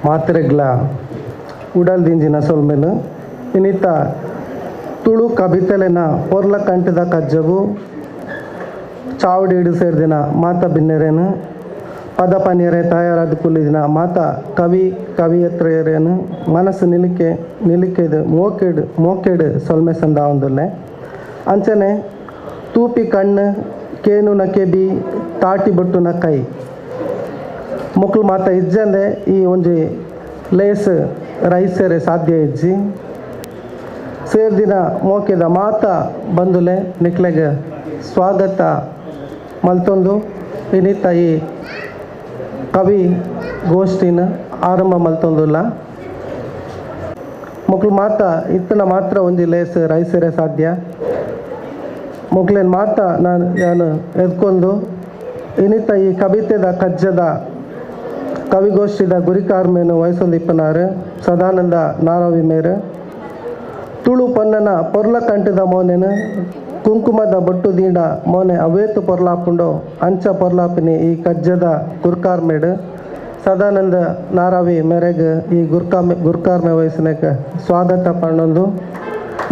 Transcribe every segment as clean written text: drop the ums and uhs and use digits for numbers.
ಮಾತ್ರೆಗ್ಲ ಉಡಲ್ ದಿಂಜಿನ ಸೊಲ್ಮೆಲು ಇನ್ನಿತ ತುಳು ಕಬಿತೆಲೆನ ಪೊರ್ಲ ಕಂಠದ ಕಜ್ಜಗು ಚಾವಡಿಡು ಸೇರ್ದಿನ ಮಾತ ಬಿನ್ನೆರೇನು ಪದ ಪನಿಯರೆ ತಯಾರಾದ ಕುಲ್ಲಿದಿನ ಮಾತ ಕವಿ ಕವಿಯತ್ರೆಯರೇನು ಮನಸ್ಸು ನಿಲಿಕೆ ನಿಲಿಕೆದು ಮೋಕೆಡು ಮೋಕೆಡು ಸೊಲ್ಮೆ ಸಂದಾವೊಂದುಲ್ಲೆ. ಅಂಚನೆ ತೂಪಿ ಕಣ್ಣು ಕೇನುನ ಕೆಬಿ ತಾಟಿ ಬೊಟ್ಟುನ ಕೈ ಮೊಕ್ಲು ಮಾತ ಇಜ್ಜಂದೆ ಈ ಒಂಜಿ ಲೇಸ್ ರೈಸರೆ ಸಾಧ್ಯ ಇಜ್ಜಿ. ಸೇರ್ದಿನ ಮೋಕೆದ ಮಾತ ಬಂದುಲೆ ನಿಕ್ಲೆಗ್ ಸ್ವಾಗತ ಮಲ್ತೊಂದು ಇನ್ನಿತ ಈ ಕವಿ ಗೋಷ್ಠಿನ ಆರಂಭ ಮಲ್ತೊಂದುಲ್ಲ. ಮೊಕ್ಲು ಮಾತ ಇತ್ತನ ಮಾತ್ರ ಒಂಜಿ ಲೇಸ್ ರೈಸರೆ ಸಾಧ್ಯ. ಮೊಕ್ಲೇನು ಮಾತ ನಾನು ನಾನು ಎದ್ಕೊಂಡು ಇನ್ನಿತ ಈ ಕವಿತೆದ ಕಜ್ಜದ ಕವಿಗೋಷ್ಠಿದ ಗುರಿಕಾರ್ಮೇನು ವಯಸ್ಸೊಂದಿಪ್ಪನಾರು ಸದಾನಂದ ನಾರಾವಿ ಮೇರು ತುಳು ಪೊನ್ನನ ಪೊರ್ಲ ಕಂಠದ ಮೋನೆನು ಕುಂಕುಮದ ಬೊಟ್ಟು ದೀಂಡ ಮೋನೆ ಅವೇತು ಪೊರ್ಲಾಪುಂಡೋ ಅಂಚ ಪೊರ್ಲಾಪಿನಿ ಈ ಕಜ್ಜದ ಗುರ್ಕಾರ್ಮೇಡು ಸದಾನಂದ ನಾರಾವಿ ಮೇರೆಗೆ ಈ ಗುರ್ಕಾರ್ಮೆ ವಯಸ್ಸಿನಕ್ಕೆ ಸ್ವಾಗತ ಪಣ್ಣೊಂದು.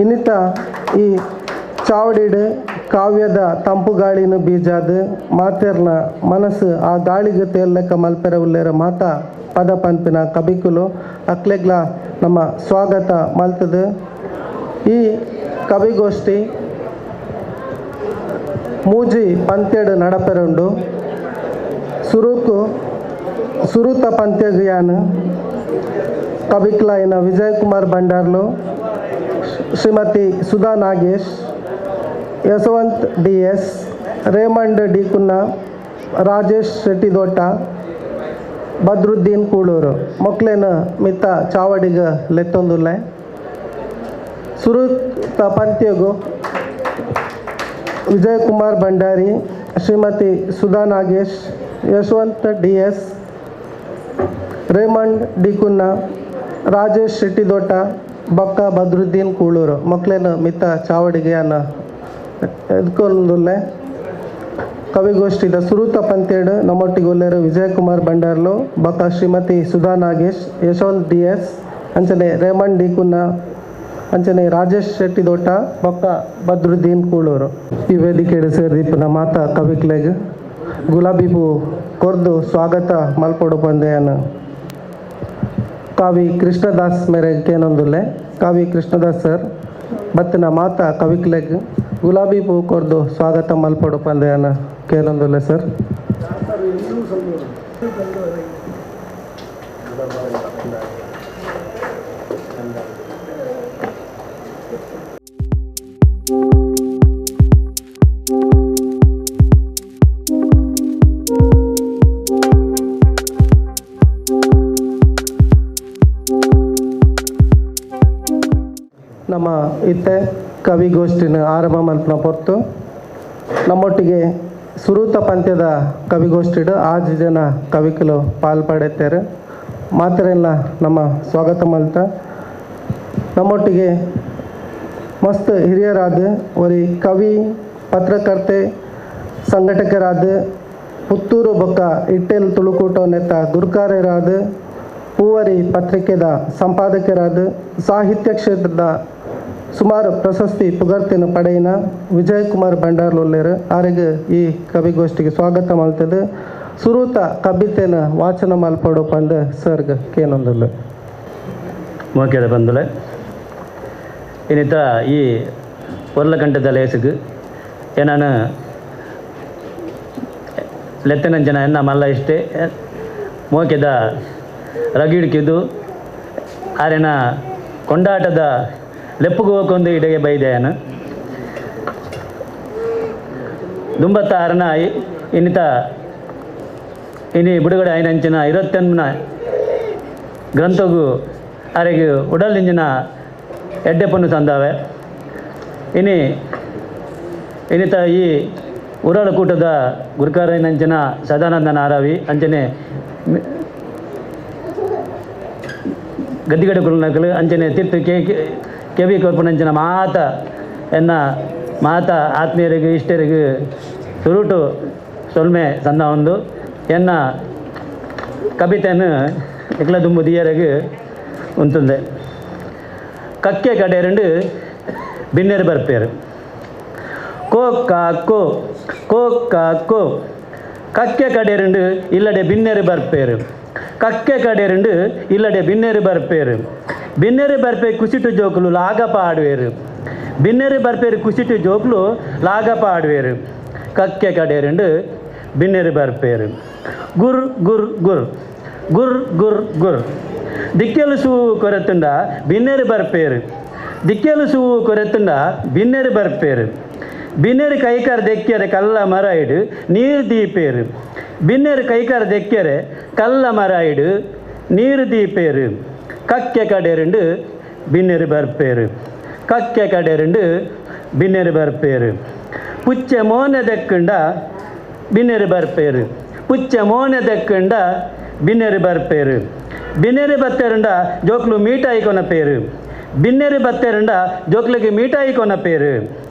ಇನ್ನಿತ ಈ ಚಾವಡಿಡು ಕಾವ್ಯದ ತಂಪು ಗಾಳಿನ ಬೀಜಾದ ಮಾತೆರ್ನ ಮನಸ್ಸು ಆ ಗಾಳಿಗೆ ತೇಲ್ಲೆಕ್ಕ ಮಲ್ಪೆರ ಉಲ್ಲೇರ ಮಾತಾ ಪದ ಪನ್ಪಿನ ಕಬಿಕುಲು ಅಕ್ಲೆಗ್ಲ ನಮ್ಮ ಸ್ವಾಗತ ಮಲ್ತದು. ಈ ಕವಿಗೋಷ್ಠಿ ಮೂಜಿ ಪಂತ್ಯಡು ನಡಪೆರುಂಡು. ಸುರುತ ಪಂತ್ಯಗ್ ಯಾನ್ ಕವಿಕ್ಲಾಯಿನ Vijay Kumar ಭಂಡಾರ್ಲು, Shrimati Sudha Nagesh, Yashwant D S, Raymond D Cunha, Rajesh Shettidota, Badruddin Kuloor ಮೊಕ್ಲೇನ ಮಿತ್ತ ಚಾವಡಿಗ ಲೆತ್ತೊಂದುಲ್ಲೆ. ಸುರುತ ಪಂತ್ಯಗು Vijay Kumar Bhandari, Shrimati Sudha Nagesh, Yashwant D S, Raymond D Cunha, Rajesh Shettidota, ಬಕ್ಕ ಬದ್ರುದ್ದೀನ್ ಕೂಳೂರು ಮಕ್ಕಳೇನು ಮಿತ್ತ ಚಾವಡಿಗೆ ಅನ್ನ ಎದ್ಕೊಂದುಲ್ಲೆ. ಕವಿಗೋಷ್ಠಿದ ಸುರುತ ಪಂತೇಡು ನಮ್ಮೊಟ್ಟಿಗೆ ಉಲ್ಲೇರು ವಿಜಯ್ ಕುಮಾರ್ ಭಂಡಾರ್ಲು, ಬಕ್ಕ ಶ್ರೀಮತಿ ಸುಧಾ ನಾಗೇಶ್, ಯಶವಂತ್ ಡಿ ಎಸ್, ಅಂಚನೆ ರೇಮಂಡ್ ಡಿ ಕುನ್ನ, ಅಂಚನೆ ರಾಜೇಶ್ ಶೆಟ್ಟಿದೋಟ, ಬೊಕ್ಕ ಬದ್ರುದ್ದೀನ್ ಕೂಳೂರು. ಈ ವೇದಿಕೆಡು ಸೇರ್ದಿಪ್ಪುನ ಮಾತಾ ಕವಿಕ್ಲೆಗ್ ಗುಲಾಬಿ ಪೂ ಕೊರ್ದು ಸ್ವಾಗತ ಮಲ್ಪೊಡು ಪಂದೆಯನ್ ಕಾವಿ ಕೃಷ್ಣದಾಸ್ ಮೇರೆ ಕೇನೊಂದುಲ್ಲೆ. ಕಾವಿ ಕೃಷ್ಣದಾಸ್ ಸರ್ ಬತ್ತಿನ ಮಾತಾ ಕವಿಕ್ಲೆಗ್ ಗುಲಾಬಿ ಪೂ ಕೊರ್ದು ಸ್ವಾಗತ ಮಲ್ಪೊಡು ಪಂದೆಯನ್ ಕೇನೊಂದುಲ್ಲೆ ಸರ್. ನಮ್ಮ ಇತ್ತೆ ಕವಿಗೋಷ್ಠಿನ ಆರಂಭ ಮಲ್ಪನ ಪೊರ್ತು ನಮ್ಮೊಟ್ಟಿಗೆ ಸುರೂತ ಪಂತ್ಯದ ಕವಿಗೋಷ್ಠಿಡು ಆಜು ಜನ ಕವಿಕಲು ಪಾಲ್ ಪಡೆತಾರೆ. ಮಾತ್ರೆಲ್ಲ ನಮ್ಮ ಸ್ವಾಗತ ಮಲ್ತ ನಮ್ಮೊಟ್ಟಿಗೆ ಮಸ್ತ್ ಹಿರಿಯರಾದ ಒರಿ ಕವಿ ಪತ್ರಕರ್ತೆ ಸಂಘಟಕರಾದ ಪುತ್ತೂರು ಬೊಕ್ಕ ಇಟ್ಟೆಲ್ ತುಳುಕೂಟ ನೆತ್ತ ಗುರುಕಾರ್ಯರಾದ ಪೂವರಿ ಪತ್ರಿಕೆದ ಸಂಪಾದಕರಾದ ಸಾಹಿತ್ಯ ಕ್ಷೇತ್ರದ ಸುಮಾರು ಪ್ರಶಸ್ತಿ ಪುಗರ್ತಿನ ಪಡೆಯಿನ ವಿಜಯ್ ಕುಮಾರ್ ಭಂಡಾರ್ಲೊಲ್ಲೇರು ಆರಿಗೆ ಈ ಕವಿಗೋಷ್ಠಿಗೆ ಸ್ವಾಗತ ಮಲ್ತದೆ. ಸುರೂತ ಕವಿತೆನ ವಾಚನ ಮಲ್ಪಡು ಪಂದ ಸರ್ಗ್ ಕೇನೊಂದುಲ್ಲೆ. ಮೋಕ್ಯದ ಬಂದುಲೆ ಇನ್ನಿತ ಈ ಪೊರ್ಲಕಂಠದ ಲೇಸುಗು ಏನಾನು ಲೆತ್ತನಂಜನ ಎನ್ನ ಮಲ್ಲ ಇಷ್ಟೇ ಮೋಕ್ಯದ ರಗಿಡ್ಕಿದ್ದು ಆರೆನ ಕೊಂಡಾಟದ ಲೆಪ್ಪುಗು ಹೋಗೊಂದು ಇಡೆಗೆ ಬೈದೆಯನು ದುಂಬತ್ತ ಆರನ ಇನ್ನಿತ ಇನಿ ಬಿಡುಗಡೆ ಐನಂಚಿನ ಇರತ್ತೊಂದನ ಗ್ರಂಥಗು ಆರೆಗೆ ಉಡಲಿಂಜಿನ ಎಡ್ಡೆಪನ್ನು ತಂದಾವೆ. ಇನಿ ಇನ್ನಿತ ಈ ಉರಳಕೂಟದ ಗುರುಕಾರನಂಚಿನ ಸದಾನಂದ ನಾರಾವಿ ಅಂಚನೆ ಗದ್ದಿಗಡೆ ಕುಲನಕಲು ಅಂಚನೆ ತೀರ್ಥ ಕೆ ಕೆವಿ ಕೊರ್ಪುನಂಚಿನ ಮಾತ ಎನ್ನ ಮಾತ ಆತ್ಮೀಯರಿಗೆ ಇಷ್ಟರಿಗೆ ಸುರುಟು ಸೊಲ್ಮೆ ಸಂದ ಒಂದು ಎನ್ನ ಕವಿತೆಯನ್ನು ಎಕ್ಲ ದುಂಬು ದಿಯರೆಗ್ ಉಂತುಂದೆ. ಕಕ್ಕೆ ಕಡೆರಂಡು ಬಿನ್ನೆರು ಬರ್ಪೇರು. ಕೋ ಕಾಕೋ ಕೋ ಕಾಕೋ ಕಕ್ಕೆ ಕಡೆರಂಡು ಇಲ್ಲಡೆ ಬಿನ್ನೆರು ಬರ್ಪೇರು. ಕಕ್ಕೆ ಕಡೆರಂಡು ಇಲ್ಲಡೆ ಬಿನ್ನೆರು ಬರ್ಪೇರು. ಬಿನ್ನೆರು ಬರ್ಪೆ ಕುಸಿಟು ಜೋಕುಲು ಲಾಗಪ ಆಡುವೇರು. ಬಿನ್ನೆರು ಬರ್ಪೇರು ಕುಸಿಟು ಜೋಕುಲು ಲಾಗಪ ಆಡುವೇರು. ಕಕ್ಕೆ ಕಡೆರಂಡು ಬಿನ್ನೆರು ಬರ್ಪೇರು. ಗುರ್ ಗುರ್ ಗುರ್ ಗುರ್ ಗುರ್ ಗುರ್ ದಿಕ್ಕೆಲು ಸೂ ಕೊರೆತುಂಡ ಬಿನ್ನೆರು ಬರ್ಪೇರು. ದಿಕ್ಕೆಲು ಸೂ ಕೊರೆತುಂಡ ಬಿನ್ನೆರು ಬರ್ಪೇರು. ಬಿನ್ನೆರು ಕೈಕಾರ ದೆಕ್ಕೆರೆ ಕಲ್ಲ ಮರ ಇಡು ನೀರು ದೀಪೇರು. ಬಿನ್ನೆರು ಕೈಕಾರ ದೆಕ್ಕೆರೆ ಕಲ್ಲ ಮರ ಇಡು ನೀರು ದೀಪೇರು. ಕಕ್ಕೆ ಕಡೆರಂಡು ಬಿನ್ನೆರು ಬರ್ಪೇರು. ಕಕ್ಕೆ ಕಡೆರಂಡು ಬಿನ್ನೆರು ಬರ್ಪೇರು. ಪುಚ್ಚೆ ಮೋನೆ ದೆಕ್ಕುಂಡ ಬಿನ್ನೆರು ಬರ್ಪೇರು. ಪುಚ್ಚೆ ಮೋನೆ ದೆಕ್ಕುಂಡ ಬಿನ್ನೆರು ಬರ್ಪೇರು. ಬಿನ್ನೆರು ಬತ್ತೇರುಂಡ ಜೋಕ್ಲು ಮೀಟಾಯಿ ಕೊನ ಪೇರು. ಬಿನ್ನೆರು ಬತ್ತೇರುಂಡ ಜೋಕ್ಲಿಗೆ ಮೀಟಾಯಿ ಕೊನ ಪೇರು.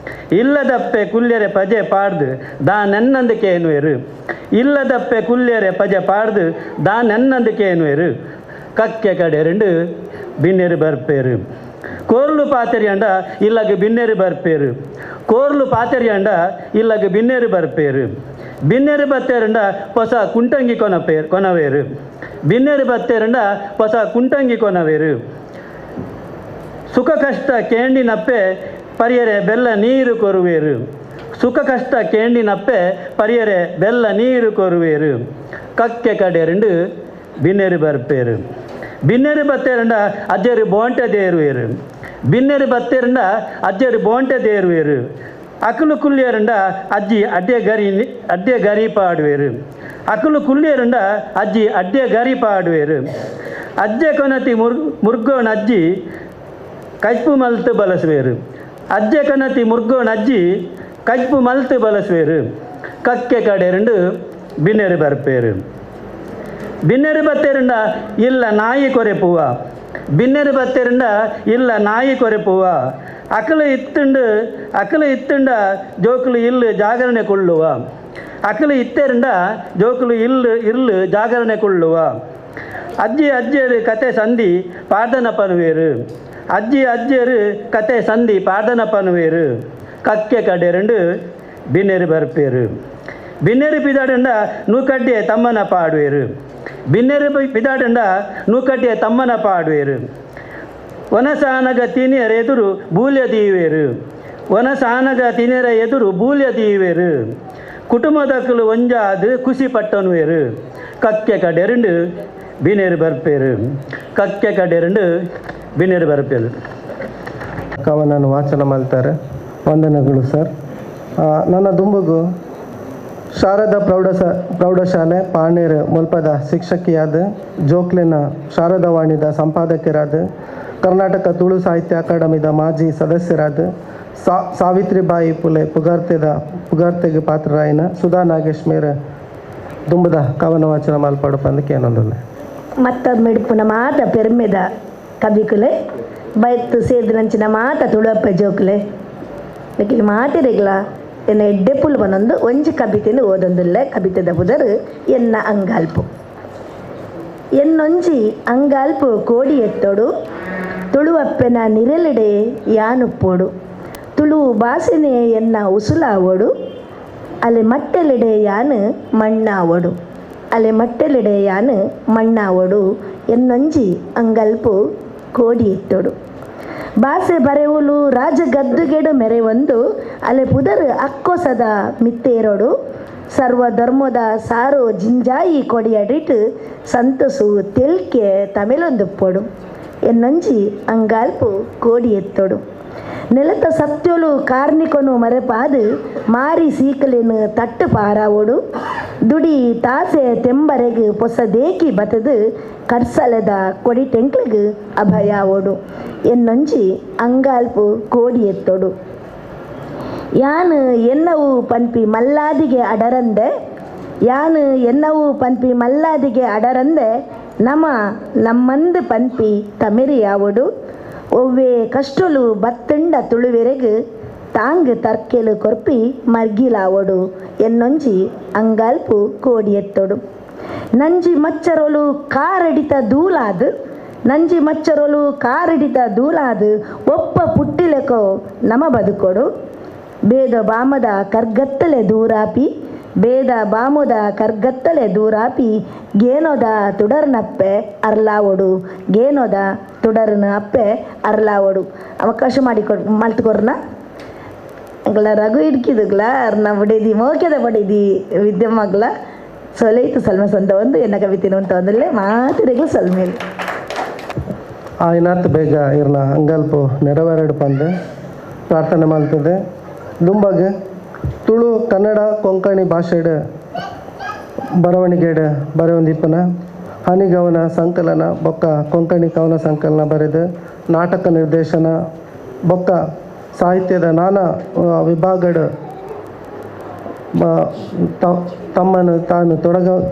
ಇಲ್ಲದಪ್ಪೆ ಕುಲ್ಯರೆ ಪಜೆ ಪಾಡ್ದು ದಾ ನನ್ನಂದಕ್ಕೆ ಏನುವೇರು. ಇಲ್ಲದಪ್ಪೆ ಕುಲ್ಯರೆ ಪಜೆ ಪಾಡ್ದು ದಾ ನನ್ನಂದಕ್ಕೆ ಏನುವೇರು. ಕಕ್ಕೆ ಕಡೆರಂಡು ಬಿನ್ನೆರು ಬರ್ಪೇರು. ಕೋರ್ಲು ಪಾತೆರಿಯಂಡ ಇಲ್ಲಗ ಬಿನ್ನೆರು ಬರ್ಪೇರು. ಕೋರ್ಲು ಪಾತೆರಿಯಂಡ ಇಲ್ಲಗ ಬಿನ್ನೆರು ಬರ್ಪೇರು. ಬಿನ್ನೆರು ಬತ್ತೇರುಂಡ ಹೊಸ ಕುಂಟಂಗಿ ಕೊನಪೇರು ಕೊನವೇರು. ಬಿನ್ನೆರು ಬತ್ತೇರುಂಡ ಹೊಸ ಕುಂಟಂಗಿ ಕೊನವೇರು. ಸುಖ ಕಷ್ಟ ಕೇಂಡಿನಪ್ಪೆ ಪರಿಯರೆ ಬೆಲ್ಲ ನೀರು ಕೊರುವೇರು. ಸುಖ ಕಷ್ಟ ಕೇಂಡಿನಪ್ಪೆ ಪರಿಯರೆ ಬೆಲ್ಲ ನೀರು ಕೊರುವೇರು. ಕಕ್ಕೆ ಕಡೆರಂಡು ಬಿನ್ನೆರು ಬರ್ಪೇರು. ಬಿನ್ನೆರು ಬತ್ತೇರುಂಡ ಅಜ್ಜರು ಬೋಂಟೆ ದೇರುವೇರು. ಬಿನ್ನೆರು ಬತ್ತೇರುಂಡ ಅಜ್ಜರು ಬೋಂಟೆ ದೇರುವೇರು. ಅಕಲು ಕುಲ್ಯರುಂಡ ಅಜ್ಜಿ ಅಡ್ಡೆ ಗರಿ ಅಡ್ಡೆ ಗರಿ ಪಾಡುವೇರು. ಅಕಲು ಕುಲ್ಯರುಂಡ ಅಜ್ಜಿ ಅಡ್ಡೆ ಗರಿ ಪಾಡುವೇರು. ಅಜ್ಜೆ ಕೊನತಿ ಮುರ್ಗೋಣ ಅಜ್ಜಿ ಕಜ್ಪು ಮಲ್ತು ಬಲಸುವೇರು. ಅಜ್ಜೆ ಕನತಿ ಮುರ್ಗೋಣ ಅಜ್ಜಿ ಕಜ್ಪು ಮಲ್ತು ಬಲಸುವೇರು. ಕಕ್ಕೆ ಕಡೆರಂಡು ಬಿನ್ನೆರು ಬರ್ಪೇರು. ಬಿನ್ನೆರು ಬತ್ತೇರುಂಡ ಇಲ್ಲ ನಾಯಿ ಕೊರೆಪುವ. ಬಿನ್ನೆರು ಬತ್ತೇರುಂಡ ಇಲ್ಲ ನಾಯಿ ಕೊರೆಪುವ. ಅಕಲು ಇತ್ತುಂಡು ಅಕಲು ಇತ್ತುಂಡ ಜೋಕುಲು ಇಲ್ಲು ಜಾಗರಣೆ ಕೊಳ್ಳುವ. ಅಕಲು ಇತ್ತೇರುಂಡ ಜೋಕುಲು ಇಲ್ಲು ಇಲ್ಲು ಜಾಗರಣೆ ಕೊಳ್ಳುವ. ಅಜ್ಜಿ ಅಜ್ಜಿಯರು ಕತೆ ಸಂಧಿ ಪಾರ್ದನ ಪನುವೇರು. ಅಜ್ಜಿ ಅಜ್ಜಿಯರು ಕತೆ ಸಂಧಿ ಪಾರ್ದನ ಪನುವೇರು. ಕಕ್ಕೆ ಕಡೆರಂಡು ಬಿನ್ನೆರು ಬರ್ಪೇರು. ಬಿನ್ನೆರು ಪಿದಾಡುಂಡ ನೂಕಡ್ಡೆ ತಮ್ಮನ ಪಾಡುವೇರು. ಬಿನ್ನೆರು ಪಿದಾಡುಂಡ ನೂಕಡ್ಡೆ ತಮ್ಮನ ಪಾಡುವೇರು. ವನಸಾನಗ ತಿನಿಯರ ಎದುರು ಬೂಲ್ಯ ದೀವೇರು. ವನಸಾನಗ ತಿನಿಯರ ಎದುರು ಬೂಲ್ಯ ದೀವೇರು. ಕುಟುಂಬದಕ್ಕಲು ಒಂಜಾದು ಖುಷಿ ಪಟ್ಟನುವೇರು. ಕಕ್ಕೆ ಕಡೆರಂಡು ಬಿನ್ನೆರು ಬರ್ಪೇರು. ಕಕ್ಕೆ ಕಡೆರಂಡು ಬಿನ್ನೆರು ಬರ್ಪೇರು. ಕವನನ್ನು ವಾಚನ ಮಾಡ್ತಾರೆ. ವಂದನೆಗಳು ಸರ್. ನನ್ನ ದುಂಬುಗು ಶಾರದಾ ಪ್ರೌಢಶಾಲೆ ಪಾಣೇರು ಮುಲ್ಪದ ಶಿಕ್ಷಕಿಯಾದ ಜೋಕ್ಲಿನ ಶಾರದಾವಾಣಿದ ಸಂಪಾದಕರಾದ ಕರ್ನಾಟಕ ತುಳು ಸಾಹಿತ್ಯ ಅಕಾಡೆಮಿದ ಮಾಜಿ ಸದಸ್ಯರಾದ ಸಾವಿತ್ರಿಬಾಯಿ ಪುಲೆ ಪುಗಾರ್ತೆಗೆ ಪಾತ್ರರಾಯಿನ ಸುಧಾ ನಾಗೇಶ್ ಮೇರೆ ದುಂಬದ ಕವನ ವಾಚನ ಮಾಲ್ಪಾಡು ಪಂದಕ್ಕೆ ಏನೊಂದಿಲ್ಲ. ಮತ್ತ ಮೆಡುಪುನ ಮಾತ ಪೆರ್ಮೆದ ಕವಿಕುಲೆ ಬಯತ್ತು ಸೇರಿದ ಮಾತ ತುಳುವಪ್ಪ ಜೋಕುಲೆ ಲೆಕ್ಕಿಲಿ ಮಾತಿರೆಗ್ಲ ಎನ್ನ ಎಡ್ಡೆಪುಲ್ ಬನೊಂದು ಒಂಜಿ ಕವಿತೆನು ಓದೊಂದುಲ್ಲ. ಕವಿತೆದ ಪುದರು ಎನ್ನ ಅಂಗಾಲ್ಪು. ಎನ್ನೊಂಜಿ ಅಂಗಾಲ್ಪು ಕೋಡಿ ಎತ್ತೋಡು ತುಳುವಪ್ಪೆನ ನಿರೆಲೆಡೆ ಯಾನುಪ್ಪೋಡು ತುಳು ಬಾಸೆನೆ ಎನ್ನ ಉಸುಲಾವೋಡು ಅಲೆ ಮಟ್ಟೆಲೆಡೆ ಯಾನು ಮಣ್ಣಾವೋಡು ಅಲೆ ಮಟ್ಟೆಲೆಡೆ ಯಾನು ಮಣ್ಣಾವೋಡು ಎನ್ನೊಂಜಿ ಅಂಗಲ್ಪು ಕೋಡಿ ಎತ್ತೋಡು. ಬಾಸೆ ಬರೆವುಲು ರಾಜ ಗದ್ದುಗೆಡು ಮೆರೆವೊಂದು ಅಲೆ ಪುದರ್ ಅಕ್ಕೊಸದ ಮಿತ್ತೇರೋಡು ಸರ್ವ ಧರ್ಮದ ಸಾರು ಜಿಂಜಾಯಿ ಕೊಡಿಯಡಿಟ್ಟು ಸಂತಸು ತೆಲ್ಕೆ ತಮಿಳೊಂದುಪ್ಪೋಡು ಎನ್ನೊಂಜಿ ಅಂಗಾಲ್ಪು ಕೋಡಿ ಎತ್ತೋಡು. ನೆಲತ ಸತ್ಯೊಲು ಕಾರ್ನಿಕೊನು ಮರೆಪಾದು ಮಾರಿ ಸೀಕಲೆನು ತಟ್ಟು ಪಾರಾವೋಡು ದುಡಿ ತಾಸೆ ತೆಂಬರೆಗು ಪೊಸದೇಕಿ ಬತದು ಕರ್ಸಲದ ಕೊಡಿ ಟೆಂಕ್ಲಿಗು ಅಭಯಾವೋಡು ಎನ್ನೊಂಜಿ ಅಂಗಾಲ್ಪು ಕೋಡಿ ಎತ್ತೋಡು. ಯಾನು ಎನ್ನವು ಪನ್ಪಿ ಮಲ್ಲಾದಿಗೆ ಅಡರಂದೆ ಯಾನು ಎನ್ನವು ಪನ್ಪಿ ಮಲ್ಲಾದಿಗೆ ಅಡರಂದೆ ನಮ ನಮ್ಮಂದು ಪನ್ಪಿ ತಮಿರಿಯಾವೋಡು ಒವ್ವೆ ಕಷ್ಟಲು ಬತ್ತಂಡ ತುಳುವೆರೆಗು ತಾಂಗ್ ತರ್ಕೆಲು ಕೊರ್ಪಿ ಮರ್ಗಿಲಾವೋಡು ಎನ್ನೊಂಜಿ ಅಂಗಾಲ್ಪು ಕೋಡಿ ಎತ್ತೋಡು. ನಂಜಿ ಮಚ್ಚರೊಲು ಕಾರಡಿತ ದೂಲಾದ್, ನಂಜಿ ಮಚ್ಚರೊಲು ಕಾರಡಿತ ದೂಲಾದ್, ಒಪ್ಪ ಪುಟ್ಟಿಲೆಕೋ ನಮ ಬದುಕೊಡು. ಬೇದ ಬಾಮದ ಕರ್ಗತ್ತಲೆ ದೂರಾಪಿ, ಬೇದ ಬಾಮುದ ಕರ್ಗತ್ತಲೆ ದೂರಾಪಿ, ಗೇನೋದ ತುಡರ್ನಪ್ಪೆ ಅರ್ಲಾವೊಡು, ಗೇನೋದ ತುಡರ್ನ ಅಪ್ಪೆ ಅರ್ಲಾವೊಡು. ಅವಕಾಶ ಮಾಡಿಕೊಡ್ ಮಲ್ತುಕೊರ್ನ ಅಂಗ್ಲ ರಘು ಇಡ್ಕಿದುಗ್ಲ ಅರ್ನ ಬಡೇದಿ ಮೋಕ್ಯದ ಬಡೇದಿ ವಿದ್ಯಮ್ಮಗ್ಲ ಸೊಲೈತು ಸಲ್ಮೆ ಸಂತ ಒಂದು ಎನ್ನ ಕವಿತಿನ ಅಂತ ಒಂದಲ್ಲೇ ಮಾತಿರೆಗ್ಲು ಸಲ್ಮೇಲೆ. ಆಯ್ನಾತ್ ಬೇಗ ಇರ್ನ ಅಂಗಲ್ಪು ನೆರವೇರಡು ಪಂದು ಪ್ರಾರ್ಥನೆ ಮಾಡ್ತದೆ. ದುಂಬಾಗ ತುಳು ಕನ್ನಡ ಕೊಂಕಣಿ ಭಾಷೆಡ್ ಬರವಣಿಗೆಡ್ ಬರೆಯೊಂದಿಪ್ಪನ ಹನಿಗವನ ಸಂಕಲನ ಬೊಕ್ಕ ಕೊಂಕಣಿ ಕವನ ಸಂಕಲನ ಬರೆದು ನಾಟಕ ನಿರ್ದೇಶನ ಬೊಕ್ಕ ಸಾಹಿತ್ಯದ ನಾನಾ ವಿಭಾಗಡ್ ತಮ್ಮನ್ನು ತಾನು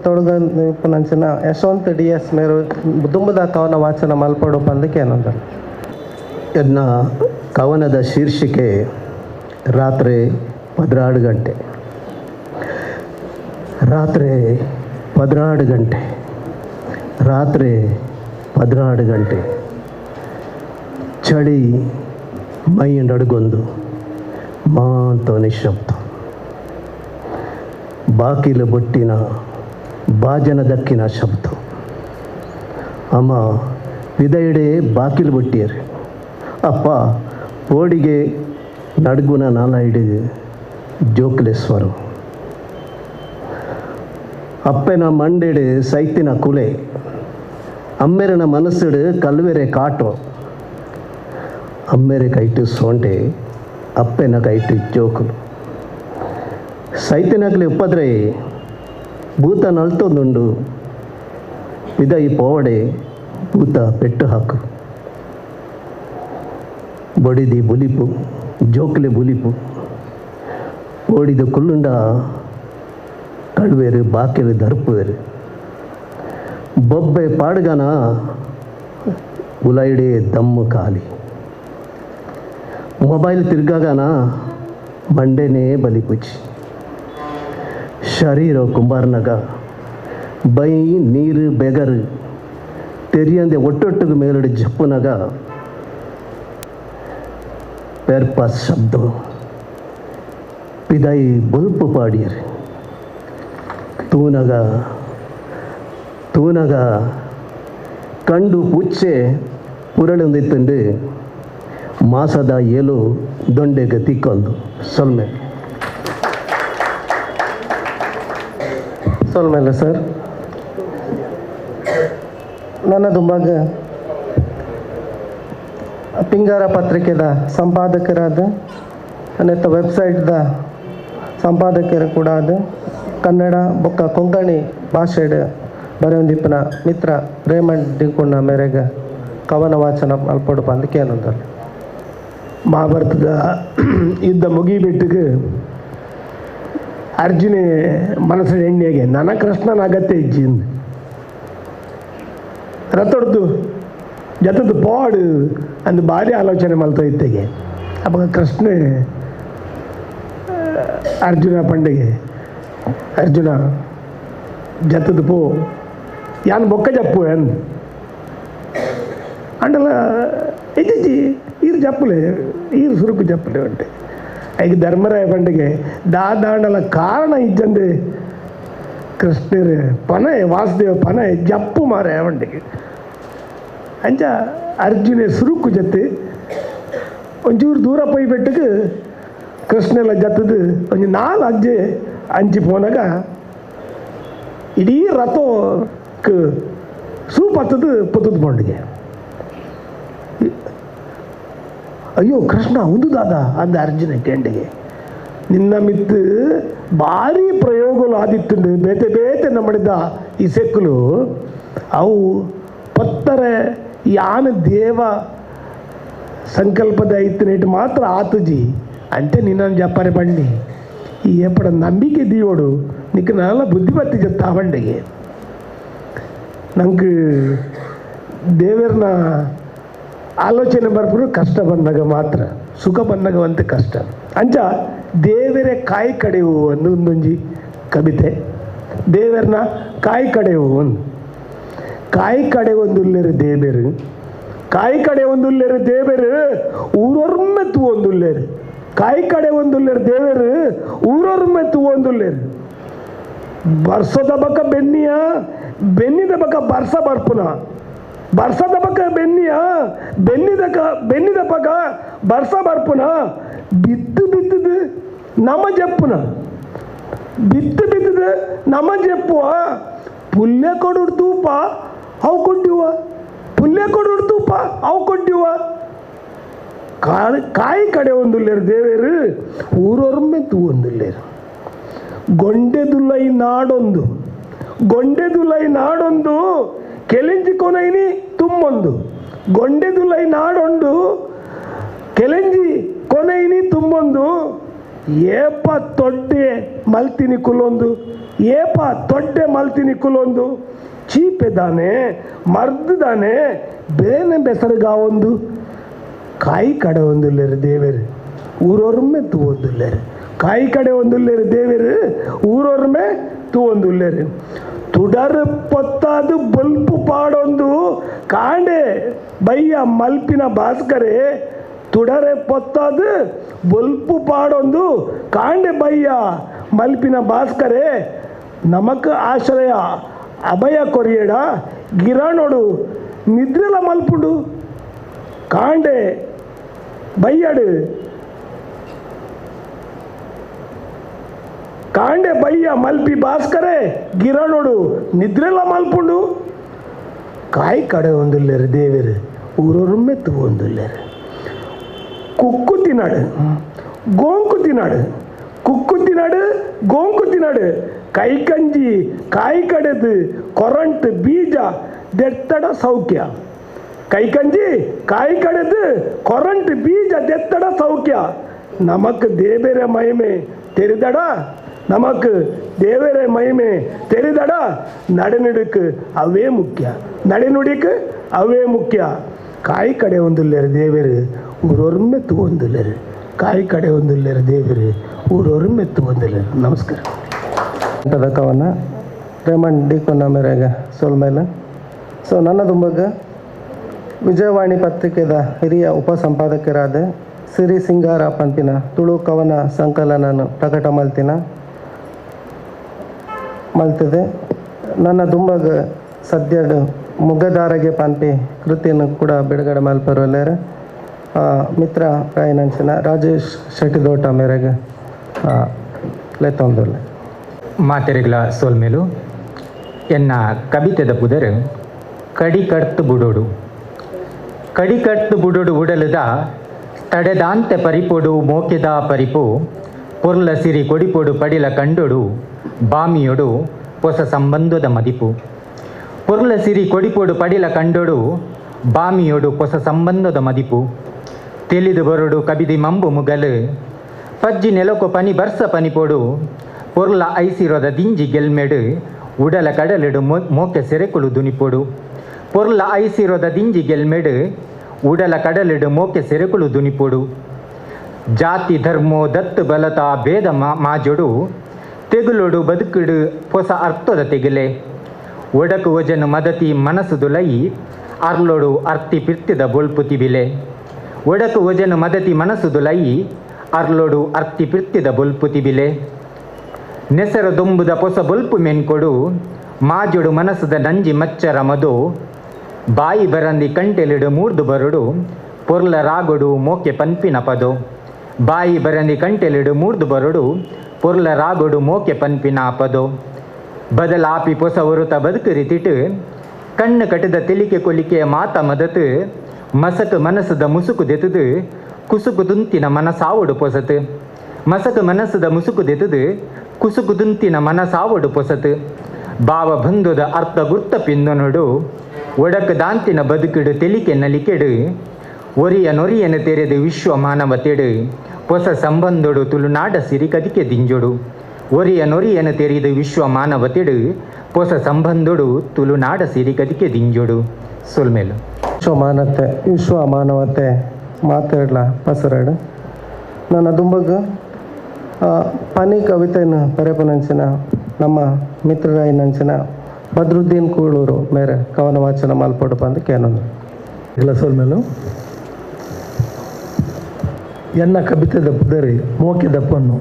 ತೊಡಗಂಚಿನ ಯಶವಂತ ಡಿ ಎಸ್ ಮೇರು ದುಂಬದ ಕವನ ವಾಚನ ಮಲ್ಪಡು ಪಂದಕ್ಕೆ ಏನಂದರು. ಎನ್ನ ಕವನದ ಶೀರ್ಷಿಕೆ ರಾತ್ರಿ 12 ಗಂಟೆ. ರಾತ್ರಿ 12 ಗಂಟೆ, ರಾತ್ರಿ 12 ಗಂಟೆ, ಚಳಿ ಮೈಯಂಡಡುಗೊಂದು ಮಾಂತ ನಿಶಬ್ದ, ಬಾಕಿಲು ಬೊಟ್ಟಿನ ಬಾಜನ ದಕ್ಕಿನ ಶಬ್ದ. ಅಮ್ಮ ವಿದೆಯಡೆ ಬಾಕಿಲು ಬೊಟ್ಟಿಯರು, ಅಪ್ಪ ಓಡಿಗೆ ನಡುಗುನ ನಾಲಾಯಿಡು ಜೋಕ್ಲೇಶ್ವರು, ಅಪ್ಪನ ಮಂಡೆಡು ಸೈತಿನ ಕುಲೆ, ಅಮ್ಮೆರನ ಮನಸ್ಸುಡು ಕಲ್ವೆರೆ ಕಾಟು, ಅಮ್ಮೆರೆ ಕೈಟು ಸೋಂಟೆ, ಅಪ್ಪನ ಕೈಟು ಜೋಕುಲು. ಸೈತಿನಕ್ಲೆ ಉಪ್ಪದ್ರೆ ಭೂತ ನಲ್ತೊಂದುಂಡು, ಇದ ಈ ಪೋವಡೆ ಭೂತ ಪೆಟ್ಟು ಹಾಕು. ಬಡಿದಿ ಬುಲಿಪು ಜೋಕ್ಲೆ ಬುಲಿಪು, ಓಡಿದ ಕುಲ್ಲುಂಡ ಕಳುವೇರು ಬಾಕಿಲು ದರ್ಪುವೇರು, ಬೊಬ್ಬೆ ಪಾಡುಗನ ಉಲೈಡೆ ದಮ್ಮು ಖಾಲಿ, ಮೊಬೈಲ್ ತಿರ್ಗಾಗನ ಮಂಡೆನೇ ಬಲಿಪುಚಿ, ಶರೀರ ಕುಂಬಾರನಗ ಬೈ ನೀರು ಬೆಗರು ತೆರಿಯಂದೆ ಒಟ್ಟೊಟ್ಟಿಗೆ ಮೇಲಡೆ ಜಪ್ಪುನಗ ಪೆರ್ಪ ಶಬ್ದ ಪಿದಾಯಿ ಬೊಲ್ಪು ಪಾಡಿಯರು. ತೂನಗ ತೂನಗ ಕಂಡು ಪುಚ್ಚೆ ಪುರಳೊಂದಿತ್ತಂಡು ಮಾಸದ ಏಲು ದೊಂಡೆಗೆ ತಿಕ್ಕೊಂದು. ಸೊಲ್ಮೆ ಸೊಲ್ಮೇಲೆ ಸರ್. ನನ್ನ ದುಂಬಾಗ ಪಿಂಗಾರ ಪತ್ರಿಕೆದ ಸಂಪಾದಕರಾದ ಅನೇಕ ವೆಬ್ಸೈಟ್ದ ಸಂಪಾದಕರು ಕೂಡ ಅದು ಕನ್ನಡ ಬೊಕ್ಕ ಕೊಂಕಣಿ ಭಾಷೆಡ್ ಬರೆಯೊಂದಿಪ್ಪನ ಮಿತ್ರ ರೇಮಂಡ್ ಡಿಂಕುಣ್ಣ ಮೇರೆಗೆ ಕವನ ವಾಚನ ಅಲ್ಪಡು ಪಂದಕ್ಕೆ ಏನಂತಾರೆ. ಮಹಾಭಾರತದ ಯುದ್ಧ ಮುಗಿಬಿಟ್ಟಿಗೆ ಅರ್ಜುನೆ ಮನಸ್ಸಿನ ಎಣ್ಣೆಗೆ ನನ್ನ ಕೃಷ್ಣನ ಅಗತ್ಯ ಇಜ್ಜಿ ರಥೊಡ್ದು ಜತದ್ದು ಪಾಡು ಅಂದು ಭಾರಿ ಆಲೋಚನೆ ಮಲ್ತ ಇತ್ತೆಗೆ. ಅವಾಗ ಕೃಷ್ಣ ಅರ್ಜುನ ಪಂಡಿಗೆ, ಅರ್ಜುನ ಜತದ್ದು ಪೋ ಯಾನ್ ಬೊಕ್ಕ ಜಪ್ಪು ಅಂದು ಅಂಡಲ ಇಜ್ಜಿ ಈರು ಜಪ್ಪಲೆ ಈರು ಸುರುಕು ಜಪ್ಪಲೆ ಉಂಟೆ. ಈಗ ಧರ್ಮರಾಯ ಪಂಡಿಗೆ ದಾದಾಂಡಲ ಕಾರಣ ಇಜ್ಜಂದೆ ಕೃಷ್ಣರು ಪನೆ ವಾಸುದೇವ ಪನೆ ಜಪ್ಪು ಮಾರೆ ವಂಡಿಗೆ ಅಂಚ ಅರ್ಜುನೆ ಸುರುಕು ಜತ್ತೆ ಒಂಚೂರು ದೂರ ಪೋಯ್ಬಿಟ್ಟಕ್ಕೆ ಕೃಷ್ಣೆಲ್ಲ ಜತ್ತದು ಒಂಜಿ 4 ಅಜ್ಜೆ ಅಂಚಿ ಪೋನಾಗ ಇಡೀ ರಥಕ್ಕೆ ಸೂಪತ್ತದು ಪೊತ್ತದು ಪಂಡಿಗೆ. ಅಯ್ಯೋ ಕೃಷ್ಣ ಒಂದು ದಾದ ಅಂದ ಅರ್ಜುನ ಕೆಂಡಿಗೆ, ನಿನ್ನ ಮಿತ್ತು ಭಾರಿ ಪ್ರಯೋಗಗಳು ಆದಿತ್ತುಂಡು ಬೇತೆ ಬೇತೆ ನಮ್ಮಡಿದ ಈ ಸೆಕ್ಕಲು ಅವು ಪತ್ತರೆ ಯಾನ ದೇವ ಸಂಕಲ್ಪದ ಇತ್ತು ಮಾತ್ರ ಆತುಜಿ ಅಂತೆ ನಿನ್ನ ಜಪ್ಪಾರೆ ಬಣ್ಣಿ ಈ ಏಪಡ ನಂಬಿಕೆ ದೀವೋಡು ನಿಕ್ಕ ನಾಲ ಬುದ್ಧಿಮತ್ತಿ ಜತ್ತ ಬಂಡಿಗೆ. ನಂಗೆ ದೇವರನ್ನ ಆಲೋಚನೆ ಬರ್ಪರು ಕಷ್ಟ ಬಂದಾಗ ಮಾತ್ರ, ಸುಖ ಬಂದಾಗ ಅಂತ ಕಷ್ಟ. ಅಂಚ ದೇವರೇ ಕಾಯಿ ಕಡೆವು ಅನ್ನೋ ಒಂದೊಂಜಿ ಕವಿತೆ. ದೇವರ್ನ ಕಾಯಿ ಕಡೆವು ಒಂದು ಕಾಯಿ ಕಡೆ ಒಂದುಲ್ಲೇರು ದೇಬೇರು ಕಾಯಿ ಕಡೆ ಒಂದುಲ್ಲೇರು ದೇಬೇರು ಊರೊರ್ಮೆ ತೂವೊಂದುಲ್ಲೇರು ಕಾಯಿ ಕಡೆ ಒಂದುಲ್ಲೇರು ದೇವೇರು ಊರೊರ್ಮೆ ತೂವೊಂದುಲ್ಲೇರು ಬರ್ಸದ ಬಕ ಬೆನ್ನಿಯ ಬೆನ್ನಿದ ಬಕ ಬರ್ಸ ಬರ್ಪುನ ಬರ್ಸದ ಬಕ ಬೆನ್ನಿಯ ಬೆನ್ನಿದ ಪಕ ಬರ್ಸ ಬರ್ಪುನ ಬಿತ್ತು ಬಿತ್ತದು ನಮ ಜಪ್ಪುನ ಬಿತ್ತು ಬಿತ್ತದು ನಮ ಜಪ್ಪುವ ಪುಲ್ಯ ಕೊಡು ತೂಪ ಅವು ಕೊಟ್ಟಿವ ಪುಲ್ಯ ಕೊಡು ತೂಪ ಅವು ಕೊಟ್ಟಿವ ಕಾಯಿ ಕಡೆ ಒಂದುಲ್ಲೇರು ದೇವೇರು ಊರೊರ್ಮೆ ತೂವೊಂದುಲ್ಲೇರು ಗೊಂಡೆದುಲೈ ನಾಡೊಂದು ಗೊಂಡೆದುಲೈ ನಾಡೊಂದು ಕೆಲೆಂಜಿ ಕೊನೈನಿ ತುಂಬೊಂದು ಗೊಂಡೆದುಲೈ ನಾಡೊಂದು ಕೆಲೆಂಜಿ ಕೊನೈನಿ ತುಂಬೊಂದು ಏಪ ತೊಡ್ಡೆ ಮಲ್ತಿನಿ ಕುಲೊಂದು ಏಪ ತೊಡ್ಡೆ ಮಲ್ತಿನಿ ಕುಲೊಂದು ಚೀಪೆದಾನೆ ಮರ್ದುದಾನೆ ಬೇನೆ ಬೆಸರುಗಾವೊಂದು ಕಾಯಿ ಕಡೆ ಒಂದುಲ್ಲೇರು ದೇವೇರು ಊರೊರ್ಮೆ ತೂವೊಂದುಲ್ಲೇರು ಕಾಯಿ ಕಡೆ ಒಂದುಲ್ಲೇರು ದೇವೇರು ಊರೊರ್ಮೆ ತೂವೊಂದುಲ್ಲೇರು ತುಡರು ಪೊತ್ತಾದು ಬಲ್ಪು ಪಾಡೊಂದು ಕಾಂಡೆ ಬಯ್ಯ ಮಲ್ಪಿನ ಭಾಸ್ಕರೇ ತುಡರೆ ಪೊತ್ತಾದು ಬಲ್ಪು ಪಾಡೊಂದು ಕಾಂಡೆ ಬಯ್ಯ ಮಲ್ಪಿನ ಭಾಸ್ಕರೇ ನಮಕ್ ಆಶ್ರಯ ಅಭಯ ಕೊರಿಯಡ ಗಿರಾಣೋಡು ನಿದ್ರೆಲ ಮಲ್ಪುಡು ಕಾಂಡೆ ಬಯ್ಯಡು ಕಾಂಡೆ ಬಯ್ಯ ಮಲ್ಪಿ ಭಾಸ್ಕರೇ ಗಿರಾಣೋಡು ನಿದ್ರೆಲ ಮಲ್ಪುಂಡು ಕಾಯಿ ಕಡೆ ಒಂದುಲ್ಲೇರು ದೇವೇರು ಊರೊರ್ಮೆ ತೂವೊಂದುಲ್ಲೇರು ಕುಕ್ಕು ತಿನ್ನಾಡು ಗೋಂಕು ತಿನ್ನಾಡು ಕುಕ್ಕು ತಿನ್ನಾಡು ಗೋಂಕು ತಿನ್ನಾಡು ಕೈಕಂಜಿ ಕಾಯಿ ಕಡೆದು ಕೊರಂಟ್ ಬೀಜ ದೆತ್ತಡ ಸೌಖ್ಯ ಕೈಕಂಜಿ ಕಾಯಿ ಕಡೆದು ಕೊರಂಟ್ ಬೀಜ ದೆತ್ತಡ ಸೌಖ್ಯ ನಮಕ್ ದೇಬೇರೆ ಮಹಿಮೆ ತೆರಿದಡ ನಮಕ್ ದೇವರೇ ಮಹಿಮೆ ತೆರಿದಡ ನಡೆನುಡಿக்கு ಅವೇ ಮುಖ್ಯ ನಡೆನುಡಿக்கு ಅವೇ ಮುಖ್ಯ ಕಾಯಿ ಕಡೆ ಒಂದುಲ್ಲೇರು ದೇವರು ಊರೊರ್ಮೆ ತೂವೊಂದುಲ್ಲೇರು ಕಾಯಿ ಕಡೆ ಒಂದುಲ್ಲೇರು ದೇವರು ಊರೊರ್ಮೆ ತೂವೊಂದುಲ್ಲೇರು. ನಮಸ್ಕಾರ. ಕವನ ರೇಮಂಡ್ ಡಿ ಕೊನ್ನ ಮೇರೆಗೆ ಸೋಲ್ಮೇಲೆ. ಸೊ ನನ್ನ ದುಂಬಗ ವಿಜಯವಾಣಿ ಪತ್ರಿಕೆದ ಹಿರಿಯ ಉಪಸಂಪಾದಕರಾದ ಸಿರಿ ಸಿಂಗಾರ ಪಂಪಿನ ತುಳು ಕವನ ಸಂಕಲನ ಪ್ರಕಟ ಮಲ್ತದೆ. ನನ್ನ ದುಂಬಗ ಸದ್ಯದ ಮುಗದಾರಗೆ ಪಂಪಿ ಕೃತಿಯನ್ನು ಕೂಡ ಬಿಡುಗಡೆ ಮಲ್ಪರುವಲ್ಲೇರೆ ಮಿತ್ರ ರಾಯನಂಚಿನ ರಾಜೇಶ್ ಶೆಟ್ಟಿದೋಟ ಮೇರೆಗೆ ಲೆತ್ತೊಂದುಲ್ಲೆ. ಮಾತೆರೆಗಳ ಸೋಲ್ಮೇಲು ಎನ್ನ ಕವಿತೆದ ಪುದರು ಕಡಿಕಡ್ತು ಬುಡೋಡು ಕಡಿಕಡ್ತು ಬುಡೋಡು ಉಡಲದ ತಡೆದಾಂತೆ ಪರಿಪೊಡು ಮೋಕೆದ ಪರಿಪು ಪೊರ್ಲ ಸಿರಿ ಕೊಡಿಪೊಡು ಪಡಿಲ ಕಂಡೊಡು ಬಾಮಿಯೊಡು ಹೊಸ ಸಂಬಂಧದ ಮದಿಪು ಪೊರ್ಲ ಸಿರಿ ಕೊಡಿಪೊಡು ಪಡಿಲ ಕಂಡೊಡು ಬಾಮಿಯೊಡು ಹೊಸ ಸಂಬಂಧದ ಮದಿಪು ತಿಳಿದು ಬರಡು ಕಬಿದಿ ಮಂಬು ಮುಗಲು ಪಜ್ಜಿ ನೆಲಕೊ ಪನಿ ಬರ್ಸ ಪನಿಪೊಡು ಪೊರ್ಲ ಐಸಿರೋದ ದಿಂಜಿ ಗೆಲ್ಮೆಡು ಉಡಲ ಕಡಲೆಡು ಮೋಕೆ ಸೆರೆಕುಳು ದುನಿಪೊಡು ಪೊರ್ಲ ಐಸಿರೋದ ದಿಂಜಿ ಗೆಲ್ಮೆಡು ಉಡಲ ಕಡಲೆಡು ಮೋಕೆ ಸೆರೆಕುಳು ದುನಿಪೊಡು ಜಾತಿ ಧರ್ಮೋ ದತ್ತು ಬಲತ ಭೇದ ಮಾಜೊಡು ತೆಗುಲೊಡು ಬದುಕಿಡು ಹೊಸ ಅರ್ಥದ ತೆಗಿಲೆ ಒಡಕು ವಜನು ಮದತಿ ಮನಸ್ಸು ದುಲೈ ಅರ್ಲೊಡು ಅರ್ತಿ ಪಿರ್ತಿದ ಬೊಲ್ಪು ತಿಬಿಲೆ ಒಡಕು ವಜನು ಮದತಿ ಮನಸ್ಸು ದುಲೈ ಅರ್ಲೊಡು ಅರ್ತಿ ಪಿರ್ತಿದ ಬೊಲ್ಪು ತಿಬಿಲೆ ನೆಸರ ದೊಂಬುದ ಪೊಸ ಬೊಲ್ಪು ಮೆನ್ಕೊಡು ಮಾಜೊಡು ಮನಸ್ಸದ ನಂಜಿ ಮಚ್ಚರ ಮದು ಬಾಯಿ ಬರಂದಿ ಕಂಟೆಲಿಡು ಮೂರ್ದು ಬರುಡು ಪೊರ್ಲ ರಾಗೊಡು ಮೋಕೆ ಪನ್ಪಿನ ಪದೋ ಬಾಯಿ ಬರಂದಿ ಕಂಟೆಲಿಡು ಮೂರ್ದು ಬರುಡು ಪೊರ್ಲ ರಾಗೊಡು ಮೋಕೆ ಪನ್ಪಿನ ಪದೋ ಬದಲಾಪಿ ಪೊಸ ಒರುತ ಬದುಕು ರೀತಿಟ್ಟು ಕಣ್ಣು ಕಟ್ಟಿದ ತೆಲಿಕೆ ಕೊಲಿಕೆ ಮಾತ ಮದತು ಮಸಕು ಮನಸ್ಸದ ಮುಸುಕು ದೆತದು ಕುಸುಕು ದುಂತಿನ ಮನಸಾವಡು ಪೊಸತು ಮಸಕು ಮನಸ್ಸದ ಮುಸುಕು ದೆತದು ಕುಸುಕು ದುಂತಿನ ಮನಸಾವಡು ಪೊಸತು ಭಾವ ಬಂಧುದ ಅರ್ಥ ಗುರ್ತ ಪಿಂದೊನೊಡು ಒಡಕು ದಾಂತಿನ ಬದುಕಿಡು ತೆಲಿಕೆ ನಲಿಕೆಡು ಒರಿಯ ನೊರಿಯನು ತೆರೆದು ವಿಶ್ವ ಮಾನವತೆಡು ಹೊಸ ಸಂಬಂಧೊಡು ತುಳುನಾಡ ಸಿರಿ ಕದಿಕೆ ದಿಂಜೊಡು ಒರಿಯ ನೊರಿಯನು ತೆರೆದು ವಿಶ್ವ ಮಾನವತೆಡು ಹೊಸ ಸಂಬಂಧೊಡು ತುಳುನಾಡ ಸಿರಿ ಕದಿಕೆ ದಿಂಜೊಡು. ಸೊಲ್ಮೇಲು ವಿಶ್ವ ಮಾನವತೆ ಮಾತಾಡ್ಲ ಪಸರಡು. ನನ್ನ ದುಂಬಗ್ ಪನಿ ಕವಿತೆಯನ್ನು ಬರೆಪನಂಚಿನ ನಮ್ಮ ಮಿತ್ರರಾಯಿನಂಚಿನ ಬದ್ರುದ್ದೀನ್ ಕೂಳೂರು ಮೇರೆ ಕವನ ವಾಚನ ಮಲ್ಪೊಡು ಪಂದ್ ಕೇನೊಂದು. ಸೊಲ್ಮೆಲು ಎನ್ನ ಕವಿತೆದ ಪುದರಿ ಮೋಕೆದ ಪೊನ್ನು.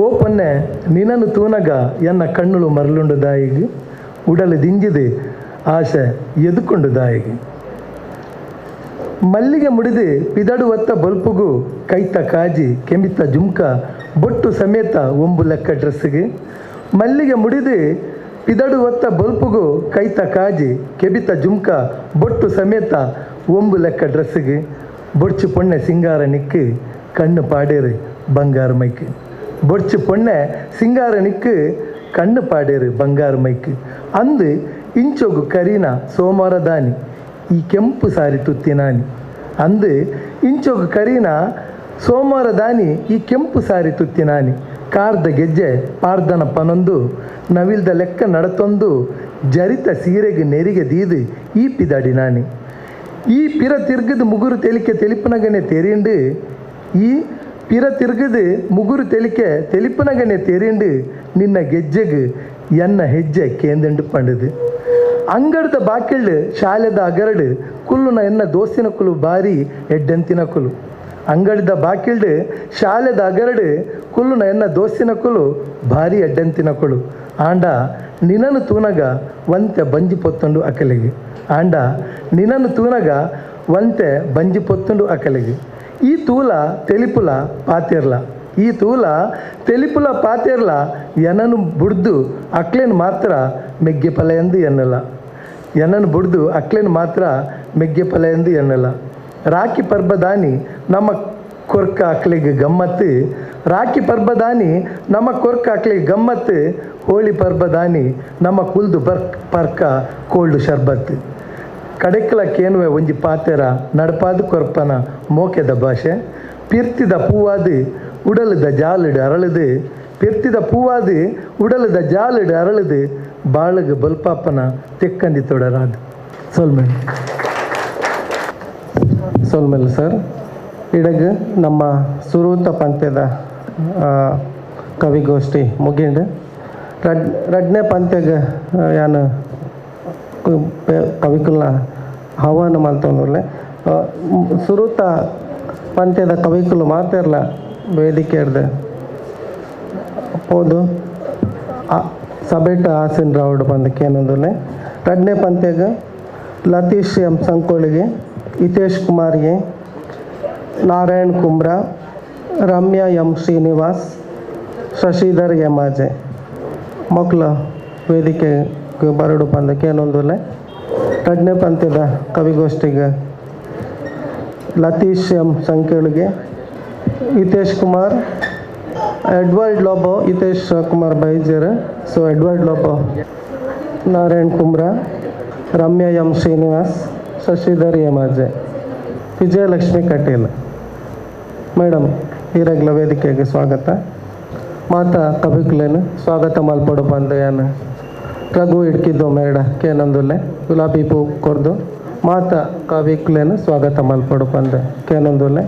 ಓ ಪೊನ್ನೆ ನಿನನು ತೂನಗ ಎನ್ನ ಕಣ್ಣುಳು ಮರಳುಂಡು ದಾಯಿಗೆ, ಉಡಲು ದಿಂಜಿದು ಆಸೆ ಎದುಕೊಂಡು ದಾಯಿಗೆ. ಮಲ್ಲಿಗೆ ಮುಡಿದು ಪಿದಡುವತ್ತ ಬಲ್ಪುಗು ಕೈತ ಕಾಜಿ ಕೆಮಿತ ಜುಮ್ಕ ಬೊಟ್ಟು ಸಮೇತ ಒಂಬು ಲೆಕ್ಕ ಡ್ರೆಸ್ಸಿಗೆ. ಮಲ್ಲಿಗೆ ಮುಡಿದು ಪಿದಡುವತ್ತ ಬಲ್ಪುಗು ಕೈತ ಕಾಜಿ ಕೆಬಿತ ಜುಮ್ಕ ಬೊಟ್ಟು ಸಮೇತ ಒಂಬು ಲೆಕ್ಕ ಡ್ರೆಸ್ಸಿಗೆ. ಬೊಡ್ಚು ಪೊಣ್ಣೆ ಸಿಂಗಾರ ನಿಕ್ಕು ಕಣ್ಣು ಪಾಡೇರು ಬಂಗಾರ ಮೈಕ್. ಬೊಡ್ಚು ಪೊಣ್ಣೆ ಸಿಂಗಾರ ನಿಕ್ಕು ಕಣ್ಣು ಪಾಡೇರು ಬಂಗಾರ ಮೈಕ್. ಅಂದು ಇಂಚೊಗು ಕರೀನ ಸೋಮವಾರ ದಾನಿ ಈ ಕೆಂಪು ಸಾರಿ ತುತ್ತಿನಾನಿ. ಅಂದು ಇಂಚೊಗು ಕರೀನ ಸೋಮವಾರ ದಾನಿ ಈ ಕೆಂಪು ಸಾರಿ ತುತ್ತಿನಾನಿ. ಕಾರ್ದ ಗೆಜ್ಜೆ ಪಾರ್ದನ ಪನೊಂದು ನವಿಲ್ದ ಲೆಕ್ಕ ನಡತೊಂದು ಜರಿತ ಸೀರೆಗೆ ನೆರಿಗೆ ದೀದು ಈ ಪಿದಾಡಿ ನಾನಿ. ಈ ಪಿರ ತಿರ್ಗದು ಮುಗುರು ತೆಲಿಕೆ ತೆಲಿಪನಗನೆ ತೆರಿಂಡು. ಈ ಪಿರ ತಿರ್ಗದು ಮುಗುರು ತೆಲಿಕೆ ತೆಲಿಪನಗನೆ ತೆರಿಂಡು ನಿನ್ನ ಗೆಜ್ಜೆಗು ಎನ್ನ ಹೆಜ್ಜೆ ಕೇಂದಂಡು ಪಂಡದು. ಅಂಗಡ್ದ ಬಾಕಿಲ್ಡು ಶಾಲೆದ ಅಗರಡು ಕುಲ್ಲುನ ಎನ್ನ ದೋಸ್ತಿನ ಕುಲು ಬಾರಿ ಎಡ್ಡೆಂತಿನ ಕುಲು. ಅಂಗಡಿದ ಬಾಕಿಲ್ಡು ಶಾಲೆದ ಅಗರಡು ಕುಲ್ಲುನ ಎನ್ನ ದೋಸ್ತಿನ ಕುಲು ಭಾರಿ ಎಡ್ಡೆಂತಿನ ಕುಲು. ಆಂಡ ನಿನನು ತೂನಗ ವಂತೆ ಬಂಜಿ ಪೊತ್ತುಂಡು ಅಕಲಿಗೆ. ಆಂಡ ನಿನನು ತೂನಗ ವಂತೆ ಬಂಜಿ ಪೊತ್ತುಂಡು ಅಕಲಿಗೆ. ಈ ತೂಲ ತೆಲಿಪುಲ ಪಾತಿರ್ಲ. ಈ ತೂಲ ತೆಲಿಪುಲ ಪಾತಿರ್ಲ ಎನನು ಬುಡ್ದು ಅಕ್ಲೇನು ಮಾತ್ರ ಮೆಗ್ಗೆ ಪಲೆಯಂದು ಎನ್ನಲ. ಎನ್ನನು ಬುಡ್ದು ಅಕ್ಲೇನು ಮಾತ್ರ ಮೆಗ್ಗೆ ಪಲೆಯಂದು ಎನ್ನಲ. ರಾಖಿ ಪರ್ಬದಾನಿ ನಮ್ಮ ಕೊರ್ಕ ಅಕ್ಲಿಗೆ ಗಮ್ಮತ್ತು. ರಾಖಿ ಪರ್ಬದಾನಿ ನಮ್ಮ ಕೊರ್ಕ ಅಕ್ಲಿಗೆ ಗಮ್ಮತ್ತು. ಹೋಳಿ ಪರ್ಬದಾನಿ ನಮ್ಮ ಕುಲ್ದು ಪರ್ಕ ಕೋಲ್ಡು ಶರ್ಬತ್ತು. ಕಡೆಕ್ಲ ಕೇನುವೆ ಒಂಜಿ ಪಾತೆರ ನಡಪಾದು ಕೊರ್ಪನ ಮೋಕೆದ ಭಾಷೆ. ಪಿರ್ತಿದ ಪೂವಾದು ಉಡಲದ ಜಾಲುಡು ಅರಳುದು. ಪಿರ್ತಿದ ಪೂವಾದು ಉಡಲದ ಜಾಲುಡು ಅರಳುದು ಬಾಳಗ ಬಲ್ಪಾಪನ ತೆಕ್ಕಂದಿ ತೊಡರಾದು. ಸೊಲ್ಮೆ ಸೊಲ್ಮೆಲ್ ಸರ್. ಇಡಗ ನಮ್ಮ ಸುರೂತ ಪಂತ್ಯದ ಕವಿಗೋಷ್ಠಿ ಮುಗಿಂಡು. ರಡ್ನೇ ಪಂತ್ಯಗ ಯಾನು ಕವಿಕುಲ್ನ ಆಹ್ವಾನ ಮಲ್ತೊಂದುಲ್ಲೆ. ಸುರೂತ ಪಂತ್ಯದ ಕವಿಕುಲು ಮಾತೆರ್ಲ ವೇದಿಕೆ ಹಿಡ್ದು ಪೋದು ಸಭೆಟ್ ಆಸಿನ್ ರಾವುಡ್ ಪಂದ್ ಕೇನೊಂದುಲ್ಲೆ. ರಡ್ನೇ ಪಂತ್ಯಗ ಲತೀಶ್ ಎಂ ಸಂಕೋಳಿಗೆ, ಹಿತೇಶ್ ಕುಮಾರ್ಗೆ, ನಾರಾಯಣ್ ಕುಮ್ರಾ, ರಮ್ಯಾ ಎಂ ಶ್ರೀನಿವಾಸ್, ಶಶಿಧರ್ ಯಮಾಜೆ ಮಕ್ಕಳ ವೇದಿಕೆಗೆ ಬರಡು ಪಂದಕ್ಕೆ ಏನೊಂದುಲ್ಲೆ. ರಡ್ನೇ ಪಂತ್ಯದ ಕವಿಗೋಷ್ಠಿಗೆ ಲತೀಶ್ ಎಂ ಸಂಕೇಳಿಗೆ, ಹಿತೇಶ್ ಕುಮಾರ್, ಎಡ್ವರ್ಡ್ ಲೋಬೋ, ಹಿತೇಶ್ ಕುಮಾರ್ ಬೈಜರ್, ಸೊ Edward Lobo, Narayan Kumra, Ramya M Srinivas, Shashidhar Yamaje, Vijayalakshmi Kateel madam ಈರಗ್ಲ ವೇದಿಕೆಗೆ ಸ್ವಾಗತ. ಮಾತಾ ಕವಿಕುಲೇನು ಸ್ವಾಗತ ಮಲ್ಪೊಡು ಪಂದ್ ಯಾನು ರಘು ಇಡ್ಕಿದ್ದು ಮೇಡ ಕೇನೊಂದುಲ್ಲೆ. ಗುಲಾಬಿ ಪೂ ಕೊರ್ದು ಮಾತಾ ಕವಿಕುಲೇನು ಸ್ವಾಗತ ಮಲ್ಪೊಡು ಪಂದ್ ಕೇನೊಂದುಲ್ಲೆ.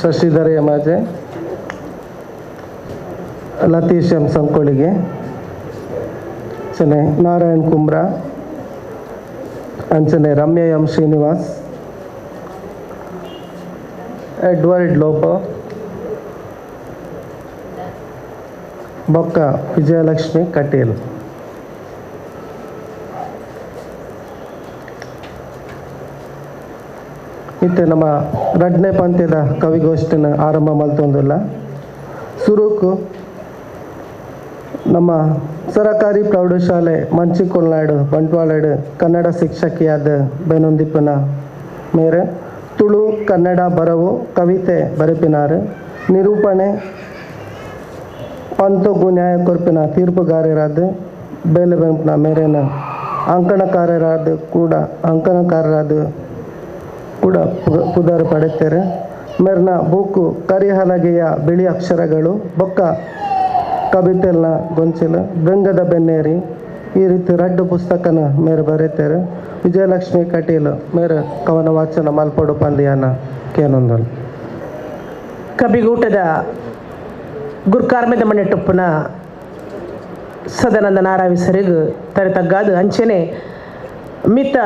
ಶಶಿಧರ್ ಯಮಾಜೆ, ಲತೀಶ್ ಎಂ ಸಂಕೋಳಿಗೆ, ಅಂಚನೆ ನಾರಾಯಣ್ ಕುಮ್ರಾ, ಅಂಚನೆ ರಮ್ಯಾ ಎಂ ಶ್ರೀನಿವಾಸ್, ಎಡ್ವರ್ಡ್ ಲೋಬೋ, ಬೊಕ್ಕ ವಿಜಯಲಕ್ಷ್ಮಿ ಕಟೀಲ್. ಇತ್ತೆ ನಮ್ಮ ರಡ್ನೇ ಪಂತ್ಯದ ಕವಿಗೋಷ್ಠಿನ ಆರಂಭ ಮಲ್ತೊಂದುಲ್ಲ. ಸುರುಕು ನಮ್ಮ ಸರಕಾರಿ ಪ್ರೌಢಶಾಲೆ ಮಂಚಿಕೊಲ್ನಾಡು ಬಂಟ್ವಾಳಡು ಕನ್ನಡ ಶಿಕ್ಷಕಿಯಾದ ಬೆನೊಂದಿಪ್ಪನ ಮೇರೆ ತುಳು ಕನ್ನಡ ಬರವು ಕವಿತೆ ಬರೆಪಿನಾರು, ನಿರೂಪಣೆ ಪಂತೊಗು ನ್ಯಾಯ ಕೊರ್ಪಿನ ತೀರ್ಪುಗಾರರಾದ ಬೇಲೆ ಬೆಂಪಿನ ಮೇರೆನ ಅಂಕಣಕಾರರಾದ ಕೂಡ ಪುದರ್ ಪಡೆತಾರೆ. ಮೇರ್ನ ಬೂಕು ಕರಿಹಲಗೆಯ ಬಿಳಿ ಅಕ್ಷರಗಳು ಬೊಕ್ಕ ಕವಿತೆಲ್ಲ ಗೊಂಚಿಲು ಬೃಂಗದ ಬೆನ್ನೇರಿ ಈ ರೀತಿ ರಡ್ಡು ಪುಸ್ತಕನ ಮೇರೆ ಬರೀತಾರೆ. ವಿಜಯಲಕ್ಷ್ಮಿ ಕಟೀಲ್ ಮೇರೆ ಕವನ ವಾಚನ ಮಲ್ಪೊಡು ಪಂದಿಯಾನ ಕೇನೊಂದಲ್. ಕಬಿಗೂಟದ ಗುರ್ಕಾರ್ಮೆದ ಮನೆಟೊಪ್ಪುನ ಸದಾನಂದ ನಾರಾವಿ ಸರಿಗ್ ತರೆ ತಗ್ಗಾದು ಅಂಚನೆ ಮಿತ್ತ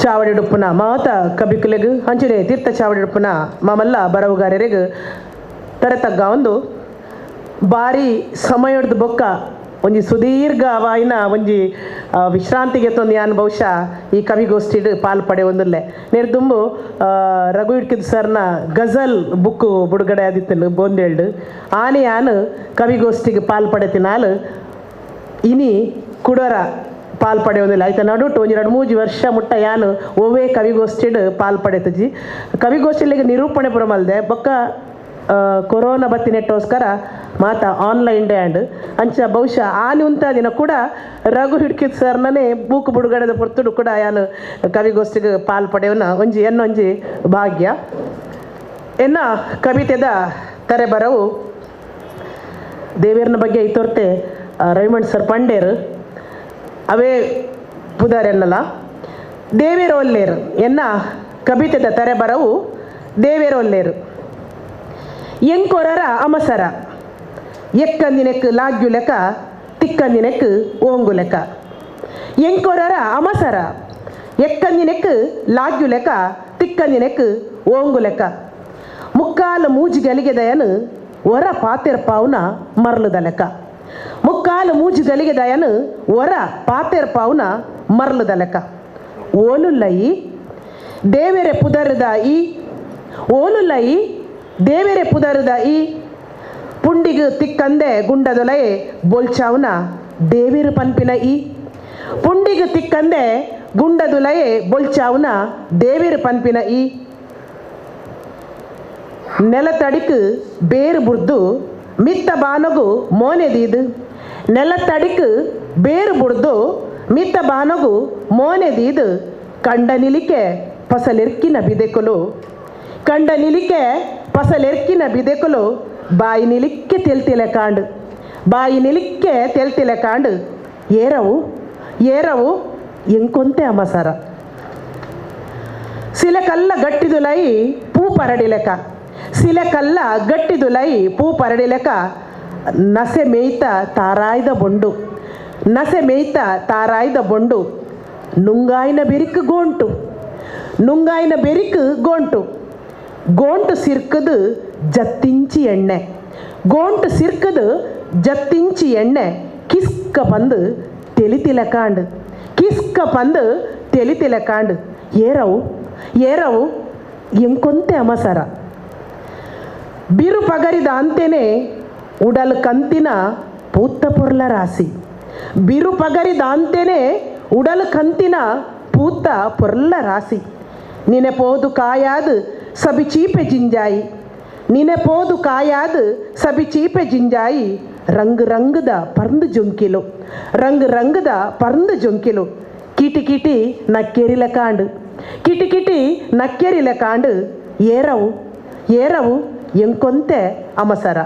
ಚಾವಡಿಡುಪ್ಪುನ ಮಾತ ಕಬಿಕುಲೆಗ್ ಅಂಚನೆ ತೀರ್ಥ ಚಾವಡಿಡುಪ್ಪುನ ಮಾಮಲ್ಲ ಬರವುಗಾರರಿಗೆ ತರೆ ತಗ್ಗ ಒಂದು ಬಾರಿ ಸಮಯದ ಬೊಕ್ಕ ಒಂಜಿ ಸುದೀರ್ಘವಾಯಿನ ಒಂಜಿ ವಿಶ್ರಾಂತಿಗೆ ತೊಂದು ಯಾನ್ ಬಹುಶಃ ಈ ಕವಿಗೋಷ್ಠಿಡ್ ಪಾಲ್ ಪಡೆ ಒಂದುಲ್ಲೆ ನೇರ್ದುಂಬು ರಘು ಇಡ್ಕಿದ್ ಸರ್ನ ಗಜಲ್ ಬುಕ್ಕು ಬಿಡುಗಡೆ ಆದಿತ್ತನು ಬೋಂದೇಳ್ಡು ಆನೆ ಯಾನು ಕವಿಗೋಷ್ಠಿಗೆ ಪಾಲ್ ಪಡೆತಿನಾಲು ಇನಿ ಕುಡರ ಪಾಲ್ ಪಡೆಯೊಂದಿಲ್ಲ ಆಯ್ತು ನಡುಟು ಒಂಜಿ ಎರಡು ಮೂಜಿ ವರ್ಷ ಮುಟ್ಟ ಯಾನು ಒವ್ವೇ ಕವಿಗೋಷ್ಠಿಡ್ ಪಾಲ್ ಪಡೆತಜಿ ಕವಿಗೋಷ್ಠಿಲಿಗೆ ನಿರೂಪಣೆ ಪುರ ಮಲ್ದೆ ಬೊಕ್ಕ ಕೊರೋನಾ ಬತ್ತಿ ನೆಟ್ಟೋಸ್ಕರ ಮಾತ online day and ಅಂಚ ಬಹುಶಃ ಆನೆ ಉಂತ ದಿನ ಕೂಡ ರಘು ಹಿಡ್ಕಿದ್ ಸರ್ನೇ ಬೂಕು ಬಿಡುಗಡೆದ ಪೊರ್ತುಡು ಕೂಡ ಯಾನು ಕವಿಗೋಷ್ಠಿಗೆ ಪಾಲ್ ಪಡೆಯವನ ಒಂಜಿ ಎನ್ನೊಂಜಿ ಭಾಗ್ಯ. ಎನ್ನ ಕವಿತೆದ ತರೆ ಬರವು ದೇವೇರ್ನ ಬಗ್ಗೆ ಐತೋರ್ತೆ ರವಿಮಣ್ ಸರ್ ಪಂಡೇರು ಅವೇ ಪುದಾರೆನ್ನಲ್ಲ ದೇವೇರೋಲ್ಲೇರು. ಎನ್ನ ಕವಿತೆದ ತರೆ ಬರವು ದೇವೇರೋಲ್ಲೇರು. ಎಂಕೊರರ ಅಮಸರ ಎಕ್ಕಂದಿನೆಕ್ ಲಾಗ್ಯು ಲೆಕ್ಕ ತಿಕ್ಕಂದಿನೆಕ್ ಓಂಗು ಲೆಕ್ಕ. ಎಂಕೊರರ ಅಮಸರ ಎಕ್ಕಂದಿನೆಕ್ ಲಾಗ್ಯು ಲೆಕ್ಕ ತಿಕ್ಕಂದಿನೆಕ್ ಓಂಗು ಲೆಕ್ಕ. ಮುಕ್ಕಾಲು ಮೂಜಿಗಲಿಗೆದಯನು ಒರ ಪಾತೆರ್ಪಾವುನ ಮರ್ಲುದ ಲೆಕ್ಕ. ಮುಕ್ಕಾಲು ಮೂಜಿಗಲಿಗೆದಯನು ಒರ ಪಾತೆರ್ಪಾವುನ ಮರ್ಲುದ ಲೆಕ್ಕ. ಓಲುಲ್ಲಯಿ ದೇವೆರೆ ಪುದರುದ ಈ ಓಲುಲ್ಲಯಿ ದೇವೆರೆ ಪುದರುದ ಈ ಪುಂಡಿಗು ತಿಕ್ಕಂದೆ ಗುಂಡದೊಲೈ ಬೋಲ್ಚಾವುನ ದೇವಿರು ಪನ್ಪಿನ ಈ ಪುಂಡಿಗು ತಿಕ್ಕಂದೆ ಗುಂಡದುಲಯೆ ಬೊಲ್ಚಾವುನ ದೇವಿರು ಪನ್ಪಿನ ಈ ನೆಲತಡಿಕು ಬೇರು ಬುಡ್ದು ಮಿತ್ತ ಬಾನಗು ಮೋನೆದೀದು ನೆಲತಡಿಕು ಬೇರು ಬುಡ್ದು ಮಿತ್ತ ಬಾನಗು ಮೋನೆದೀದು ಕಂಡ ನಿಲಿಕೆ ಫಸಲೆರ್ಕಿನ ಬಿದೆಕೊಲು ಕಂಡ ನಿಲಿಕೆ ಫಸಲೆರ್ಕಿನ ಬಿದೆಕೊಲು ಬಾಯಿ ನಿಲಿಕ್ಕೆ ತೆಲ್ತಿಲೆ ಕಾಂಡು ಬಾಯಿ ನಿಲಿಕ್ಕೆ ತೆಲ್ತಿಲೆ ಕಾಂಡು ಏರವು ಏರವು ಎಂಕೊಂತೆ ಅಮಸರ. ಸಿಲಕಲ್ಲ ಗಟ್ಟಿದುಲೈ ಪೂ ಪರಡಿಲೆಕ ಸಿಲಕಲ್ಲ ಗಟ್ಟಿದುಲೈ ಪೂ ಪರಡಿಲೆಕ ನಸೆ ಮೇಯ್ತ ತಾರಾಯ್ದ ಬೊಂಡು ನಸೆ ಮೇಯ್ತ ತಾರಾಯ್ದ ಬೊಂಡು ನುಂಗಾಯಿನ ಬೆರಿಕ್ ಗೋಂಟು ನುಂಗಾಯಿನ ಬೆರಿಕ್ ಗೋಂಟು ಗೋಂಟು ಸಿರ್ಕದು ಜತ್ತಿಂಚಿ ಎಣ್ಣೆ ಗೋಂಟು ಸಿರ್ಕದು ಜತ್ತಿಂಚಿ ಎಣ್ಣೆ ಕಿಸ್ಕ ಪಂದು ತೆಲಿತಿಲೆ ಕಾಂಡು ಕಿಸ್ಕ ಪಂದು ತೆಲಿತಿಲೆ ಕಾಂಡು ಏರವು ಏರವು ಎಂಕೊಂತೆ ಅಮಸರ. ಬಿರು ಪಗರಿದ ಅಂತೇನೆ ಉಡಲ್ ಕಂತಿನ ಪೂತ್ತ ಪೊರ್ಲ ರಾಸಿ ಬಿರು ಪಗರಿದ ಅಂತೇನೆ ಉಡಲ್ ಕಂತಿನ ಪೂತ್ತ ಪೊರ್ಲ ರಾಸಿ ನಿನೆಪೋದು ಕಾಯಾದು ಸಬಿ ಚೀಪೆ ಜಿಂಜಾಯಿ ನಿನೆಪೋದು ಕಾಯಾದು ಸಬಿ ಚೀಪೆ ಜಿಂಜಾಯಿ ರಂಗ್ ರಂಗದ ಪರ್ಂದು ಜೊಂಕಿಲು ರಂಗ್ ರಂಗದ ಪರ್ಂದು ಜೊಂಕಿಲು ಕಿಟಿ ಕಿಟಿ ನಕ್ಕೆರಿಲೆ ಕಾಂಡು ಕಿಟಿ ಕಿಟಿ ನಕ್ಕೆರಿಲೆ ಕಾಂಡು ಏರವು ಏರವು ಎಂಕೊಂತೆ ಅಮಸರ.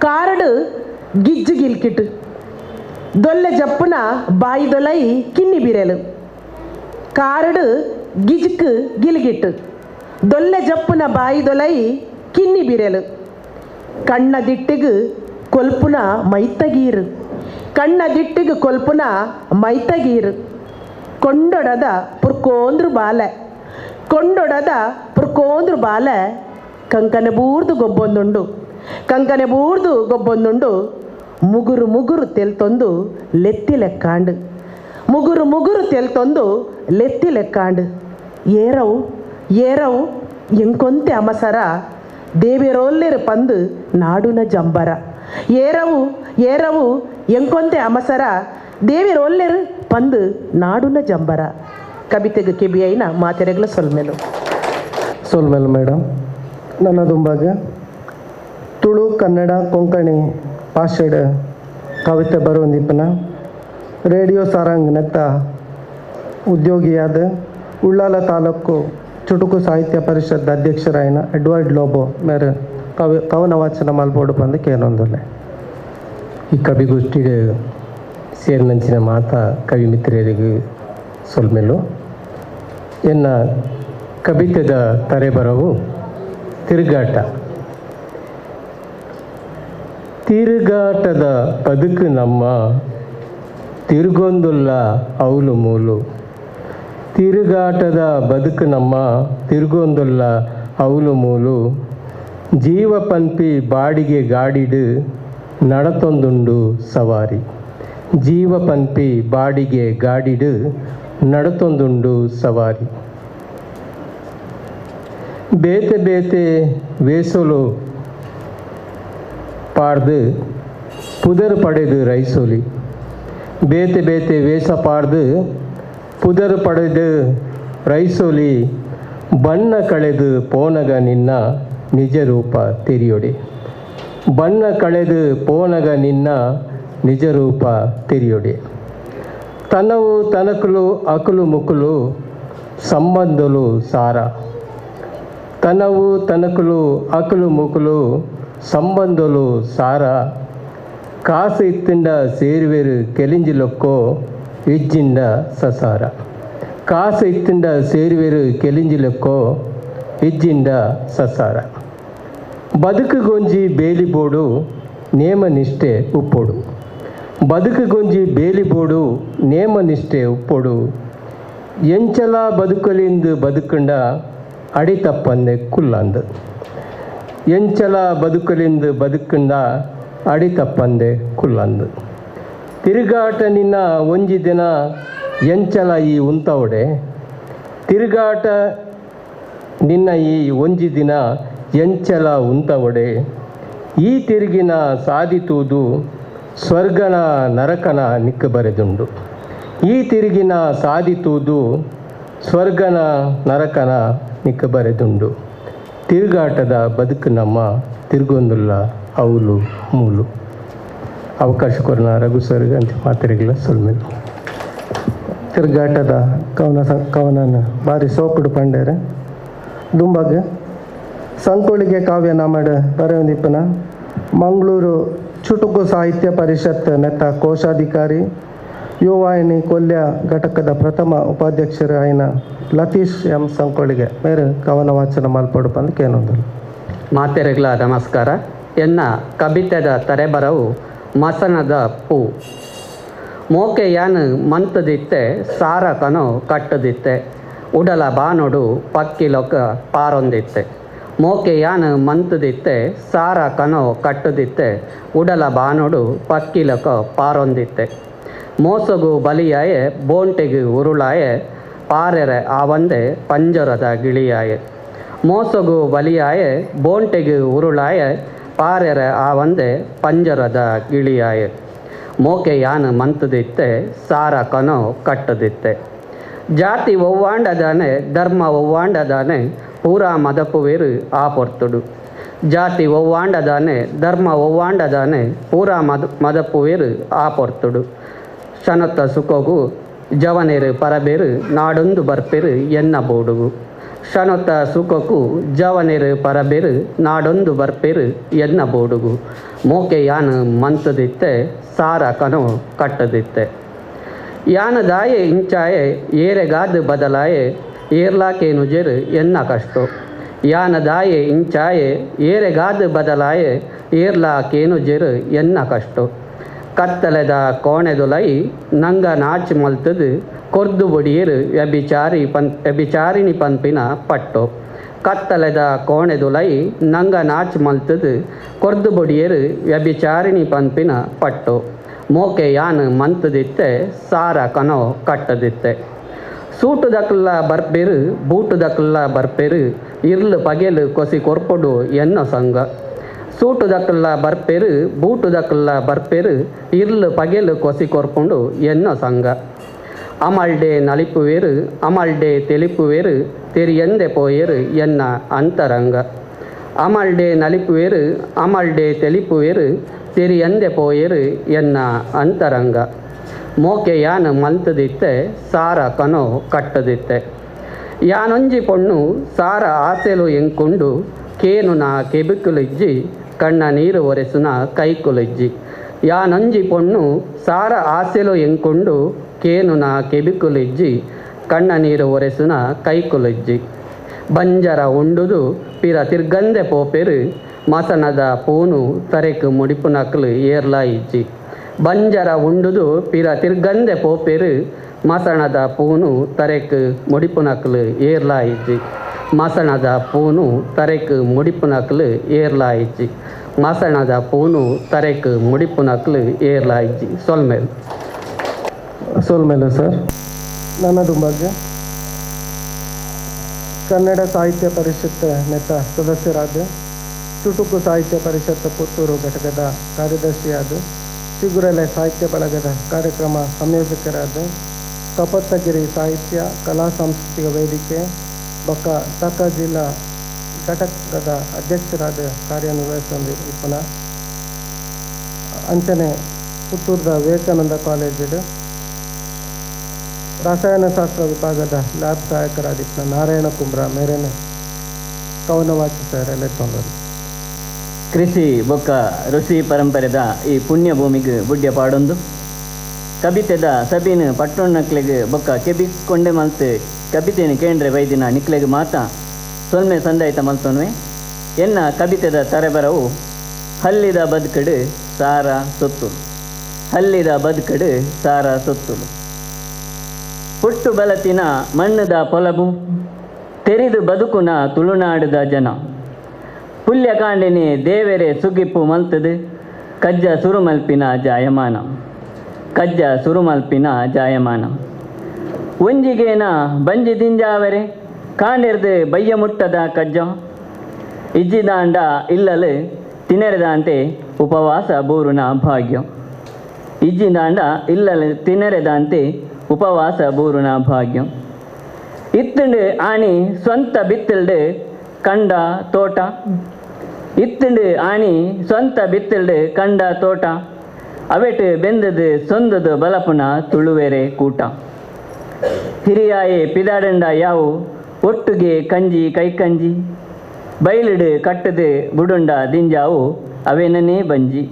ಕಾರಡು ಗಿಜ್ಜು ಗಿಲ್ಕಿಟ್ಟು ದೊಲ್ಲೆ ಜಪ್ಪುನ ಬಾಯಿ ದೊಲೈ ಕಿನ್ನಿ ಬಿರೆಲು ಕಾರಡು ಗಿಜ್ಕು ಗಿಲ್ಗಿಟ್ಟು ದೊಲ್ಲೆ ಜಪ್ಪುನ ಬಾಯಿ ದೊಲೈ ಕಿನ್ನಿ ಬಿರೆಲು ಕಣ್ಣ ದಿಟ್ಟಿಗು ಕೊಲ್ಪುನ ಮೈತಗೀರು ಕಣ್ಣ ದಿಟ್ಟಿಗು ಕೊಲ್ಪುನ ಮೈತಗೀರು ಕೊಂಡೊಡದ ಪುರ್ಕೋಂದ್ರು ಬಾಲೆ ಕೊಂಡೊಡದ ಪುರ್ಕೋಂದ್ರು ಬಾಲೆ ಕಂಕನೆ ಬೂರ್ದು ಗೊಬ್ಬೊಂದುಂಡು ಕಂಕನೆ ಬೂರ್ದು ಗೊಬ್ಬೊಂದುಂಡು ಮುಗುರು ಮುಗುರು ತೆಲ್ತೊಂದು ಲೆತ್ತಿ ಲೆಕ್ಕಾಂಡು ಮುಗುರು ಮುಗುರು ತೆಲ್ತೊಂದು ಲೆತ್ತಿ ಲೆಕ್ಕಾಂಡು ಏರವು ಏರವು ಎಂಕೊಂತೆ ಅಮಸರ ದೇವಿರೋಲ್ಲೆರು ಪಂದು ನಾಡುನ ಜಂಬರ ಏರವು ಏರವು ಎಂಕೊಂತೆ ಅಮಸರ ದೇವಿರೋಲ್ಲೆರು ಪಂದು ನಾಡುನ ಜಂಬರ. ಕವಿತೆಗೆ ಕೆಬಿಐನ ಮಾತೆರೆಗಳ ಸೊಲ್ಮೆಲು ಸೊಲ್ಮೆಲು ಮೇಡಮ್. ನನ್ನ ದುಂಬಾಗ ತುಳು ಕನ್ನಡ ಕೊಂಕಣಿ ಭಾಷೆಡ್ ಕವಿತೆ ಬರುವಂದಿಪ್ಪನ ರೇಡಿಯೋ ಸಾರಂಗ್ ನೆತ್ತ ಉದ್ಯೋಗಿಯಾದ ಉಳ್ಳಾಲ ತಾಲೂಕು ಚುಟುಕು ಸಾಹಿತ್ಯ ಪರಿಷತ್ ಅಧ್ಯಕ್ಷರಾಯನ ಎಡ್ವರ್ಡ್ ಲೋಬೋ ಮೇರೆ ಕವನ ವಾಚನ ಮಲ್ಪೋಡು ಬಂದು ಕೇನೊಂದುಲ್ಲೆ. ಈ ಕವಿಗೋಷ್ಠಿಗೆ ಸೇರಿನಂಚಿನ ಮಾತಾ ಕವಿ ಮಿತ್ರರಿಗೆ ಸೊಲ್ಮೆಲು. ಎನ್ನ ಕವಿತೆದ ತರೆ ಬರವು ತಿರುಗಾಟ. ತಿರುಗಾಟದ ಬದುಕು ನಮ್ಮ ತಿರುಗೊಂದುಲ್ಲ ಅವಲು ಮೂಲು. ತಿರುಗಾಟದ ಬದುಕು ನಮ್ಮ ತಿರುಗೊಂದುಲ್ಲ ಅವಲು ಮೂಲು. ಜೀವ ಪನ್ಪಿ ಬಾಡಿಗೆ ಗಾಡಿಡು ನಡತೊಂದುಂಡು ಸವಾರಿ. ಜೀವ ಪನ್ಪಿ ಬಾಡಿಗೆ ಗಾಡಿಡು ನಡತೊಂದುಂಡು ಸವಾರಿ. ಬೇತೆ ಬೇತೆ ವೇಸಲು ಪಾಡ್ದು ಪುದರ್ ಪಡೆದು ರೈಸೋಲಿ. ಬೇತೆ ಬೇತೆ ವೇಷ ಪಾಡ್ದು ಪುದರ್ ಪಡೆದು ರೈಸೋಲಿ. ಬಣ್ಣ ಕಳೆದು ಪೋನಗ ನಿನ್ನ ನಿಜ ರೂಪ ತೆರಿಯೊಡೆ. ಬಣ್ಣ ಕಳೆದು ಪೋನಗ ನಿನ್ನ ನಿಜ ರೂಪ ತೆರಿಯೊಡೆ. ತನವು ತನಕುಲು ಅಕುಲು ಮುಕುಲು ಸಂಬಂಧಲು ಸಾರ. ತನವು ತನಕುಲು ಅಕುಲು ಮುಕುಲು ಸಂಬಂಧಲು ಸಾರ. ಕಾಸು ಇತ್ತಿಂಡ ಸೇರುವೆರು ಕೆಲಿಂಜಿಲೊಕ್ಕೋ ಇಜ್ಜಿಂಡ ಸಸಾರ. ಕಾಸು ಇತ್ತಿಂಡ ಸೇರುವೆರು ಕೆಲಿಂಜಿಲೊಕ್ಕೋ ಇಜ್ಜಿಂಡ ಸಸಾರ. ಬದುಕುಗೊಂಜಿ ಬೇಲಿಬೋಡು ನೇಮ ನಿಷ್ಠೆ ಉಪ್ಪೊಡು. ಬದುಕುಗೊಂಜಿ ಬೇಲಿಬೋಡು ನೇಮ ನಿಷ್ಠೆ ಉಪ್ಪೊಡು. ಎಂಚಲ ಬದುಕಲಿಂದು ಬದುಕಂಡ ಅಡಿತಪ್ಪಂದೆ ಕುಲ್ಲಂದು. ಎಂಚಲ ಬದುಕಲಿಂದು ಬದುಕಂಡ ಅಡಿತಪ್ಪಂದೆ ಕುಲ್ಲಂದು. ತಿರುಗಾಟ ನಿನ್ನ ಒಂಜಿ ದಿನ ಎಂಚಲ ಈ ಉಂತವಡೆ. ತಿರುಗಾಟ ನಿನ್ನ ಈ ಒಂಜಿ ದಿನ ಎಂಚಲ ಉಂತವಡೆ. ಈ ತಿರುಗಿನ ಸಾಧಿತೂದು ಸ್ವರ್ಗನ ನರಕನ ನಿಕ್ಕ ಬರೆದುಂಡು. ಈ ತಿರುಗಿನ ಸಾಧಿತೂದು ಸ್ವರ್ಗನ ನರಕನ ನಿಕ್ಕ ಬರೆದುಂಡು. ತಿರುಗಾಟದ ಬದುಕು ನಮ್ಮ ತಿರುಗೊಂದುಲ್ಲ ಅವಲು ಮೂಲು. ಅವಕಾಶ ಕೊರನ ರಘು ಸರ್ಗೆ ಅಂತ ಮಾತಿರಗಿಲ್ಲ ಸೊಲ್ಮೇಲೆ. ತಿರುಗಾಟದ ಕವನನ ಭಾರಿ ಸೋಕುಡು ಪಂಡೇರೆ. ದುಂಬಗ್ ಸಂಕೋಳಿಗೆ ಕಾವ್ಯ ನಾಮಡ್ ಬರೆಯೊಂದಿಪ್ಪನ ಮಂಗಳೂರು ಚುಟುಕು ಸಾಹಿತ್ಯ ಪರಿಷತ್ ನೆತ್ತ ಕೋಶಾಧಿಕಾರಿ ಯುವವಾಹಿನಿ ಕೊಲ್ಯ ಘಟಕದ ಪ್ರಥಮ ಉಪಾಧ್ಯಕ್ಷರು ಆಯ್ನ ಲತೀಶ್ ಎಂ ಸಂಕೋಳಿಗೆ ಮೇರೆ ಕವನ ವಾಚನ ಮಲ್ಪಡು ಪಂದ್ ಕೇನೊಂದು. ಮಾತೆರೆಗ್ಲ ನಮಸ್ಕಾರ. ಎನ್ನ ಕವಿತೆದ ತರೆಬರವು ಮಸನದ ಪೂ. ಮೋಕೆ ಯಾನು ಮಂತದಿತ್ತೆ ಸಾರ ಕನೋ ಕಟ್ಟದಿತ್ತೆ ಉಡಲ ಬಾನೊಡು ಪಕ್ಕಿಲೊಕ ಪಾರೊಂದಿತ್ತೆ. ಮೋಕೆ ಯಾನು ಮಂತದಿತ್ತೆ ಸಾರ ಕನೋ ಕಟ್ಟದಿತ್ತೆ ಉಡಲ ಬಾನೊಡು ಪಕ್ಕಿಲೊಕ ಪಾರೊಂದಿತ್ತೆ. ಮೋಸಗು ಬಲಿಯಾಯೆ ಬೋಂಟೆಗು ಉರುಳಾಯೆ ಪಾರೆರೆ ಆವಂದೆ ಪಂಜರದ ಗಿಳಿಯಾಯೆ. ಮೋಸಗು ಬಲಿಯಾಯೆ ಬೋಂಟೆಗು ಉರುಳಾಯೆ ಪಾರೆರೆ ಆವಂದೆ ಪಂಜರದ ಗಿಳಿಯಾಯೆ. ಮೋಕೆ ಯಾನು ಮಂತದಿತ್ತೆ ಸಾರ ಕನೋ ಕಟ್ಟದಿತ್ತೆ. ಜಾತಿ ಒವ್ವಾಂಡದಾನೆ ಧರ್ಮ ಒವ್ವಾಂಡದಾನೆ ಪೂರಾ ಮದಪುವೇರು ಆ ಪೊರ್ತುಡು. ಜಾತಿ ಒವ್ವಾಂಡದಾನೆ ಧರ್ಮ ಒವ್ವಾಂಡದಾನೆ ಪೂರಾ ಮದಪುವೇರು ಆ ಪೊರ್ತುಡು. ಶನತ್ತ ಸುಖಗು ಜವನೇರು ಪರಬೇರು ನಾಡೊಂದು ಬರ್ಪೇರು ಎನ್ನ ಬೋಡುಗು. ಶನತ್ತ ಸುಖಕ್ಕೂ ಜವನೇರು ಪರಬೇರು ನಾಡೊಂದು ಬರ್ಪೇರು ಎನ್ನ ಬೋಡುಗು. ಮೋಕೆ ಯಾನು ಮಂತದಿತ್ತೆ ಸಾರ ಕನೋ ಕಟ್ಟದಿತ್ತೆ. ಯಾನ ದಾಯೆ ಇಂಚಾಯೆ ಏರೆಗಾದ ಬದಲಾಯೆ ಏರ್ಲಾಕೇನು ಜೆರು ಎನ್ನ ಕಷ್ಟೋ. ಯಾನ ದಾಯೆ ಇಂಚಾಯೆ ಏರೆಗಾದ ಬದಲಾಯೆ ಏರ್ಲಾಕೇನು ಜೆರು ಎನ್ನ ಕಷ್ಟೋ. ಕತ್ತಲೆದ ಕೋಣೆದುಲೈ ನಂಗ ನಾಚ್ ಮಲ್ತದು ಕೊರ್ದು ಬೊಡಿಯರು ವ್ಯಭಿಚಾರಿಣಿ ಪನ್ಪಿನ ಪಟ್ಟೋ. ಕತ್ತಲೆದ ಕೋಣೆದುಲೈ ನಂಗ ನಾಚ್ ಮಲ್ತದು ಕೊರ್ದು ಬೊಡಿಯರು ವ್ಯಭಿಚಾರಿಣಿ ಪನ್ಪಿನ ಪಟ್ಟೋ. ಮೋಕೆ ಯಾನು ಮಂತದಿತ್ತೆ ಸಾರ ಕನೋ ಕಟ್ಟದಿತ್ತೆ. ಸೂಟುದಕ್ಲ ಬರ್ಪೇರು ಬೂಟುದಕ್ಲ ಬರ್ಪೇರು ಇರ್ಲು ಪಗೆಲು ಕೊಸಿ ಕೊರ್ಪೊಡು ಎನ್ನೋ ಸಂಘ. ಸೂಟುದಕ್ಲ ಬರ್ಪೇರು ಬೂಟುದಕ್ಲ ಬರ್ಪೇರು ಇರ್ಲು ಪಗೆಲು ಕೊಸಿ ಕೊರ್ಪುಂಡು ಎನ್ನೋ ಸಂಘ. ಅಮಲ್ಡೆ ನಲಿಪುವೇರು ಅಮಲ್ಡೆ ತೆಲಿಪುವೇರು ತೆರಿಯಂದೆ ಪೋಯೇರು ಎನ್ನ ಅಂತರಂಗ. ಅಮಲ್ಡೆ ನಲಿಪುವೇರು ಅಮಲ್ಡೆ ತೆಲಿಪುವೇರು ತೆರಿಯಂದೆ ಪೋಯೇರು ಎನ್ನ ಅಂತರಂಗ. ಮೋಕೆ ಯಾನು ಮಂತದಿತ್ತೆ ಸಾರ ಕನೋ ಕಟ್ಟದಿತ್ತೆ. ಯಾನೊಂಜಿ ಪೊಣ್ಣು ಸಾರ ಆಸೆಲು ಎಂಕುಂಡು ಕೇನುನ ಕೆಬಿಕುಲಿಜ್ಜಿ ಕಣ್ಣ ನೀರು ಒರೆಸುನ ಕೈಕುಲಿಜ್ಜಿ. ಯಾನೊಂಜಿ ಪೊಣ್ಣು ಸಾರ ಆಸೆಲು ಎಂಕುಂಡು ಕೇನುನ ಕೆಬಿಕುಲಿಜ್ಜಿ ಕಣ್ಣ ನೀರು ಒರೆಸುನ ಕೈಕುಲಿಜ್ಜಿ. ಬಂಜರ ಉಂಡುದು ಪಿರ ತಿರ್ಗಂದೆ ಪೋಪೆರು ಮಸಣದ ಪೂನು ತರೆಕ್ ಮುಡಿಪುನಕ್ಲು ಏರ್ಲಾ ಇಜ್ಜಿ ಬಂಜರ ಉಂಡುದು ಪಿರ ತಿರ್ಗಂದೆ ಪೋಪೆರು ಮಸಣದ ಪೂನು ತರೆಕ್ ಮುಡಿಪುನಕ್ಲು ಏರ್ಲಾ ಇಜ್ಜಿ ಮಸಣದ ಪೂನು ತರೆಕ್ ಮುಡಿಪುನಕ್ಲು ಏರ್ಲಾ ಇಜ್ಜಿ ಮಸಣದ ಪೂನು ತರೆಕ್ ಮುಡಿಪುನಕ್ಲು ಏರ್ಲಾ ಇಜ್ಜಿ. ಸೊಲ್ಮೇಲು. ಸೊಲ್ಮೇಲು ಸರ್. ನನ್ನದು ಬಗ್ಗೆ ಕನ್ನಡ ಸಾಹಿತ್ಯ ಪರಿಷತ್ ನೆತ್ತ ಸದಸ್ಯರಾದ ಚುಟುಕು ಸಾಹಿತ್ಯ ಪರಿಷತ್ ಪುತ್ತೂರು ಘಟಕದ ಕಾರ್ಯದರ್ಶಿಯಾದ ಚಿಗುರೆಲೆ ಸಾಹಿತ್ಯ ಬಳಗದ ಕಾರ್ಯಕ್ರಮ ಸಂಯೋಜಕರಾದ ಕಪತ್ತಗಿರಿ ಸಾಹಿತ್ಯ ಕಲಾ ಸಾಂಸ್ಕೃತಿಕ ವೇದಿಕೆ ಬೊಕ್ಕ ತಕ ಜಿಲ್ಲಾ ಘಟಕದ ಅಧ್ಯಕ್ಷರಾದ ಕಾರ್ಯನಿರ್ವಹಿಸಿದ ಅಂಚನೆ ಪುತ್ತೂರದ ವಿವೇಕಾನಂದ ಕಾಲೇಜಿಡು ರಸಾಯನಶಾಸ್ತ್ರ ವಿಭಾಗದ ಲ್ಯಾಬ್ ಸಹಾಯಕರಾದಿಪ್ಪ ನಾರಾಯಣ ಕುಂಬ್ರ ಮೇರೆನೆ ಕವನ ವಾಚಿಸಾರೆ ಲೆತ್ತೊಂದರು. ಕೃಷಿ ಬೊಕ್ಕ ಋಷಿ ಪರಂಪರೆದ ಈ ಪುಣ್ಯ ಭೂಮಿಗೆ ಬುಡ್ಯ ಪಾಡೊಂದು ಕಬಿತೆದ ಸಬೀನ್ ಪಟ್ಟೊಣ್ಣಕ್ಲೆಗ್ ಬೊಕ್ಕ ಕೆಬಿಕೊಂಡೆ ಮಲ್ತು ಕಬಿತೆನ ಕೇಂದ್ರ ವೈದಿನ ನಿಕ್ಲೆಗ್ ಮಾತಾ ಸೊಲ್ಮೆ ಸಂದಾಯಿತ ಮಲ್ತೊನ್ವೆ. ಎನ್ನ ಕಬಿತೆದ ತರೆಬರವು ಹಲ್ಲಿದ ಬದುಕಡು ಸಾರ ಸೊತ್ತುಲು. ಹಲ್ಲಿದ ಬದುಕಡು ಸಾರ ಸೊತ್ತುಲು. ಪುಟ್ಟು ಬಲತಿನ ಮಣ್ಣದ ಪೊಲಬು ತೆರಿದು ಬದುಕುನ ತುಳುನಾಡದ ಜನ. ಪುಲ್ಯಕಾಂಡಿನಿ ದೇವೆರೆ ಸುಗಿಪ್ಪು ಮಲ್ತದು ಕಜ್ಜ ಸುರುಮಲ್ಪಿನ ಜಾಯಮಾನ. ಕಜ್ಜ ಸುರುಮಲ್ಪಿನ ಜಾಯಮಾನ. ಒಂಜಿಗೇನ ಬಂಜಿ ದಿಂಜಾವರೆ ಕಾಂಡಿರ್ದು ಬಯ್ಯ ಮುಟ್ಟದ ಕಜ್ಜ. ಇಜ್ಜಿದಾಂಡ ಇಲ್ಲಲು ತಿನೆರೆದಾಂತೆ ಉಪವಾಸ ಬೂರುನ ಭಾಗ್ಯ. ಇಜ್ಜಿದಾಂಡ ಇಲ್ಲಲು ತಿನೆರೆದಾಂತೆ ಉಪವಾಸ ಬೂರುನ ಭಾಗ್ಯ. ಇತ್ತಂಡು ಆಣಿ ಸ್ವಂತ ಬಿತ್ತಲ್ಡು ಕಂಡ ತೋಟ. ಇತ್ತಂಡು ಆಣಿ ಸ್ವಂತ ಬಿತ್ತಲ್ಡು ಕಂಡ ತೋಟ. ಅವೆಟು ಬೆಂದದು ಸೊಂದದು ಬಲಪುನ ತುಳುವೆರೆ ಕೂಟ. ಹಿರಿಯಾಯೆ ಪಿದಾಡಂಡ ಯಾವು ಒಟ್ಟುಗೆ ಕಂಜಿ ಕೈಕಂಜಿ. ಬೈಲಿಡು ಕಟ್ಟದು ಬುಡುಂಡ ದಿಂಜಾವು ಅವೇನನೇ ಬಂಜಿ.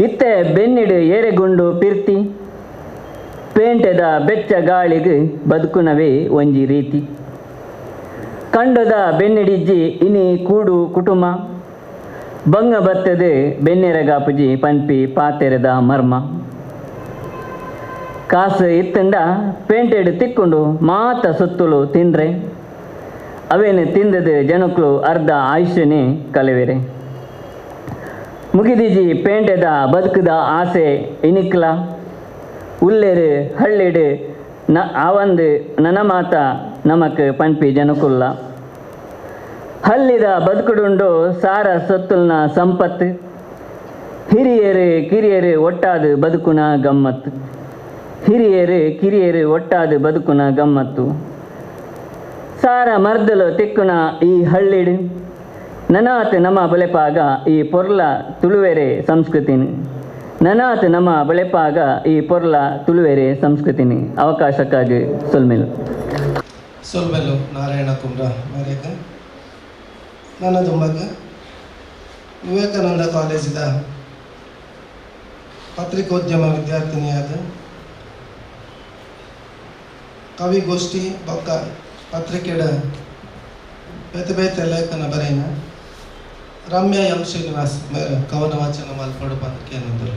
ಇತ್ತೆ ಬೆನ್ನಿಡು ಏರೆಗುಂಡು ಪಿರ್ತಿ. ಪೇಂಟೆದ ಬೆಚ್ಚ ಗಾಳಿಗೆ ಬದುಕುನವೇ ಒಂಜಿ ರೀತಿ. ಕಂಡದ ಬೆನ್ನಿಡಿಜ್ಜಿ ಇನಿ ಕೂಡು ಕುಟುಂಬ. ಬಂಗ ಬತ್ತದೆ ಬೆನ್ನೆರಗಾಪುಜಿ ಪನ್ಪಿ ಪಾತೆರೆದ ಮರ್ಮ. ಕಾಸು ಇತ್ತಂಡ ಪೇಂಟೆಡು ತಿಕ್ಕೊಂಡು ಮಾತ ಸೊತ್ತುಲು ತಿಂದ್ರೆ. ಅವೇನು ತಿಂದದ ಜನಕ್ಕಳು ಅರ್ಧ ಆಯುಷ್ಯನೇ ಕಲೆವೆರೆ. ಮುಗಿದಿಜಿ ಪೇಂಟೆದ ಬದುಕದ ಆಸೆ ಇನಿಕ್ಲ. ಉಲ್ಲೇರು ಹಳ್ಳಿಡು ನ ಆವಂದು ನನ ಮಾತ ನಮಕ್ ಪನ್ಪಿ ಜನಕುಲ್ಲ. ಹಲ್ಲಿದ ಬದುಕುಡುಂಡು ಸಾರ ಸೊತ್ತುಲ್ನ ಸಂಪತ್ತು. ಹಿರಿಯರು ಕಿರಿಯರು ಒಟ್ಟಾದ ಬದುಕುನ ಗಮ್ಮತ್ತು. ಹಿರಿಯರು ಕಿರಿಯರು ಒಟ್ಟಾದ ಬದುಕುನ ಗಮ್ಮತ್ತು. ಸಾರ ಮರ್ದಲು ತಿಕ್ಕುನ ಈ ಹಳ್ಳಿಡು ನನಾತ್ ನಮ್ಮ ಬಲೆಪಾಗ ಈ ಪೊರ್ಲ ತುಳುವೆರೆ ಸಂಸ್ಕೃತಿನಿ. ನನಾತ್ ನಮ್ಮ ಬಳೆಪಾಗ ಈ ಪೊರ್ಲ ತುಳುವೆರೆ ಸಂಸ್ಕೃತಿನಿ. ಅವಕಾಶಕ್ಕಾಗಿ ಸೊಲ್ಮೆಲು. ಸೊಲ್ಮೆಲು ನಾರಾಯಣ ಕುಮ್ರ ಮೇರೆಗೆ. ನನ್ನ ದುಂಬಗ್ ವಿವೇಕಾನಂದ ಕಾಲೇಜಿದ ಪತ್ರಿಕೋದ್ಯಮ ವಿದ್ಯಾರ್ಥಿನಿಯಾದ ಕವಿಗೋಷ್ಠಿ ಬೊಕ್ಕ ಪತ್ರಿಕೆಡ ಬೇತೆ ಬೇತೆ ಲೇಖನ ಬರೆಯಿನ ರಮ್ಯಾ ಎಂ ಶ್ರೀನಿವಾಸ್ ಮೇರೆ ಕವನ ವಾಚನ ಮಲ್ಪಡು ಪಂದ್ಕೇನಂದರು.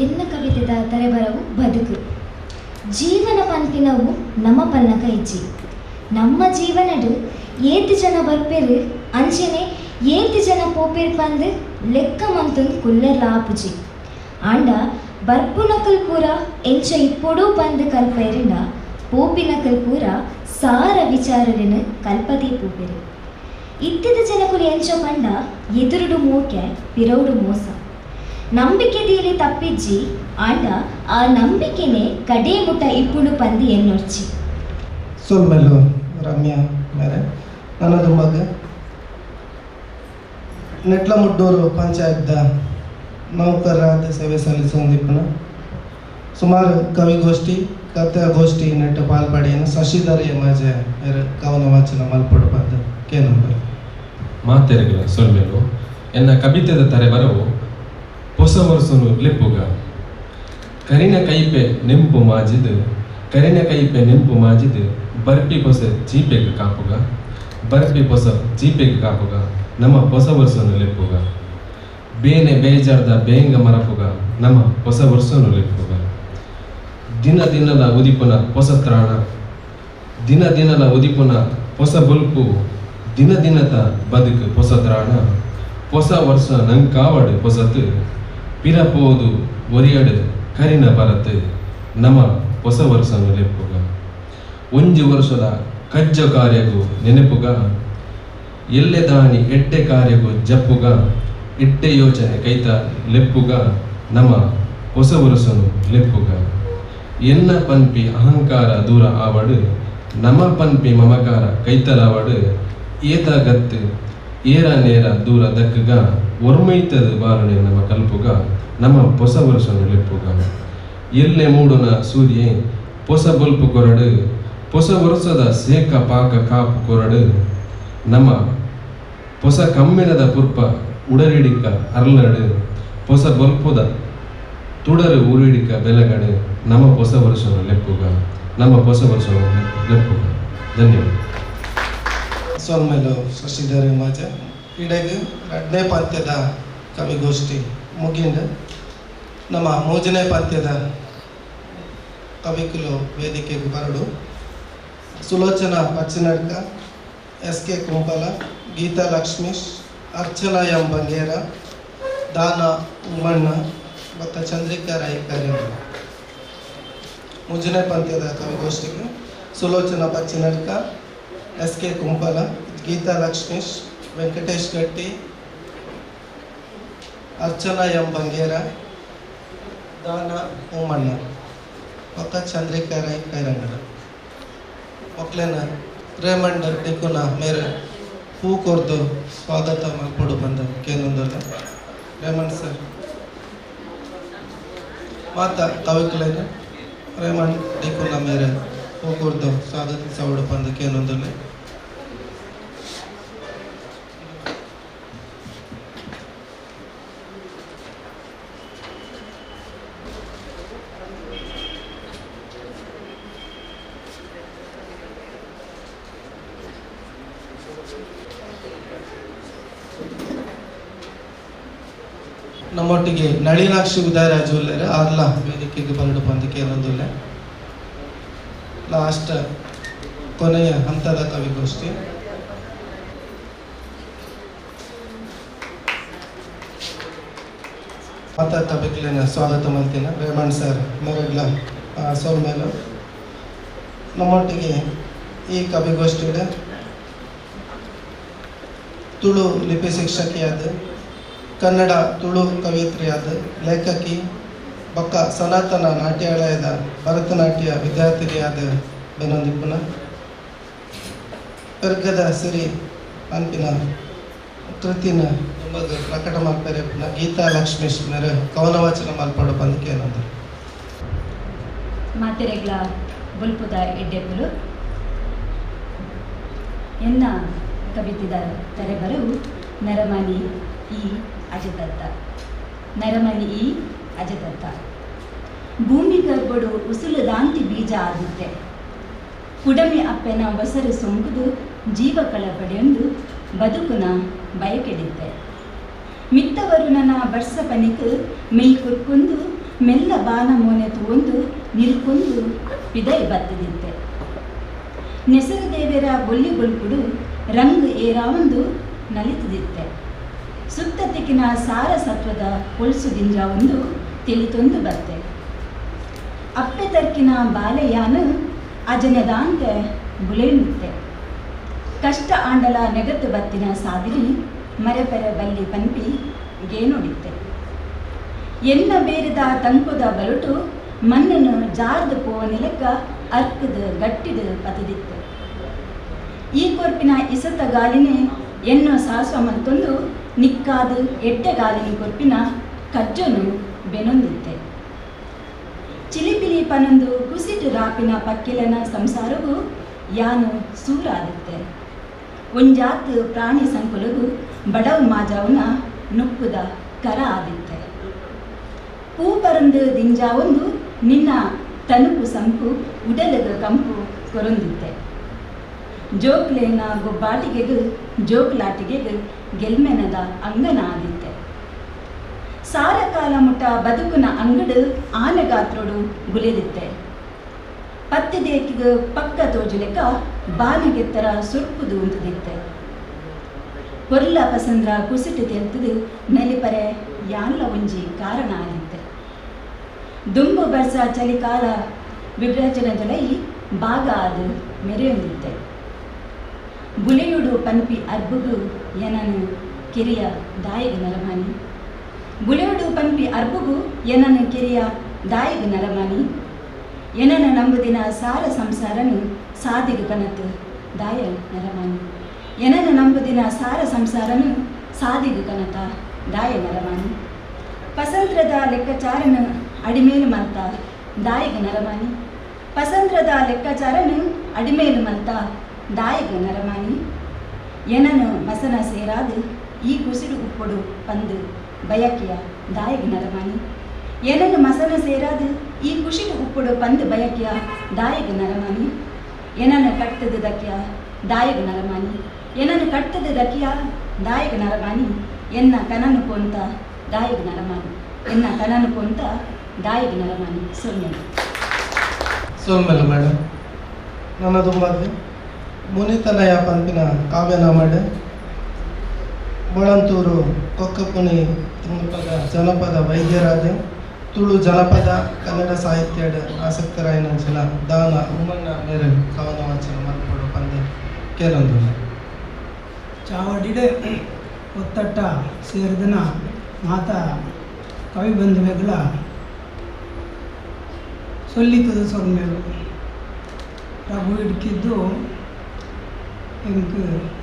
ಎನ್ನ ಕವಿತೆದ ತರೆಬರವು ಬದುಕು. ಜೀವನ ಪನ್ಪಿನವು ನಮ್ಮ ಪನ್ನಕ ಇಜ್ಜಿ. ನಮ್ಮ ಜೀವನಡು ಏತ್ ಜನ ಬರ್ಪೇರು ಅಂಚೆನೆ ಏತ್ ಜನ ಪೋಪೇರು ಪಂದು ಲೆಕ್ಕ ಮಂತೊಂದು ಕುಲ್ಲೆರ್ಲ ಆಪುಜಿ. ಆಂಡ ಬರ್ಪುನಕಲ್ ಪೂರ ಎಂಚ ಇಪ್ಪೊಡು ಪಂದು ಕಲ್ಪೈರಿಂಡ ಪೋಪಿನಕಲ್ ಪೂರ ಸಾರ ವಿಚಾರರೆನು ಕಲ್ಪದೇ ಪೋಪೆರು. ಇತ್ತಿದ ಜನಕುಲು ಎಂಚ ಪಂಡ ಎದುರುಡು ಮೋಕೆ ಪಿರೌಡು ಮೋಸ. ನಂಬಿಕೆ ದೀಲಿ ತಪ್ಪಿಜ್ಜಿ ಆಂಡ ಆ ನಂಬಿಕೆನೆ ಕಡೆ ಮುಟ್ಟ ಇಪ್ಪುಡು ಪಂದು ಎನ್ನೊರ್ಚಿ. ಸೊಲ್ಮೆಲು ರಮ್ಯಾ ಮೇರೆ. ನನ್ನದು ಮಗ ನೆಟ್ಲಮುಡ್ಡೂರು ಪಂಚಾಯತ್ದ ನೌಕರರಾದ ಸೇವೆ ಸಲ್ಲಿಸುವಂದಿಪ್ಪನ ಸುಮಾರು ಕವಿಗೋಷ್ಠಿ ಕಥಾಗೋಷ್ಠಿ ನೆಟ್ಟ ಪಾಲ್ಪಡೆಯನ್ನು ಶಶಿಧರ್ ಎಮಾಜೆ ಕವನ ವಾಚನ ಮಲ್ಪಡು ಪಂದು ಕೇನಂಬರು. ಮಾತೆರೆಗಳ ಸೊಲ್ಮೆಲು. ಎನ್ನ ಕವಿತೆದ ತರೆಬರವು ಹೊಸ ವರ್ಷನು ಲೆಪ್ಪುಗ. ಕರಿನ ಕೈಪೆ ನೆಂಪು ಮಾಜಿದು ಕರಿನ ಕೈಪೆ ನೆಂಪು ಮಾಜಿದು ಬರ್ಪಿ ಪೊಸ ಚೀಪೆಗ್ ಕಾಪುಗ. ಬರ್ಪಿ ಪೊಸ ಚೀಪೆಗ್ ಕಾಪುಗ ನಮ್ಮ ಪೊಸ ವರ್ಷನು ಲೆಪ್ಪುಗ ಬೇನೆ ಬೇಜಾರ್ದ ಬೇಂಗ ಮರಪುಗ ನಮ್ಮ ಹೊಸ ವರ್ಷನು ಲೆಪ್ಪುಗ ದಿನ ದಿನದ ಉದಿಪುನ ಹೊಸ ತ್ರಾಣ ದಿನ ದಿನದ ಉದಿಪುನ ಹೊಸ ಬೊಲ್ಪು ದಿನ ದಿನದ ಬದುಕು ಹೊಸ ತ್ರಾಣ ಹೊಸ ವರ್ಷ ನಂಕಾವಡು ಹೊಸತು ಪಿರ ಪೋದು ಒರಿಯಡು ಕರಿನ ಬರತು ನಮ್ಮ ಹೊಸ ವರ್ಷನು ಲೆಪ್ಪುಗ ಒಂಜಿ ವರ್ಷದ ಕಜ್ಜ ಕಾರ್ಯಗೂ ನೆನಪುಗ ಎಲ್ಲೆ ದಾನಿ ಎಡ್ಡೆ ಕಾರ್ಯಗೂ ಜಪ್ಪುಗ ಎಡ್ಡೆ ಯೋಚನೆ ಕೈತ ಲೆಪ್ಪುಗ ನಮ್ಮ ಹೊಸ ವರ್ಷನು ಲೆಪ್ಪುಗ ಎನ್ನ ಪನ್ಪಿ ಅಹಂಕಾರ ದೂರ ಆವಡು ನಮ ಪನ್ಪಿ ಮಮಕಾರ ಕೈತಲಾವಡು ಏತ ಗತ್ತು ಏರ ನೇರ ದೂರ ದಕ್ಕುಗ ಒರ್ಮೈತದು ಬಾರುಣೆ ನಮ್ಮ ಕಲ್ಪುಗ ನಮ್ಮ ಹೊಸ ವರ್ಷನು ಲೆಪ್ಪುಗ ಎಲ್ಲೆ ಮೂಡುನ ಸೂರ್ಯೆ ಹೊಸ ಬೊಲ್ಪು ಕೊರಡು ಹೊಸ ವರ್ಷದ ಸೇಕ ಪಾಕ ಕಾಪು ಕೊರಡು ನಮ್ಮ ಹೊಸ ಕಮ್ಮಿಣದ ಪುರ್ಪ ಉಡರಿಡಿಕ ಅರ್ಲಡು ಹೊಸ ಬೊಲ್ಪುದ ತುಡರು ಉರಿಡಿಕ ಬೆಲಗಡು ನಮ್ಮ ಹೊಸ ವರ್ಷನು ಲೆಪ್ಪುಗ ನಮ್ಮ ಹೊಸ ವರ್ಷನು ಲೆಪ್ಪುಗ. ಧನ್ಯವಾದ. ಸೊಲ್ಮೆಲು ಶಶಿಧರ್ ಮಾಜ ಇಡೆಗ್ ಎರಡನೇ ಪಂತ್ಯದ ಕವಿಗೋಷ್ಠಿ ಮುಗಿಂಡು ನಮ್ಮ ಮೂರನೇ ಪಂತ್ಯದ ಕವಿಕುಲು ವೇದಿಕೆಗೆ ಬರಡು Sulochana Pachinadka, S K Kumpala, Geetha Lakshmish, Archana M Bangera, Dana Umanna ಮತ್ತು ಚಂದ್ರಿಕಾ ರೈ ಕರಿಮನ. ಮೂರನೇ ಪಂತ್ಯದ ಕವಿಗೋಷ್ಠಿಗೆ ಸುಲೋಚನಾ ಪಚ್ಚಿನಡ್ಕ, ಎಸ್ ಕೆ ಕುಂಪಲ, ಗೀತಾ ಲಕ್ಷ್ಮೀಶ್, ವೆಂಕಟೇಶ್ ಗಟ್ಟಿ, ಅರ್ಚನಾ ಎಂ ಬಂಗೇರ, ದಾನ ಉಮ್ಮಣ್ಣ ಮತ್ತು ಚಂದ್ರಿಕಾ ರೈ ಕೈರಂಗಡ. ಮಕ್ಕಳನ್ನ ರೇಮಂಡ್ ಡಿಕುನ ಮೇರೆ ಹೂ ಕೊರ್ದು ಸ್ವಾಗತ ಮಲ್ಪೊಡು ಬಂದ ಕೇನೊಂದಲ್ಲ ರೇಮಂಡ್ ಸರ್ ಮಾತ ಕವಿಕುಲೇನ ರೇಮಂಡ್ ಡಿಕುನ ಮೇರೆ ಹೂ ಕೊರ್ದು ಸ್ವಾಗತಿಸವಡು ಬಂದ ಕೇನೊಂದಲ್ಲ. ನಮ್ಮೊಟ್ಟಿಗೆ ನಳಿನಾಕ್ಷಿ ಉದಯರಾಜು ಉಲ್ಲೇರು ಆರ್ಲ ವೇದಿಕೆಗೆ ಬರಡು ಬಂದಕ್ಕೆ ಏನೊಂದಿಲ್ಲ. ಲಾಸ್ಟ್ ಕೊನೆಯ ಹಂತದ ಕವಿಗೋಷ್ಠಿ. ಮಾತಾ ಕವಿಗಳನ್ನ ಸ್ವಾಗತ ಮಾಡ್ತೀನಿ. ರೇಮಂಡ್ ಸರ್ ಮೇರೆಗ್ಲ ಸೋಲ್ಮೇಲು ನಮ್ಮೊಟ್ಟಿಗೆ ಈ ಕವಿಗೋಷ್ಠಿಯ ತುಳು ಲಿಪಿ ಶಿಕ್ಷಕಿಯಾದ, ಕನ್ನಡ ತುಳು ಕವಿಯತ್ರಿಯಾದ ಲೇಖಕಿ, ಬೊಕ್ಕ ಸನಾತನ ನಾಟ್ಯಾಲಯದ ಭರತನಾಟ್ಯ ವಿದ್ಯಾರ್ಥಿನಿಯಾದ ಬೆನೊಂದಿಪ್ಪುನ ಪೆರ್ಗದ ಸಿರಿ ಅನ್ಪಿನ ಕೃತಿನ ನಮಗ್ ಪ್ರಕಟ ಮಲ್ಪೆರೆ ಗೀತಾ ಲಕ್ಷ್ಮೀಶ್ ಮೇರೆ ಕವನ ವಾಚನ ಮಲ್ಪಡು ಪಂದ್ ಕೇನೊಂದು. ಮಾತೆರೆಗ್ಲ ಬೊಲ್ಪುದ ಎಡ್ಡೆಪುಲು ಎನ್ನ ಕವಿತೆದ ತರೆಬರವು ನರಮನಿ ಈ ಅಜದತ್ತ. ನರಮನಿ ಈ ಅಜದತ್ತ ಭೂಮಿ ಗರ್ಭಡು ಉಸುಲು ದಾಂತಿ ಬೀಜ ಆದಿತ್ತೆ ಕುಡಮಿ ಅಪ್ಪೆನ ಒಸರು ಸೊಂಬುದು ಜೀವ ಕಳಪಡೆಯೊಂದು ಬದುಕುನ ಬಯಕೆಡಿತ್ತೆ ಮಿತ್ತವರು ನನ್ನ ಬರ್ಸ ಪನಿಕ್ ಮೆಯ್ ಕುರ್ಕೊಂದು ಮೆಲ್ಲ ಬಾನ ಮೋನೆ ತೂವೊಂದು ನಿಲ್ಕೊಂದು ಪಿದೈ ಬತ್ತದಿತ್ತೆ ನೆಸರು ದೇವರ ಬೊಲ್ಲಿ ಬೊಲ್ಪುಡು ರಂಗು ಏರಾವೊಂದು ನಲಿತದಿತ್ತೆ ಸುತ್ತ ತೆಕ್ಕಿನ ಸಾರ ಸತ್ವದ ಹೊಲ್ಸು ದಿಂಜಾವೊಂದು ತಿಳಿತೊಂದು ಬತ್ತೆ ಅಪ್ಪೆ ತರ್ಕಿನ ಬಾಲೆಯಾನು ಅಜನದಾಂತೆ ಬುಲೆಯುತ್ತೆ ಕಷ್ಟ ಆಂಡಲ ನೆಗತ್ತು ಬತ್ತಿನ ಸಾದಿರಿ ಮರೆಪೆರೆ ಬಲ್ಲಿ ಪನ್ಪಿ ಗೇನುಡಿತ್ತೆ ಎನ್ನ ಬೇರೆದ ತಂಕುದ ಬಲುಟು ಮಣ್ಣನ್ನು ಜಾರ್ದು ಪೋವ ನೆಲಕ್ಕ ಅರ್ಕದ ಗಟ್ಟಿದ ಪತದಿತ್ತು ಈ ಕೊರ್ಪಿನ ಇಸತ ಗಾಲಿನೇ ಎನ್ನೋ ಸಾಸುವ ಮತ್ತೊಂದು ನಿಕ್ಕಾದ ಎಡ್ಡೆ ಗಾಲಿನ ಕೊರ್ಪಿನ ಕಜ್ಜನು ಬೆನೊಂದಿತ್ತೆ ಚಿಲಿಪಿಲಿ ಪನೊಂದು ಕುಸಿಟು ರಾಪಿನ ಪಕ್ಕಿಲನ ಸಂಸಾರವು ಯಾನು ಸೂರಾದಿತ್ತೆ ಒಂಜಾತ್ ಪ್ರಾಣಿ ಸಂಕುಲಗು ಬಡವು ಮಾಜಾವನ ನುಪ್ಪುದ ಕರ ಆದಿತ್ತೆ ಪೂ ಪರಂದು ದಿಂಜಾವೊಂದು ನಿನ್ನ ತನುಪು ಸಂಪು ಉಡಲಗ ಕಂಪು ಕೊರೊಂದಿತ್ತೆ ಜೋಕ್ಲೇನ ಗೊಬ್ಬಾಟಿಗೆಗು ಜೋಕ್ಲಾಟಿಗೆಗು ಗೆಲ್ಮೆನದ ಅಂಗನ ಆದಿತ್ತೆ. ಸಾರಕಾಲ ಮುಟ ಬದುಕುನ ಅಂಗಡು ಆನೆಗಾತ್ರೋಡು ಗುಲಿದಿತ್ತೆ. ಪತ್ತಿದೇಕಿಗೆ ಪಕ್ಕ ತೋಜುಲೆಕ ಬಾನಗೆತ್ತರ ಸುರ್ಪುದು ಉಂತುದಿತ್ತೆ. ಪೊರ್ಲ ಪಸಂದ್ರ ಕುಸಿಟು ತೆಲ್ತದು ನೆಲಿಪರೆ ಯಾನ್ಲ ಒಂಜಿ ಕಾರಣ ಆದಿತ್ತೆ. ದುಂಬು ಬರ್ಸ ಚಳಿಕಾಲ ವಿಭಜನದೊಲೈ ಭಾಗ ಅದು ಮೆರೆಯೊಂದಿತ್ತೆ. ಬುಲೆಯುಡು ಪನ್ಪಿ ಅರ್ಬುಗು ಎನನು ಕಿರಿಯ ದಾಯಿಗ ನರಮಾನಿ. ಬುಲೆಯುಡು ಪನ್ಪಿ ಅರ್ಬುಗು ಎನನು ಕಿರಿಯ ದಾಯಿಗ ನರಮಾನಿ. ಎನನ ನಂಬುದಿನ ಸಾರ ಸಂಸಾರನು ಸಾದಿಗ ಕನತು ದಾಯ ನರಮಾನಿ. ಎನನ ನಂಬುದಿನ ಸಾರ ಸಂಸಾರನು ಸಾದಿಗ ಕನತ ದಾಯ ನರಮಾನಿ. ಪಸಂದ್ರದ ಲೆಕ್ಕಾಚಾರನು ಅಡಿಮೇಲು ಮಲ್ತ ದಾಯಿಗ ನರಮಾನಿ. ಪಸಂದ್ರದ ಲೆಕ್ಕಾಚಾರನು ಅಡಿಮೇಲು ಮಲ್ತ ದಾಯಿಗ ನರಮಾನಿ. ಎನನು ಮಸನ ಸೇರಾದು ಈ ಕುಸಿಡು ಉಪ್ಪುಡು ಪಂದು ಬಯಕಿಯ ದಾಯಿಗ ನರಮಾನಿ. ಎನನು ಮಸನ ಸೇರಾದು ಈ ಕುಸಿಡು ಉಪ್ಪುಡು ಪಂದು ಬಯಕಿಯ ದಾಯಿಗ ನರಮಾನಿ. ಎನನು ಕಟ್ಟದು ದಕ್ಕಿಯ ದಾಯಿಗ ನರಮಾನಿ. ಎನನು ಕಟ್ಟದು ದಕ್ಕಿಯ ದಾಯಿಗ ನರಮಾನಿ. ಎನ್ನ ಕನನು ಕೊಂತ ದಾಯಿಗ ನರಮಾನಿ. ಎನ್ನ ಕನನು ಕೊಂತ ದಾಯಿಗ ನರಮಾನಿ. ಸೊನ್ನೆ ಸೋಲ್ಮೆಲ್ಲ ಮೇಡಮ್ ನನ್ನ ದುಂಬಾದ್ವಿ ಮುನಿತನಯ ಪಂಪಿನ ಕಾವ್ಯನಾಮಡೆ ಬೊಳಂತೂರು ಕೊಕ್ಕಪುನಿ ತುಳುಪದ ಜನಪದ ವೈದ್ಯರಾದ ತುಳು ಜನಪದ ಕನ್ನಡ ಸಾಹಿತ್ಯದ ಆಸಕ್ತರಾಯಿನಂಚಿನ ದಾನ ಉಮ್ಮಣ್ಣ ಮೇರೆ ಕವನ ವಾಚನ ಮಲ್ಪಡು ಪಂದೆ ಕೇರೊಂದು. ಚಾವಡಿಡೆ ಒತ್ತಟ್ಟ ಸೇರಿದನ ಮಾತಾ ಕವಿ ಬಂಧುಗಳ ಸೊಲ್ಲಿತದ ಸೊಲ್ಮೇಲು ರಘು ಇಡ್ಕಿದ್ದು ಎಂಕ್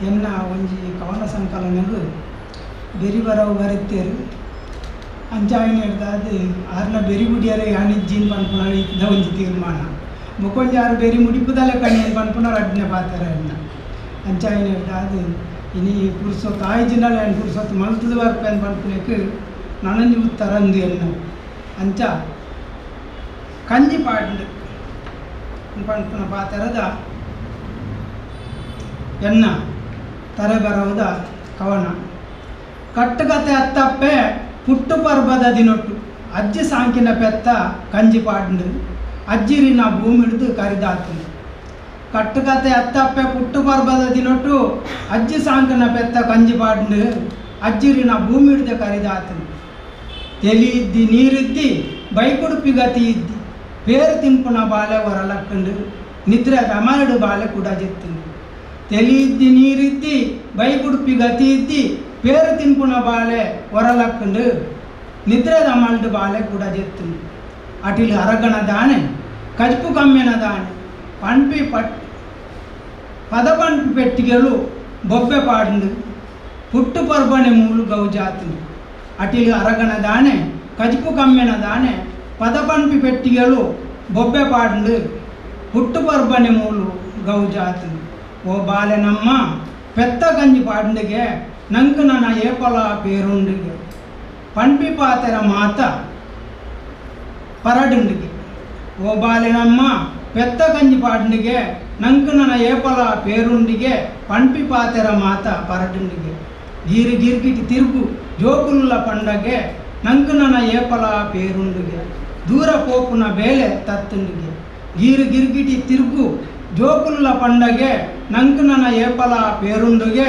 ಎನ್ನ ಒಂಜಿ ಕವನ ಸಂಕಲನಗು ಬೆರಿ ಬರವು ಬರೆತ್ತೇರು ಅಂಚಾಯಿನ ಹಿಡ್ದಾದ ಆರ್ನ ಬೆರಿ ಬುಡಿಯರೆ ಯಾನಿಜ್ಜಿನ್ ಪನ್ಪುನ ಇದ್ದ ಒಂಜಿ ತೀರ್ಮಾನ ಬೊಕೊಂಜಿ ಆರು ಬೆರಿ ಮುಡಿಪುದಲೆ ಕಣ್ಣೇನು ಪನ್ಪುನ ರಡ್ನೆ ಪಾತೆರ ಎನ್ನ ಅಂಚಾಯಿನ ಹಿಡ್ದಾದ ಇನಿ ಪುರುಸೊತ್ತು ಆಯ್ಜಿನಲ್ಲ ಏನು ಪುರುಸೊತ್ತು ಮಲ್ತದ ಬರ್ಪೇನು ಪನ್ಪುನಕ್ಕೆ ನನಂಜಿ ಉತ್ತರಂದು ಎನ್ನ ಅಂಚ ಕಂಜಿ ಪಾಡ್ಂಡ್ ಪನ್ಪುನ ಪಾತೆರದ ಎನ್ನ ತರೆ ಬರವುದ ಕವನ. ಕಟ್ಟುಕತೆ ಅತ್ತಪ್ಪೆ ಪುಟ್ಟು ಪರ್ಬದ ದಿನೊಟ್ಟು ಅಜ್ಜಿ ಸಾಂಕಿನ ಪೆತ್ತ ಕಂಜಿ ಪಾಡ್ಂಡ್ ಅಜ್ಜಿರಿನ ಭೂಮಿಡ್ದು ಕರಿದಾತನು. ಕಟ್ಟುಕತೆ ಅತ್ತಪ್ಪೆ ಪುಟ್ಟು ಪರ್ಬದ ದಿನೊಟ್ಟು ಅಜ್ಜಿ ಸಾಂಕಿನ ಪೆತ್ತ ಕಂಜಿ ಪಾಡ್ಂಡ್ ಅಜ್ಜಿರಿನ ಭೂಮಿಡ್ದು ಕರಿದಾತನು. ತೆಲಿ ಇದ್ದಿ ನೀರಿದ್ದಿ ಬೈಕುಡುಪಿ ಗತಿ ಇದ್ದಿ ಪೇರು ತಿಂಪುನ ಬಾಲೆ ಹೊರಲಕ್ಕಂಡು ನಿದ್ರೆ ರಮಾಯಡು ಬಾಲೆ ಕೂಡ ಜಿತ್ತಂಡು. ತೆಲಿ ಇದ್ದಿ ನೀರಿದ್ದಿ ಬೈಕುಡುಪಿ ಗತಿ ಇದ್ದಿ ಪೇರು ತಿಂಪುನ ಬಾಲೆ ಹೊರಲಕ್ಕಂಡು ನಿದ್ರೆ ರಮಾಲ್ಡು ಬಾಲೆ ಕೂಡ ಜಿತ್ತಂಡು. ಅಟಿಲು ಅರಗಣ ದಾನೆ ಕಜ್ಪು ಕಮ್ಮೆನ ದಾನೆ ಪಂಪಿ ಪಟ್ ಪದ ಪಂಪಿ ಪೆಟ್ಟಿಗೆಲು ಬೊಬ್ಬೆ ಪಾಡ್ಂಡು ಪುಟ್ಟು ಪರ್ಬಣೆ ಮೂಲು ಗೌಜಾತಂಡು. ಅಟಿಲು ಅರಗಣ ದಾನೆ ಕಜ್ಪು ಕಮ್ಮೆನ ದಾನೆ ಪದ ಪಂಪಿ ಪೆಟ್ಟಿಗೆಲು ಬೊಬ್ಬೆ ಪಾಡ್ಂಡು ಪುಟ್ಟು ಪರ್ಬಣೆ ಮೂಲು ಗೌಜಾತಂಡು. ಓ ಬಾಲೆನಮ್ಮ ಪೆತ್ತ ಗಂಜಿ ಪಾಡ್ಂಡಿಗೆ ನಂಕು ನನ್ನ ಏಪಲ ಪೇರುಂಡಿಗೆ ಪಂಪಿ ಪಾತೆರ ಮಾತ ಪರಡುಂಡಿಗೆ. ಓ ಬಾಲೆನಮ್ಮ ಪೆತ್ತ ಗಂಜಿ ಪಾಡ್ಂಡಿಗೆ ನಂಕು ನನ್ನ ಏಪಲ ಪೇರುಂಡಿಗೆ ಪಂಪಿ ಪಾತೆರ ಮಾತ ಪರಡುಂಡಿಗೆ. ಗೀರು ಗಿರ್ಗಿಟಿ ತಿರುಗು ಜೋಕುಲ್ಲ ಪಂಡಗೆ ನಂಕು ನನ್ನ ಏಪಲ ಪೇರುಂಡಿಗೆ ದೂರ ಪೋಪುನ ಬೇಲೆ ತತ್ತುಂಡಿಗೆ. ಗೀರು ಗಿರ್ಗಿಟಿ ತಿರುಗು ಜೋಕುಲ್ಲ ಪಂಡಗೆ ನಂಕು ನನ್ನ ಏಪಲ ಪೇರುಂಡುಗೆ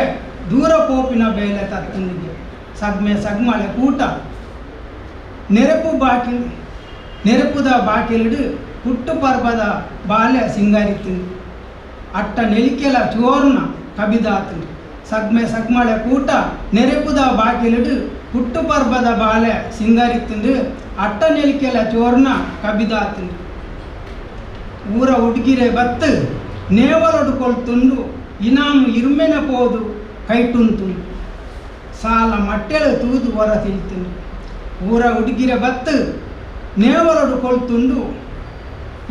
ದೂರ ಪೋಪಿನ ಬೇಲೆ ತತ್ತುಂಡಿಗೆ. ಸಗ್ಮೆ ಸಗ್ಮಳೆ ಕೂಟ ನೆರಪು ಬಾಕಿ ನೆರಪುದ ಬಾಕಿಲಿಡು ಪುಟ್ಟು ಪರ್ಬದ ಬಾಲೆ ಸಿಂಗಾರಿತು ಅಟ್ಟ ನೆಲಿಕೆಲ ಚೋರ್ನ ಕಬಿದಾತು. ಸಗ್ಮೆ ಸಗ್ಮಳೆ ಕೂಟ ನೆರಪುದ ಬಾಕಿಲಿಡು ಪುಟ್ಟು ಪರ್ಬದ ಬಾಲೆ ಸಿಂಗಾರಿತ್ತಂದು ಅಟ್ಟ ನೆಲಿಕೆಲ ಚೋರ್ನ ಕಬಿದಾತು. ಊರ ಉಡುಗಿರೆ ಬತ್ತು ನೇವಲೊಡು ಕೊಲ್ತುಂಡು ಇನಾಮು ಇರ್ಮೆನ ಪೋದು ಕೈಟುಂತು ಸಾಲ ಮಟ್ಟೆಳು ತೂದು ಹೊರ ತಿಳ್ತುಂಡು. ಊರ ಉಡುಗಿರೆ ಬತ್ತು ನೇವಲೊಡು ಕೊಲ್ತುಂಡು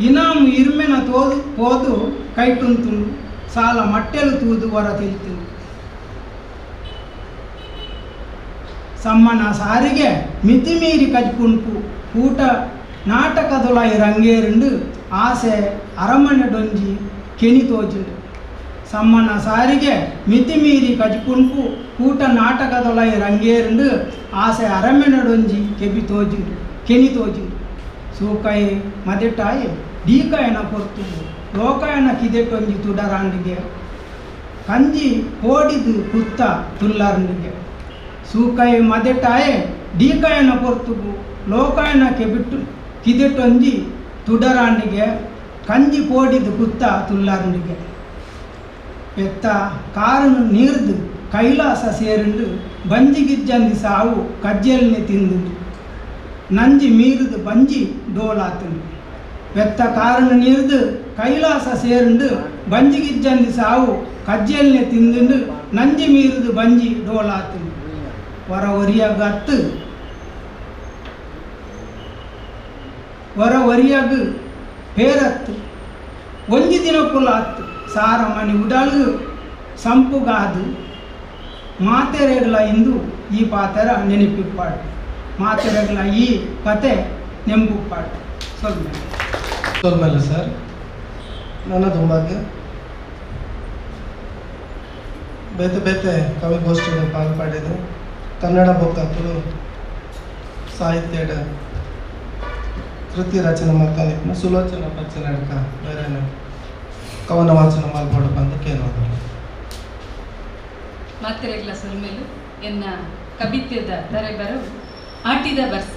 ಇನಾಮು ಇರ್ಮೆನ ತೋದು ಪೋದು ಕೈಟುಂತುಂಡು ಸಾಲ ಮಟ್ಟೆಳು ತೂದು ಹೊರ ತಿಳ್ತುಂಡು. ಸಮ್ಮನ ಸಾರಿಗೆ ಮಿತಿಮೀರಿ ಕಜ್ಪುಂಪು ಕೂಟ ನಾಟಕದೊಲಾಯಿ ರಂಗೇರುಂಡು ಆಸೆ ಅರಮನೆ ಡೊಂಜಿ ಕೆಣಿ ತೋಜುಂಡು. ಸಮ್ಮನ ಸಾರಿಗೆ ಮಿತಿಮೀರಿ ಕಜಿಪುಣ್ಪು ಕೂಟ ನಾಟಕದೊಲೈ ರಂಗೇರಿಂಡು ಆಸೆ ಅರಮೆನಡೊಂಜಿ ಕೆಬಿ ತೋಜಿಂಡು ಕೆಣಿ ತೋಜಿಂಡು ಸೂಕೈ ಮದೆಟಾಯಿ ಡೀಕಾಯನ ಪೊರ್ತು ಲೋಕಾಯನ ಕಿದೆಟೊಂಜಿ ತುಡರಾಂಡಿಗೆ ಕಂಜಿ ಕೋಡಿದು ಕುತ್ತ ತುಲ್ಲಾರಂಡಿಗೆ ಸೂಕೈ ಮದೆಟಾಯೆ ಡೀಕಾಯನ ಪೊರ್ತುಗು ಲೋಕಾಯನ ಕೆಬಿಟ್ಟು ಕಿದೆಟೊಂಜಿ ತುಡರಾಂಡಿಗೆ ಕಂಜಿ ಕೋಡಿದು ಕುತ್ತ ತುಲ್ಲಾರಂಡಿಗೆ ಪೆತ್ತ ಕಾರನು ನೀರ್ದು ಕೈಲಾಸ ಸೇರಿಂಡು ಬಂಜಿಗಿಜ್ಜಂದಿ ಸಾವು ಕಜ್ಜೆಲ್ನೆ ತಿಂದು ನಂಜಿ ಮೀರಿದು ಬಂಜಿ ಡೋಲಾತುಂಡು ಪೆತ್ತ ಕಾರನು ನೀರ್ದು ಕೈಲಾಸ ಸೇರಿಂಡು ಬಂಜಿಗಿಜ್ಜಂದಿ ಸಾವು ಕಜ್ಜೆಲ್ನೆ ತಿಂದುಂಡು ನಂಜಿ ಮೀರಿದು ಬಂಜಿ ಡೋಲಾತುಂಡು ಹೊರ ಒರಿಯಾಗತ್ತು ಹೊರ ಒರಿಯಾಗು ಪೇರತ್ತು ಒಂಜಿ ದಿನಕ್ಕುಲಾತ್ತು ಸಾರ ಮಣಿ ಉಡಲು ಸಂಪುಗಾದು ಮಾತೆರೆಗಳ ಇಂದು ಈ ಪಾತ್ರ ನೆನಪಿಪ್ಪಾಡು ಮಾತೆರೆಗಳ ಈ ಕತೆ ನೆಂಪುಪ್ಪಾಡು. ಸ್ವಲ್ಪ ಸೊಲ್ಮೇಲೆ ಸರ್ ನನ್ನ ದುಂಬಾಗೆ ಬೇತೆ ಬೇತೆ ಕವಿಗೋಷ್ಠಿಗಳು ಪಾಲು ಪಡೆದು ಕನ್ನಡ ಬೊಕ್ಕ ತುಳು ಸಾಹಿತ್ಯದ ಕೃತಿ ರಚನೆ ಮಲ್ತೊಂದಿಪ್ಪುನ ಸುಲೋಚನ ಪಚ್ಚನಡ್ಕ ಬೇರೆ ಕವನ ವಾಚನ ಮಲ್ಪೊಡು ಪಂದ್ ಕೇನೊಂದು. ಮಾತೆರೆಗ್ಲ ಸೊಲ್ಮೇಲು ಎನ್ನ ಕವಿತೆದ ತರೆಬರವು ಆಟಿದ ಬರ್ಸ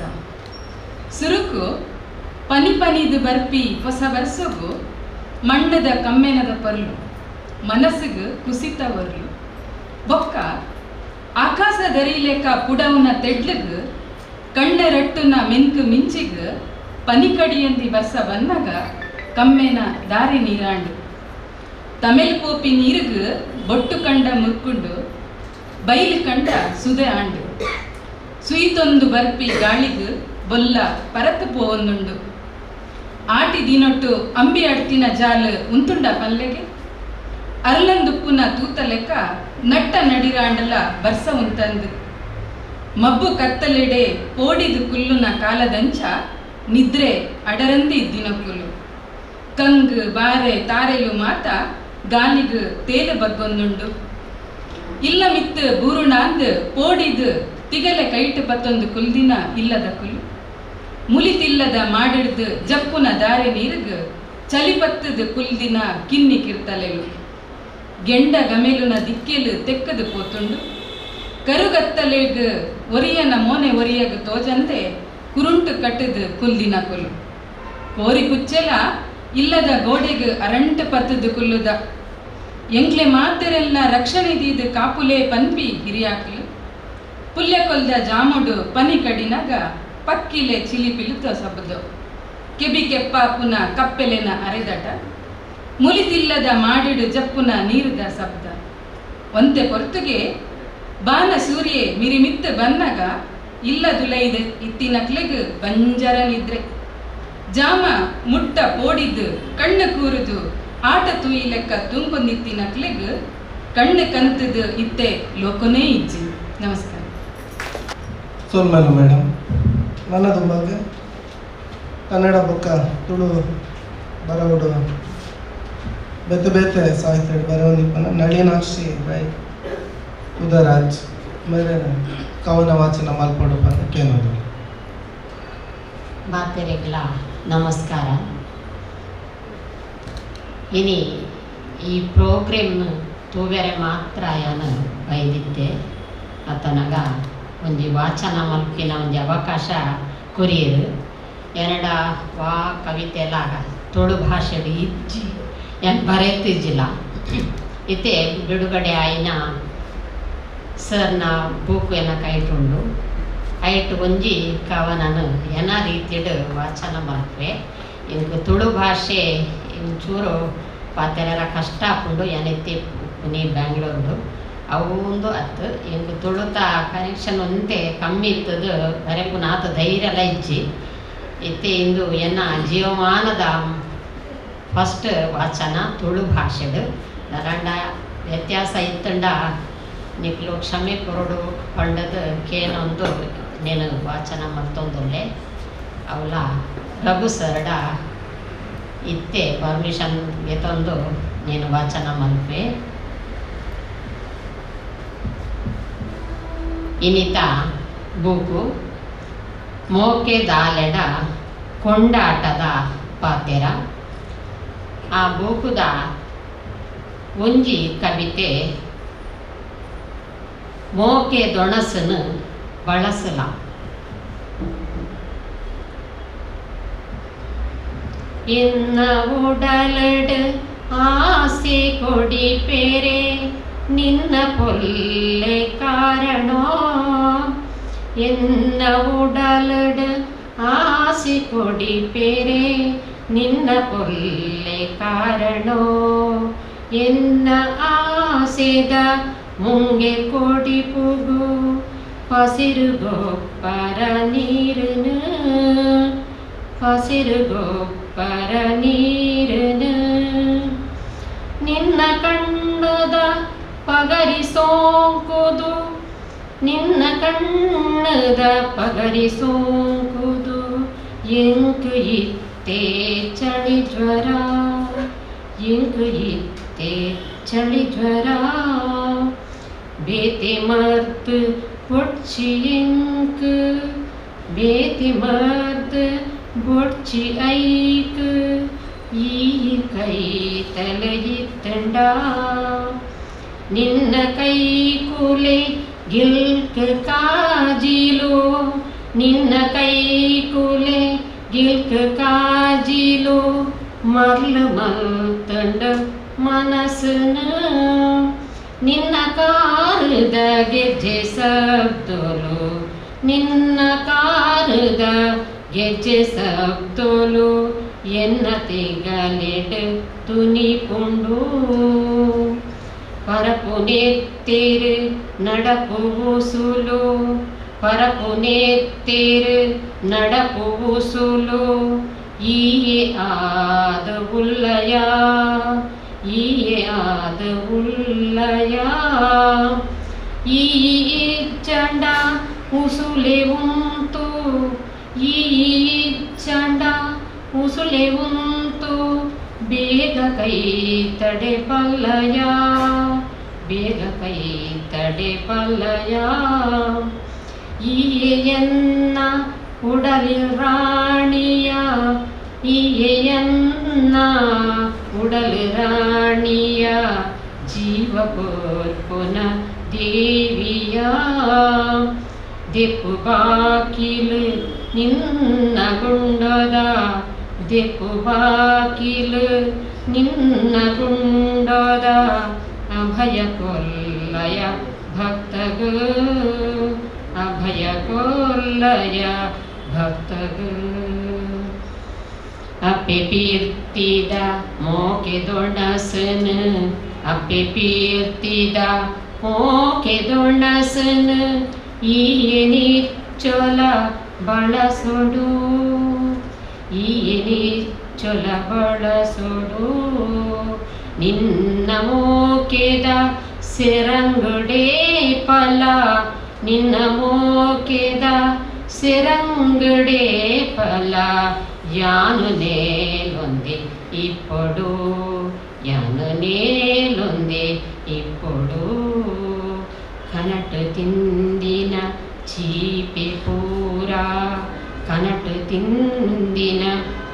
ಸುರುಕು ಪನಿ ಪನಿದು ಬರ್ಪಿ ಹೊಸ ಬರ್ಸಗು ಮಣ್ಣದ ಕಮ್ಮೆನದ ಪರ್ಲು ಮನಸ್ಸಿಗೆ ಕುಸಿತ ವರ್ಲು ಬೊಕ್ಕ ಆಕಾಶ ದರಿಲೇಕ ಪುಡವುನ ತೆಡ್ಲಗ್ ಕಣ್ಣ ರಟ್ಟುನ ಮೆನ್ಕು ಮಿಂಚಿಗ್ ಪನಿಕಡಿಯಂದಿ ಬರ್ಸ ಬನ್ನಗ ಕಮ್ಮೆನ ದಾರಿ ನೀರಾಂಡು ತಮಿಳ್ ಪೋಪಿ ನೀರುಗ್ ಬೊಟ್ಟು ಕಂಡ ಮುರ್ಕುಂಡು ಬೈಲು ಕಂಡ ಸುದೆ ಆಂಡು ಸುಯಿತೊಂದು ಬರ್ಪಿ ಗಾಳಿಗ್ ಬೊಲ್ಲ ಪರತು ಪೋವೊಂದುಂಡು ಆಟಿ ದಿನೊಟ್ಟು ಅಂಬಿ ಅಡ್ತಿನ ಜಾಲು ಉಂತುಂಡ ಪಲ್ಲೆಗೆ ಅರ್ಲಂದುಪ್ಪುನ ತೂತ ಲೆಕ್ಕ ನಟ್ಟ ನಡಿರಾಂಡಲ ಬರ್ಸ ಉಂತಂದು ಮಬ್ಬು ಕತ್ತಲೆಡೆ ಪೋಡಿದು ಕುಲ್ಲುನ ಕಾಲದಂಚ ನಿದ್ರೆ ಅಡರಂದಿ ದಿನಕ್ಕುಲು ಕಂಗ್ ಬಾರೆ ತಾರೆಲು ಮಾತ ಗಾಲಿಗ್ ತೇಲು ಬಗ್ಗೊಂದುಂಡು ಇಲ್ಲ ಮಿತ್ತು ಬೂರುಣಾಂದು ಪೋಡಿದು ತಿಗಲೆ ಕೈಟು ಪತ್ತೊಂದು ಕುಲ್ದಿನ ಇಲ್ಲದ ಕುಲು ಮುಲಿತಿಲ್ಲದ ಮಾಡಿಡ್ದು ಜಪ್ಪುನ ದಾರೆ ನೀರುಗ್ ಚಲಿಪತ್ತದು ಕುಲ್ದಿನ ಕಿನ್ನಿ ಕಿರ್ತಲೆಲು ಗೆಂಡ ಗಮೆಲುನ ದಿಕ್ಕೆಲು ತೆಕ್ಕದು ಪೋತುಂಡು ಕರುಗತ್ತಲೆಗ್ ಒರಿಯನ ಮೋನೆ ಒರಿಯಗ್ ತೋಜಂತೆ ಕುರುಂಟು ಕಟ್ಟದು ಕುಲ್ದಿನ ಕುಲು ಕೋರಿ ಕುಚ್ಚೆಲ ಇಲ್ಲದ ಗೋಡೆಗ್ ಅರಂಟು ಪತ್ತದು ಕುಲ್ಲುದ ಎಂಗ್ಲೆ ಮಾತೆರೆಲ್ಲ ರಕ್ಷಣೆ ದೀದು ಕಾಪುಲೆ ಪನ್ಪಿ ಹಿರಿಯಾಕ್ಲು ಪುಲ್ಯ ಕೊಲ್ದ ಜಾಮುಡು ಪನಿ ಕಡಿನಾಗ ಪಕ್ಕಿಲೆ ಚಿಲಿ ಪಿಲುತ ಸಬದು ಕೆಬಿ ಕೆಪ್ಪಾಪುನ ಕಪ್ಪೆಲೆನ ಅರೆದಟ ಮುಲಿತಿಲ್ಲದ ಮಾಡಿಡು ಜಪ್ಪುನ ನೀರುದ ಶಬ್ದ ಒಂತೆ ಪೊರ್ತುಗೆ ಬಾನ ಸೂರ್ಯೆ ಮಿರಿಮಿತ್ತು ಬನ್ನಗ ಇಲ್ಲದುಲೈದು ಇತ್ತಿನಕ್ಲೆಗ್ ಬಂಜರ ನಿದ್ರೆ ಜಾಮ ಮುಟ್ಟ ಪೋಡಿದ್ದು ಕಣ್ಣು ಕೂರುದು ಆಟ ತೂಯಿ ಲೆಕ್ಕ ತುಂಕೊಂದಿತ್ತಿನಕ್ಲೆಗ್ ಕಣ್ಣು ಕಂತದು ಇತ್ತೆ ಲೋಕನೇ ಇಜ್ಜಿ. ನಮಸ್ಕಾರ. ಸೋಲ್ಮೇಲು ಮೇಡಮ್ ನನ್ನ ದುಂಬಾಗೆ ಕನ್ನಡ ಬೊಕ್ಕ ತುಳು ಬರವುಡು ಬೇತೆ ಬೇತೆ ಸಾಹಿತ್ಯ ಬರವೊಂದಿಪ್ಪನ ನಳಿನಾಕ್ಷಿ ರೈ ಉದರಾಜ್ ಮೇರೆ ಕವನ ವಾಚನ ಮಲ್ಪೊಡು ಪಂದ್ ಕೇನೊಂದು. ಮಾತೆರೆಗ್ಲ ನಮಸ್ಕಾರ. ಇನಿ ಈ ಪ್ರೋಗ್ರಾಮ್ ತೂವೆರೆ ಮಾತ್ರ ಯಾನು ಬೈದಿದ್ದೆ ಅತನಗ ಒಂಜಿ ವಾಚನ ಮಲ್ಪಿನ ಒಂಜಿ ಅವಕಾಶ ಕೊರಿಯರು ಎನ್ನಡ ವಾ ಕವಿತೆಲ ತುಳು ಭಾಷೆಡ್ ಇಜ್ಜಿ ಯಾನ್ ಬರೆತಿಜ್ಜಿಲ್ಲ ಇತ್ತೆ ಬಿಡುಗಡೆ ಆಯಿನ ಸರ್ನ ಬೂಕು ಎನ್ನ ಕೈಟುಂಡು ಐಟ್ ಒಂಜಿ ಕವನನು ಎನ್ನ ರೀತಿಡ್ ವಾಚನ ಮಲ್ಪುವೆ. ಇಂಕ್ ತುಳು ಭಾಷೆ ಒಂಚೂರು ಪಾತೆರೆರ ಕಷ್ಟ ಆಪುಂಡು ಯಾನಿತ್ತೆ ಉಪ್ಪುನಿ ಬ್ಯಾಂಗ್ಳೂರ್ಡು ಅವು ಒಂದು ಅತ್ತು ಎಂಕ್ ತುಳುತ ಕನೆಕ್ಷನ್ ಒಂತೆ ಕಮ್ಮಿ ಇತ್ತದು ಬರೆಪುನ ಆತ ಧೈರ್ಯಲ ಇಜ್ಜಿ ಇತ್ತೆ ಇಂದು ಎನ್ನ ಜೀವಮಾನದ ಫಸ್ಟ್ ವಾಚನ ತುಳು ಭಾಷೆಡ್ ದಾದಾಂಡ ವ್ಯತ್ಯಾಸ ಇತ್ತಂಡ ನಿಕ್ಲು ಕ್ಷಮೆ ಕೊರಡು ಪಂಡದು ಕೇನೊಂದು ನೇನು ವಾಚನ ಮಲ್ತೊಂದುಲ್ಲೆ ಅವಲ ರಘು ಸರ್ಡ ಇತ್ತೆ ಪರ್ಮಿಷನ್ ಗೆತೊಂದು ನೇನು ವಾಚನ ಮಲ್ಪೆ. ಇನಿತ ಬೂಕು ಮೋಕೆ ದಾಲೆಡ ಕೊಂಡಾಟದ ಪಾತೆರ. ಆ ಬೂಕುದ ಒಂಜಿ ಕವಿತೆ ಮೋಕೆ ದೊಣಸನು ಬಳಸಲ. ಎನ್ನ ಉಡಲಡ್ ಆಸೆ ಕೊಡಿ ಪೇರೆ ನಿನ್ನ ಪೊಲ್ಲೆ ಕಾರಣೋ, ಎನ್ನ ಉಡಲಡ್ ಆಸೆ ಕೊಡಿ ಪೇರೆ ನಿನ್ನ ಪೊಲ್ಲೆ ಕಾರಣೋ, ಎನ್ನ ಆಸೆದ ಮುಂಗೆ ಕೊಡಿ ಪುಗು ಪಸಿರು ಗೊಬ್ಬರ ನೀರುನು, ಪಸಿರು ಗೊಬ್ಬರ ನೀರುನು, ನಿನ್ನ ಕಣ್ಣದ ಪಗರಿ ಸೋಂಕುದು, ನಿನ್ನ ಕಣ್ಣದ ಪಗರಿ ಸೋಂಕುದು, ಎಂಕು ಇತ್ತೆ ಚಳಿ ಜ್ವರ, ಎಂಕು ಇತ್ತೆ ಚಳಿ ಜ್ವರ, ಬೇತೆ ಮರ್ದು ಬೊಡ್ಚಿ ಎಂಕು, ಬೇತೆ ಮರ್ದು ಬೊಡ್ಚಿ ಐಕ್, ಈ ಕೈ ತಲೆಯಿತ್ತಂಡ, ನಿನ್ನ ಕೈ ಕೂಲೆ ಗಿಲ್ಕ ಕಾಜಿಲೋ, ನಿನ್ನ ಕೈ ಕೂಲೆ ಗಿಲ್ಕ ಕಾಜಿಲೋ, ಮರ್ಲು ಮಲ್ತಂಡ ಮನಸ್ಸುನ, ನಿನ್ನ ಕಾರದ ಗೆಜ್ಜೆ ಸಬ್ದೋಲು, ನಿನ್ನ ಕಾರದ ಗೆಜ್ಜೆ ಸಬ್ದೋಲು, ಎನ್ನ ತಿಗಲೆಡ್ ತುನಿಪುಂಡು, ಪರಪುನೆತ್ತಿರು ನಡಪು ಉಸುಲು, ಪರಪುನೆತ್ತಿರು ನಡಪು ಉಸುಲು, ಈಯೆ ಆದ ಉಲ್ಲಯ, ಈಯೆ ಆದ ಉಲ್ಲಯ, ಈ ಚಂಡ ಉಸುಲೆ ಉಂತು, ಈ ಚಂಡ ಉಸುಲೆ ಉಂತು, ಬೇಗ ಕೈ ತಡೆ ಪಲ್ಲಯ, ಬೇಗ ಕೈ ತಡೆ ಪಲ್ಲಯ, ಈಯೆಯನ್ನ ಉಡಲಿ ರಾಣಿಯ, ಈಯೆಯನ್ನ ಉಡಲಿ ರಾಣಿಯ, ಜೀವ ಕೋರ್ಪುನ ದೇವಿಯ, ದೆಪ್ಪು ಬಾಕಿಲು ನಿನ್ನ ಗುಂಡದ, ದೆಪ್ಪು ಬಾಕಿಲು ನಿನ್ನ ಗುಂಡದ, ಅಭಯ ಕೊಲ್ಲಯ ಭಕ್ತಗ, ಅಭಯ ಕೊಲ್ಲಯ ಭಕ್ತಗ, ಅಪ್ಪೆ ಪೀರ್ತಿದ ಮೋಕೆ ದೊಣಸನು, ಅಪ್ಪೆ ಪೀರ್ತಿದ ಮೋಕೆ ದೊಣಸನು, ಈಯೆ ನಿಚ್ಚೊಲ ಬಳಸೊಡು, ಈಯೆ ನಿಚ್ಚೊಲ ಬಳಸೊಡು, ನಿನ್ನ ಮೋಕೆದ ಸೆರಂಗುಡೆ ಫಲ, ನಿನ್ನ ಮೋಕೆದ ಸೆರಂಗುಡೆ ಫಲ, ಯಾನು ನೇಲೊಂದೆ ಇಪ್ಪೊಡು, ಯಾನು ನೇಲೊಂದೆ ಇಪ್ಪೊಡು, ಕನಟು ತಿಂದಿನ ಚೀಪೆ ಪೂರ, ಕನಟು ತಿಂದಿನ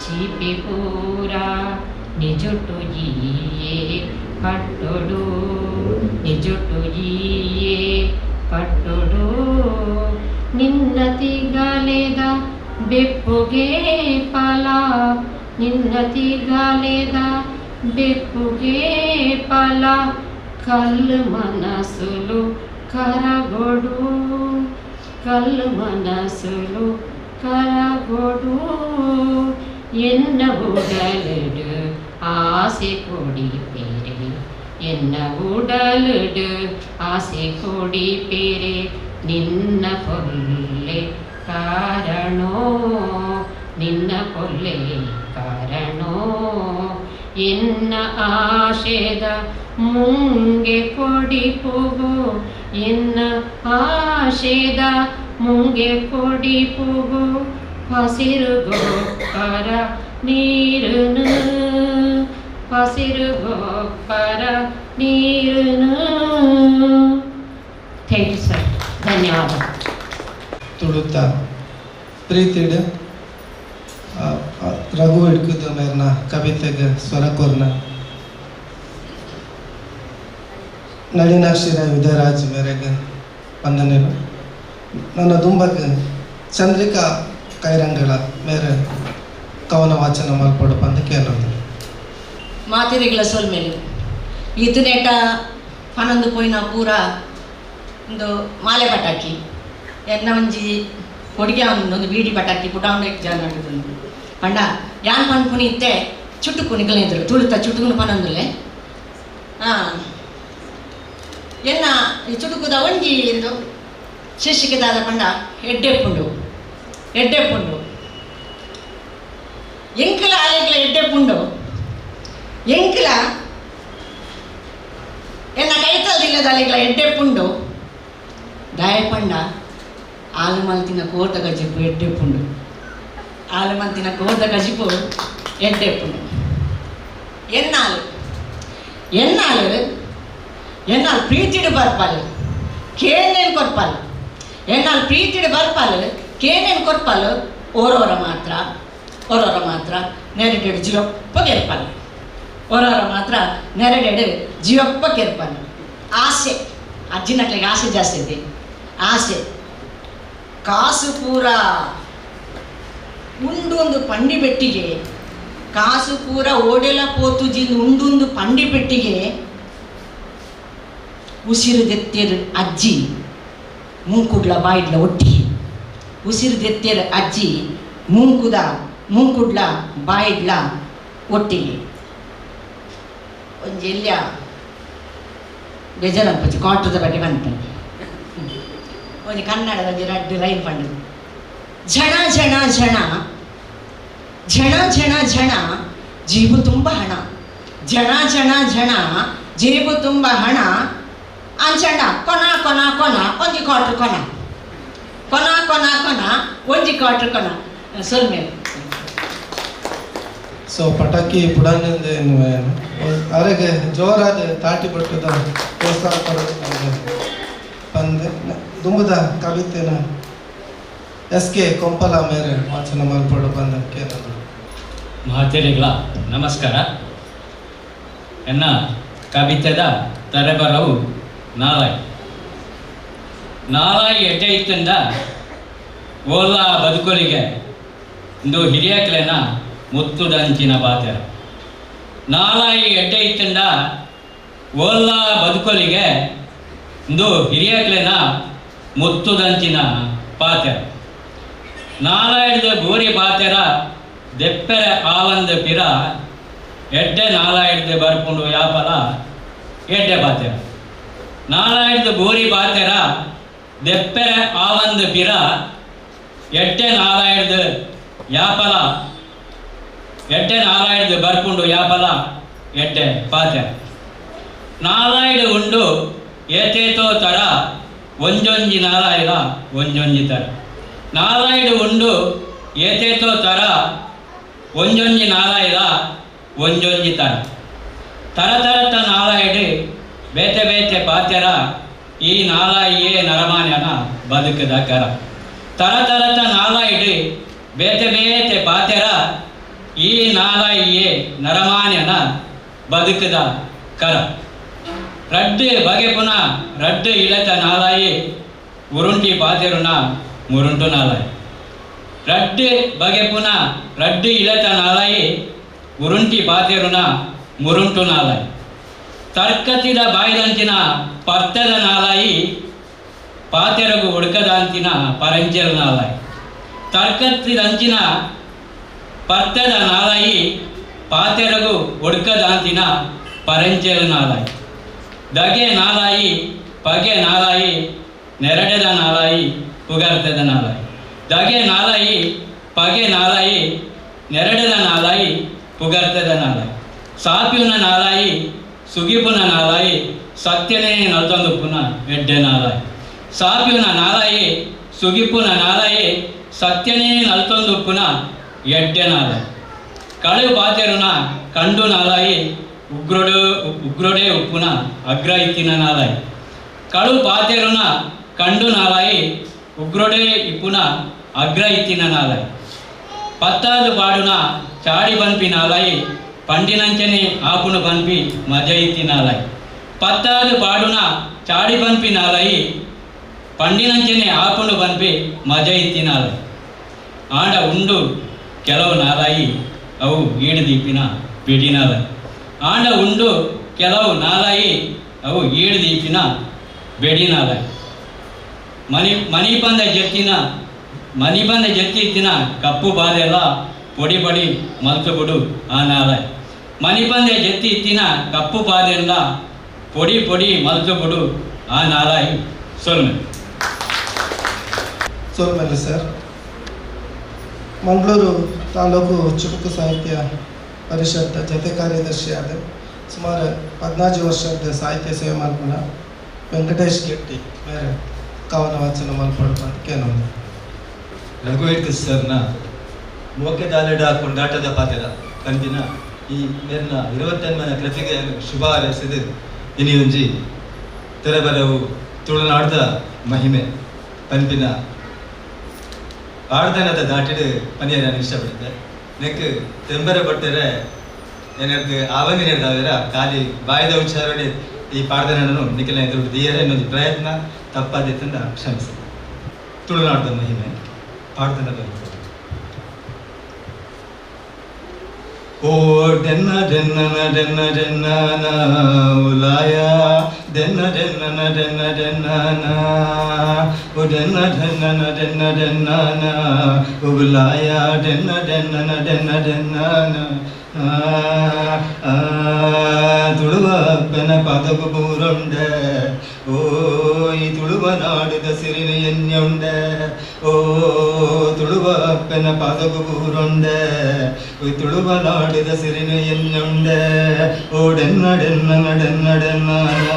ಚೀಪೆ ಪೂರ, ನಿಜೊಟ್ಟು ಈಯೆ ಪಟ್ಟೊಡು, ನಿಜೊಟ್ಟು ಈಯೆ ಪಟ್ಟೊಡು, ನಿನ್ನ ತಿಗಲೆದ ಬೆಪ್ಪುಗೆ ಫಲ, ನಿನ್ನ ತಿಗಲೆದ ಬೆಪ್ಪುಗೆ ಫಲ, ಕಲ್ಲು ಮನಸುಲು ಕರಗೊಡು, ಕಲ್ಲು ಮನಸುಲು ಕರಗೊಡು, ಎನ್ನ ಉಡಲುಡು ಆಸೆ ಕೊಡಿ ಪೇರೆ, ಎನ್ನ ಉಡಲುಡು ಆಸೆ ಕೊಡಿ ಪೇರೆ, ನಿನ್ನ ಪೊಲ್ಲೆ ಕಾರಣೋ, ನಿನ್ನ ಪೊಲ್ಲೆ ಕಾರಣೋ, ಎನ್ನ ಆಶೆದ ಮುಂಗೆ ಕೊಡಿ ಪುಗು, ಎನ್ನ ಆಶೆದ ಮುಂಗೆ ಕೊಡಿ ಪುಗು, ಹಸಿರು ಗೊಬ್ಬರ ನೀರುನು, ಹಸಿರು ಗೊಬ್ಬರ ನೀರುನು. Thank you sir, ಧನ್ಯವಾದ. ತುಳುತ ಪ್ರೀತಿಡ್ ರಘು ಇಡ್ಕುದು ಮೇರ್ನ ಕವಿತೆಗೆ ಸ್ವರ ಕೊರ್ನ ನಳಿನಾಕ್ಷಿರ ವಿದಯರಾಜ್ ಮೇರೆಗೆ ವಂದನೆಗಳು. ನನ್ನ ದುಂಬಗ್ ಚಂದ್ರಿಕಾ ಕೈರಂಗಳ ಮೇರೆ ಕವನ ವಾಚನ ಮಲ್ಪಡು ಪಂದ ಕೇಳೋದು. ಮಾತಿರಿಗಳ ಸೊಲ್ಮೇಲು ಇತನೇಟ ಪನೊಂದು ಪೋಯಿನ ಪೂರ ಒಂದು ಮಾಲೆ ಪಟಾಕಿ ಎನ್ನ ಒಂಜಿ ಕೊಡಿಗೆ ಒಂದು ಬೀಡಿ ಪಟಾಕಿ ಪುಟಾಂಡ ಜಾನ ಪಂಡ ಯಾನ್ ಪನ್ಪುನಿ ಇತ್ತೆ ಚುಟುಕು ನಿಗಲಿದ್ರು ತುಳುತ ಚುಟುಕುನು ಪನೊಂದುಲ್ಲೆ ಎನ್ನ ಈ ಚುಟುಕುದ ಒಂಜಿ ಎಂದು ಶೀರ್ಷಿಕೆದಾದ ಪಂಡ ಎಡ್ಡೆಪುಂಡು ಎಡ್ಡೆಪುಂಡು ಎಂಕಲ ಆಲೆಗ್ಲ ಎಡ್ಡೆಪುಂಡು ಎಂಕಲ ಎನ್ನ ಕೈತಲ್ದಿಲ್ಲದ ಅಲೆಗ್ಲ ಎಡ್ಡೆಪುಂಡು ದಾಯಪಂಡ ಆಲು ಮಲ್ತಿನ ಕೋರ್ದ ಗಜಿಪು ಎಡ್ಡೆಪುಂಡು ಆಲು ಮಲ್ತಿನ ಕೋರ್ದ ಗಜಿಪು ಎಡ್ಡೆಪುಂಡು. ಎನ್ನಾಲು ಎನ್ನಾಲು ಎನ್னால் ಪ್ರೀತಿಡು ಬರ್ಪಾಲು ಕೇನೇನು ಕೊರ್ಪಾಲು ಎನ್னால் ಪ್ರೀತಿಡು ಬರ್ಪಾಲು ಕೇನೇನು ಕೊರ್ಪಾಲು ಓರೋರ ಮಾತ್ರ ಓರೋರ ಮಾತ್ರ ನೆರಡೆಡು ಜೀವಪ್ಪ ಕೆರ್ಪಾಲು ಓರೋರ ಮಾತ್ರ ನೆರಡೆಡು ಜೀವಪ್ಪ ಕೆರ್ಪಾಲು. ಆಸೆ ಅಜ್ಜಿನಕ್ಲಿಗೆ ಆಸೆ ಜಾಸ್ತಿ ಇದೆ. ಆಸೆ ಕಾಸು ಪೂರ ಉಂಡೊಂದು ಪಂಡಿ ಪೆಟ್ಟಿಗೆ ಕಾಸು ಪೂರ ಓಡೆಲ ಪೋತು ಜಿಂದು ಉಂಡೊಂದು ಪಂಡಿ ಪೆಟ್ಟಿಗೆ ಉಸಿರು ದೆತ್ತೇರು ಅಜ್ಜಿ ಮೂಂಕುಡ್ಲ ಬಾಯಿಡ್ಲ ಒಟ್ಟಿಗೆ ಉಸಿರು ದೆತ್ತೇರು ಅಜ್ಜಿ ಮೂಂಕುದ ಮೂಂಕುಡ್ಲ ಬಾಯಿಡ್ಲ ಒಟ್ಟಿಗೆ. ಒಂಜಿ ಎಲ್ಲಿಯ ಬೇಜಾರನ್ಪಚ್ಚಿ ಕಾಟದ ಬಗ್ಗೆ ಬಂತು ಒಂಜಿ ಕನ್ನಡದ ಒಂಜಿ ರಡ್ಡು ಲೈನ್ ಪಂಡು ಝಣ ಝಣ ಝಣ ಝಣ ಝಣ ಝಣ ಜೇಬು ತುಂಬ ಹಣ ಝಣ ಝಣ ಝಣ ಜೇಬು ತುಂಬ ಹಣ ಅಂಚಂಡ ಕೊನ ಕೊನ ಕೊನ ಒಂಜಿ ಕ್ವಾರ್ಟರ್ ಕೊನ ಕೊನ ಕೊನ ಕೊನ ಒಂಜಿ ಕ್ವಾರ್ಟರ್ ಕೊನ ಸೊಲ್ಮೆ. ಸೊ ಪಟಾಕಿ ಪುಡಾನಂದ ಅರೆಗೆ ಜೋರಾದ ತಾಟಿ ಪಟ್ಟದ ಪ್ರೋತ್ಸಾಹ ಬಂದೆ ದುಂಬುದ ಕವಿತೆನ ಎಸ್ ಕೆ ಕೊಂಪಲ ಮೇರೆ ವಾಚನ ಮಲ್ಪಡು ಬಂದ ಕೇರಳ. ಮಹಾತೇರಿಗಳ ನಮಸ್ಕಾರ. ಎನ್ನ ಕವಿತೆದ ತರೆಬರವು ನಾಲಾಯಿ ನಾಲಾಯಿ ಎಡ್ಡೆ ಇತ್ತಂದ ಓಲ ಬದುಕೊಲಿಗೆ ಇಂದು ಹಿರಿಯಕ್ಲೆನ ಮುತ್ತುದಂಚಿನ ಪಾತೆರ. ನಾಲಾಯಿ ಎಡ್ಡೆ ಇತ್ತಂದ ಓಲ ಬದುಕೊಲಿಗೆ ಇಂದು ಹಿರಿಯಕ್ಲೆನ ಮುತ್ತುದಂಚಿನ ಪಾತೆರ. ನಾಲಾಯಿಡ್ದ ಬೋರಿ ಪಾತೆರ ದೆಪ್ಪೆರೆ ಆವಂದ ಪಿರ ಎಡ್ಡೆ ನಾಲಾಯಿಡ್ದು ಬರ್ಪುಂಡು ಯಾಪಲ ಎಡ್ಡೆ ಪಾತೆರ. ನಾಲಾಯಿಡ್ದು ಬೋರಿ ಪಾತೆರ ದೆಪ್ಪೆರೆ ಆವಂದ ಪಿರ ಎಡ್ಡೆ ನಾಲಾಯಿಡ್ದು ಯಾಪಲ ಎಡ್ಡೆ ನಾಲಾಯಿಡ್ದು ಬರ್ಪುಂಡು ಯಾಪಲ ಎಡ್ಡೆ ಪಾತೆರ. ನಾಲಾಯಿಡು ಉಂಡು ಏತೇತೋ ತರ ಒಂಜೊಂಜಿ ನಾಲಾಯಿಲ ಒಂಜೊಂಜಿ ತರ. ನಾಲಾಯಿಡು ಉಂಡು ಏತೇತೋ ತರ ಒಂಜೊಂಜಿ ನಾಲಾಯಿಲ ಒಂಜೊಂಜಿ ತರ. ತರ ತರತ ನಾಲಾಯಿಡು ಬೇತೆ ಬೇತೆ ಪಾತೆರ ಈ ನಾಲಾಯಿಯೇ ನರಮಾನ್ಯನ ಬದುಕದ ಕರ. ತರ ತರತ ನಾಲಾಯಿಡು ಬೇತೆ ಬೇತೆ ಪಾತೆರ ಈ ನಾಲಾಯಿಯೇ ನರಮಾನ್ಯನ ಬದುಕದ ಕರ. ರಡ್ಡು ಬಗೆಪುನ ರಡ್ಡು ಇಳತ ನಾಲಾಯಿ ಉರುಂಟಿ ಪಾತೆರುನ ಮುರುಂಟು ನಾಲಾಯಿ. ರಡ್ಡು ಬಗೆಪುನ ರಡ್ಡು ಇಳತ ನಾಲಾಯಿ ಉರುಂಟಿ ಪಾತೆರುನ ಮುರುಂಟು ನಾಲಾಯಿ. ತರ್ಕತಿದ ಬಾಯ್ದಂಚಿನ ಪರ್ತದ ನಾಲಾಯಿ ಪಾತೆರಗು ಉಡ್ಕದಂಚಿನ ಪರಂಚೆರು ನಾಲಾಯಿ. ತರ್ಕತಿದಂಚಿನ ಪರ್ತದ ನಾಲಾಯಿ ಪಾತೆರಗು ಉಡ್ಕದಾಂತಿನ ಪರಂಚೆರು ನಾಲಾಯಿ. ದಗೆ ನಾಲಾಯಿ ಪಗೆ ನಾಲಾಯಿ ನೆರಡೆದ ನಾಲಾಯಿ ಪುಗರ್ತದ ನಾಲಾಯಿ. ದಗೆ ನಾಲಾಯಿ ಪಗೆ ನಾಲಾಯಿ ನೆರಡೆದ ನಾಲಾಯಿ ಪುಗರ್ತದ ನಾಲಾಯಿ. ಸಾಪಿಯುನ ನಾಲಾಯಿ ಸುಗಿಪುನ ನಾಲಾಯಿ ಸತ್ಯನೇ ನಲ್ತೊಂದುಪ್ಪುನ ಎಡ್ಡೆ ನಾಲಾಯಿ. ಸಾಪಿಯುನ ನಾಲಾಯಿ ಸುಗಿಪುನ ನಾಲಾಯಿ ಸತ್ಯನೇ ನಲ್ತೊಂದುಪ್ಪುನ ಎಡ್ಡೆ ನಾಲಾಯಿ. ಕಳು ಪಾತೆರುನ ಕಂಡು ನಾಲಾಯಿ ಉಗ್ರೊಡು ಉಗ್ರೊಡೆ ಉಪ್ಪುನ ಅಗ್ರ ಇತ್ತಿನ ನಾಲಾಯಿ. ಕಳು ಪಾತೆರುನ ಕಂಡು ನಾಲಾಯಿ ಉಗ್ರೊಡೆ ಇಪ್ಪುನ ಅಗ್ರ ಇತ್ತಿನ ನಾಲಾಯಿ. ಪತ್ತಾದು ಪಾಡುನ ಚಾಡಿ ಬನ್ಪಿ ನಾಲಾಯಿ పండినంచని ఆపును పంపి మజయితి నాలై. పత్తాదు పాడున చాడి పంపి నాలై పండినంచని ఆపును పంపి మజయితి నాలై. ఆడ ఉండు ಕೆಲವು ನಾಲಾಯಿ ಅವು ಈಡು ದೀಪಿನ ಬೆಡಿನಾಲೈ. ಆಂಡ ಉಂಡು ಕೆಲವು ನಾಲಾಯಿ ಅವು ಈಡು ದೀಪಿನ ಬೆಡಿನಾಲೈ. ಮನಿ ಮನಿ ಬಂದ ಜೆತ್ತಿನ ಮನಿ ಬಂದ ಜೆತ್ತಿ ಕಪ್ಪು ಬಾದೆಲ್ಲ ಪೊಡಿ ಪೊಡಿ ಮಲ್ತುಬುಡು ಆ ನಾಲಾಯಿ. ಮನಿ ಬಂದ ಜೆತ್ತಿ ಇತ್ತಿನ ಕಪ್ಪು ಬಾದೆಲ್ಲ ಪೊಡಿ ಪೊಡಿ ಮಲ್ತುಬುಡು ಆ ನಾಲಾಯಿ. ಸೊಲ್ಮೆ ಸೊಲ್ಮೆಲೆ ಸರ್. ಮಂಗಳೂರು ತಾಲೂಕು ಚುಟುಕು ಸಾಹಿತ್ಯ ಪರಿಷತ್ ಜೊತೆ ಕಾರ್ಯದರ್ಶಿಯಾದ ಸುಮಾರು 14 ವರ್ಷದ ಸಾಹಿತ್ಯ ಸೇವೆ ಮಲ್ಪುನ ವೆಂಕಟೇಶ್ ಗೆಟ್ಟಿ ಬೇರೆ ಕವನ ವಾಚನ ಮಲ್ಪಡು ಕೇನೊಂದು. ರಘುವೀರ್ ಸರ್ನ ಮೋಕೆದಾಲೆಡ ಕೊಂಡಾಟದ ಪಾತೆರ ಕಂದಿನ ಈ ಮೇರ್ನ 28ನೇ ಕೃತಿಗೆ ಶುಭ ಹಾರೈಸಿದ ಇನಿಯೊಂಜಿ ತೆರೆಬರವು ತುಳುನಾಡ್ದ ಮಹಿಮೆ ಪನ್ಪಿನ ಆಡ್ದನದ ದಾಟಿಡು ಪನಿಯ ನಾನು ಇಷ್ಟಪಡುತ್ತೆ. ನೆಕ್ ತೆಂಬರ ಬಟ್ಟೆರೆ ಏನಾರ್ದು ಆವಂದಿನೇರ್ದಾವೆರ ಖಾಲಿ ಬಾಯ್ದ ಉಚ್ಚಾರಣೆ ಈ ಪಾಡ್ದನನ್ನು ನಿಖಿಲ ಎದುರು ದಿಯರೆ ಇನ್ನೊಂದು ಪ್ರಯತ್ನ ತಪ್ಪಾದಿತ್ತಂದ ಕ್ಷಮಿಸಿ. ತುಳುನಾಡ್ದ ಮಹಿಮೆ ಪಾಡ್ದನದ. ಓ ಡೆನ್ನ ಡೆನ್ನನ ಡೆನ್ನ ಡೆನ್ನನ ಉಲಾಯ ಡೆನ್ನ ಡೆನ್ನನ ಡೆನ್ನ ಡೆನ್ನನ ಓ ಡೆನ್ನ ಡೆನ್ನನ ಡೆನ್ನ ಡೆನ್ನನ ಉಲಾಯ ಡೆನ್ನ ಡೆನ್ನನ ಡೆನ್ನ ಡೆನ್ನನ ತುಳುವ ಅಪ್ಪನ ಪಾದವು ಬೂರೊಂಡೆ ಓ ಈ ತುಳುವ ನಾಡುದ ಸಿರಿನ ಎನ್ಯೊಂಡೆ ಓ ತುಳುವ ಅಪ್ಪನ ಪಾದವು ಬೂರೊಂಡೆ ಓ ತುಳುವ ನಾಡುದ ಸಿರಿನ ಎನ್ಯೊಂಡೆ ಓ ಡೆನ್ನ ಡೆನ್ನನ ಡೆನ್ನ ಡೆನ್ನನ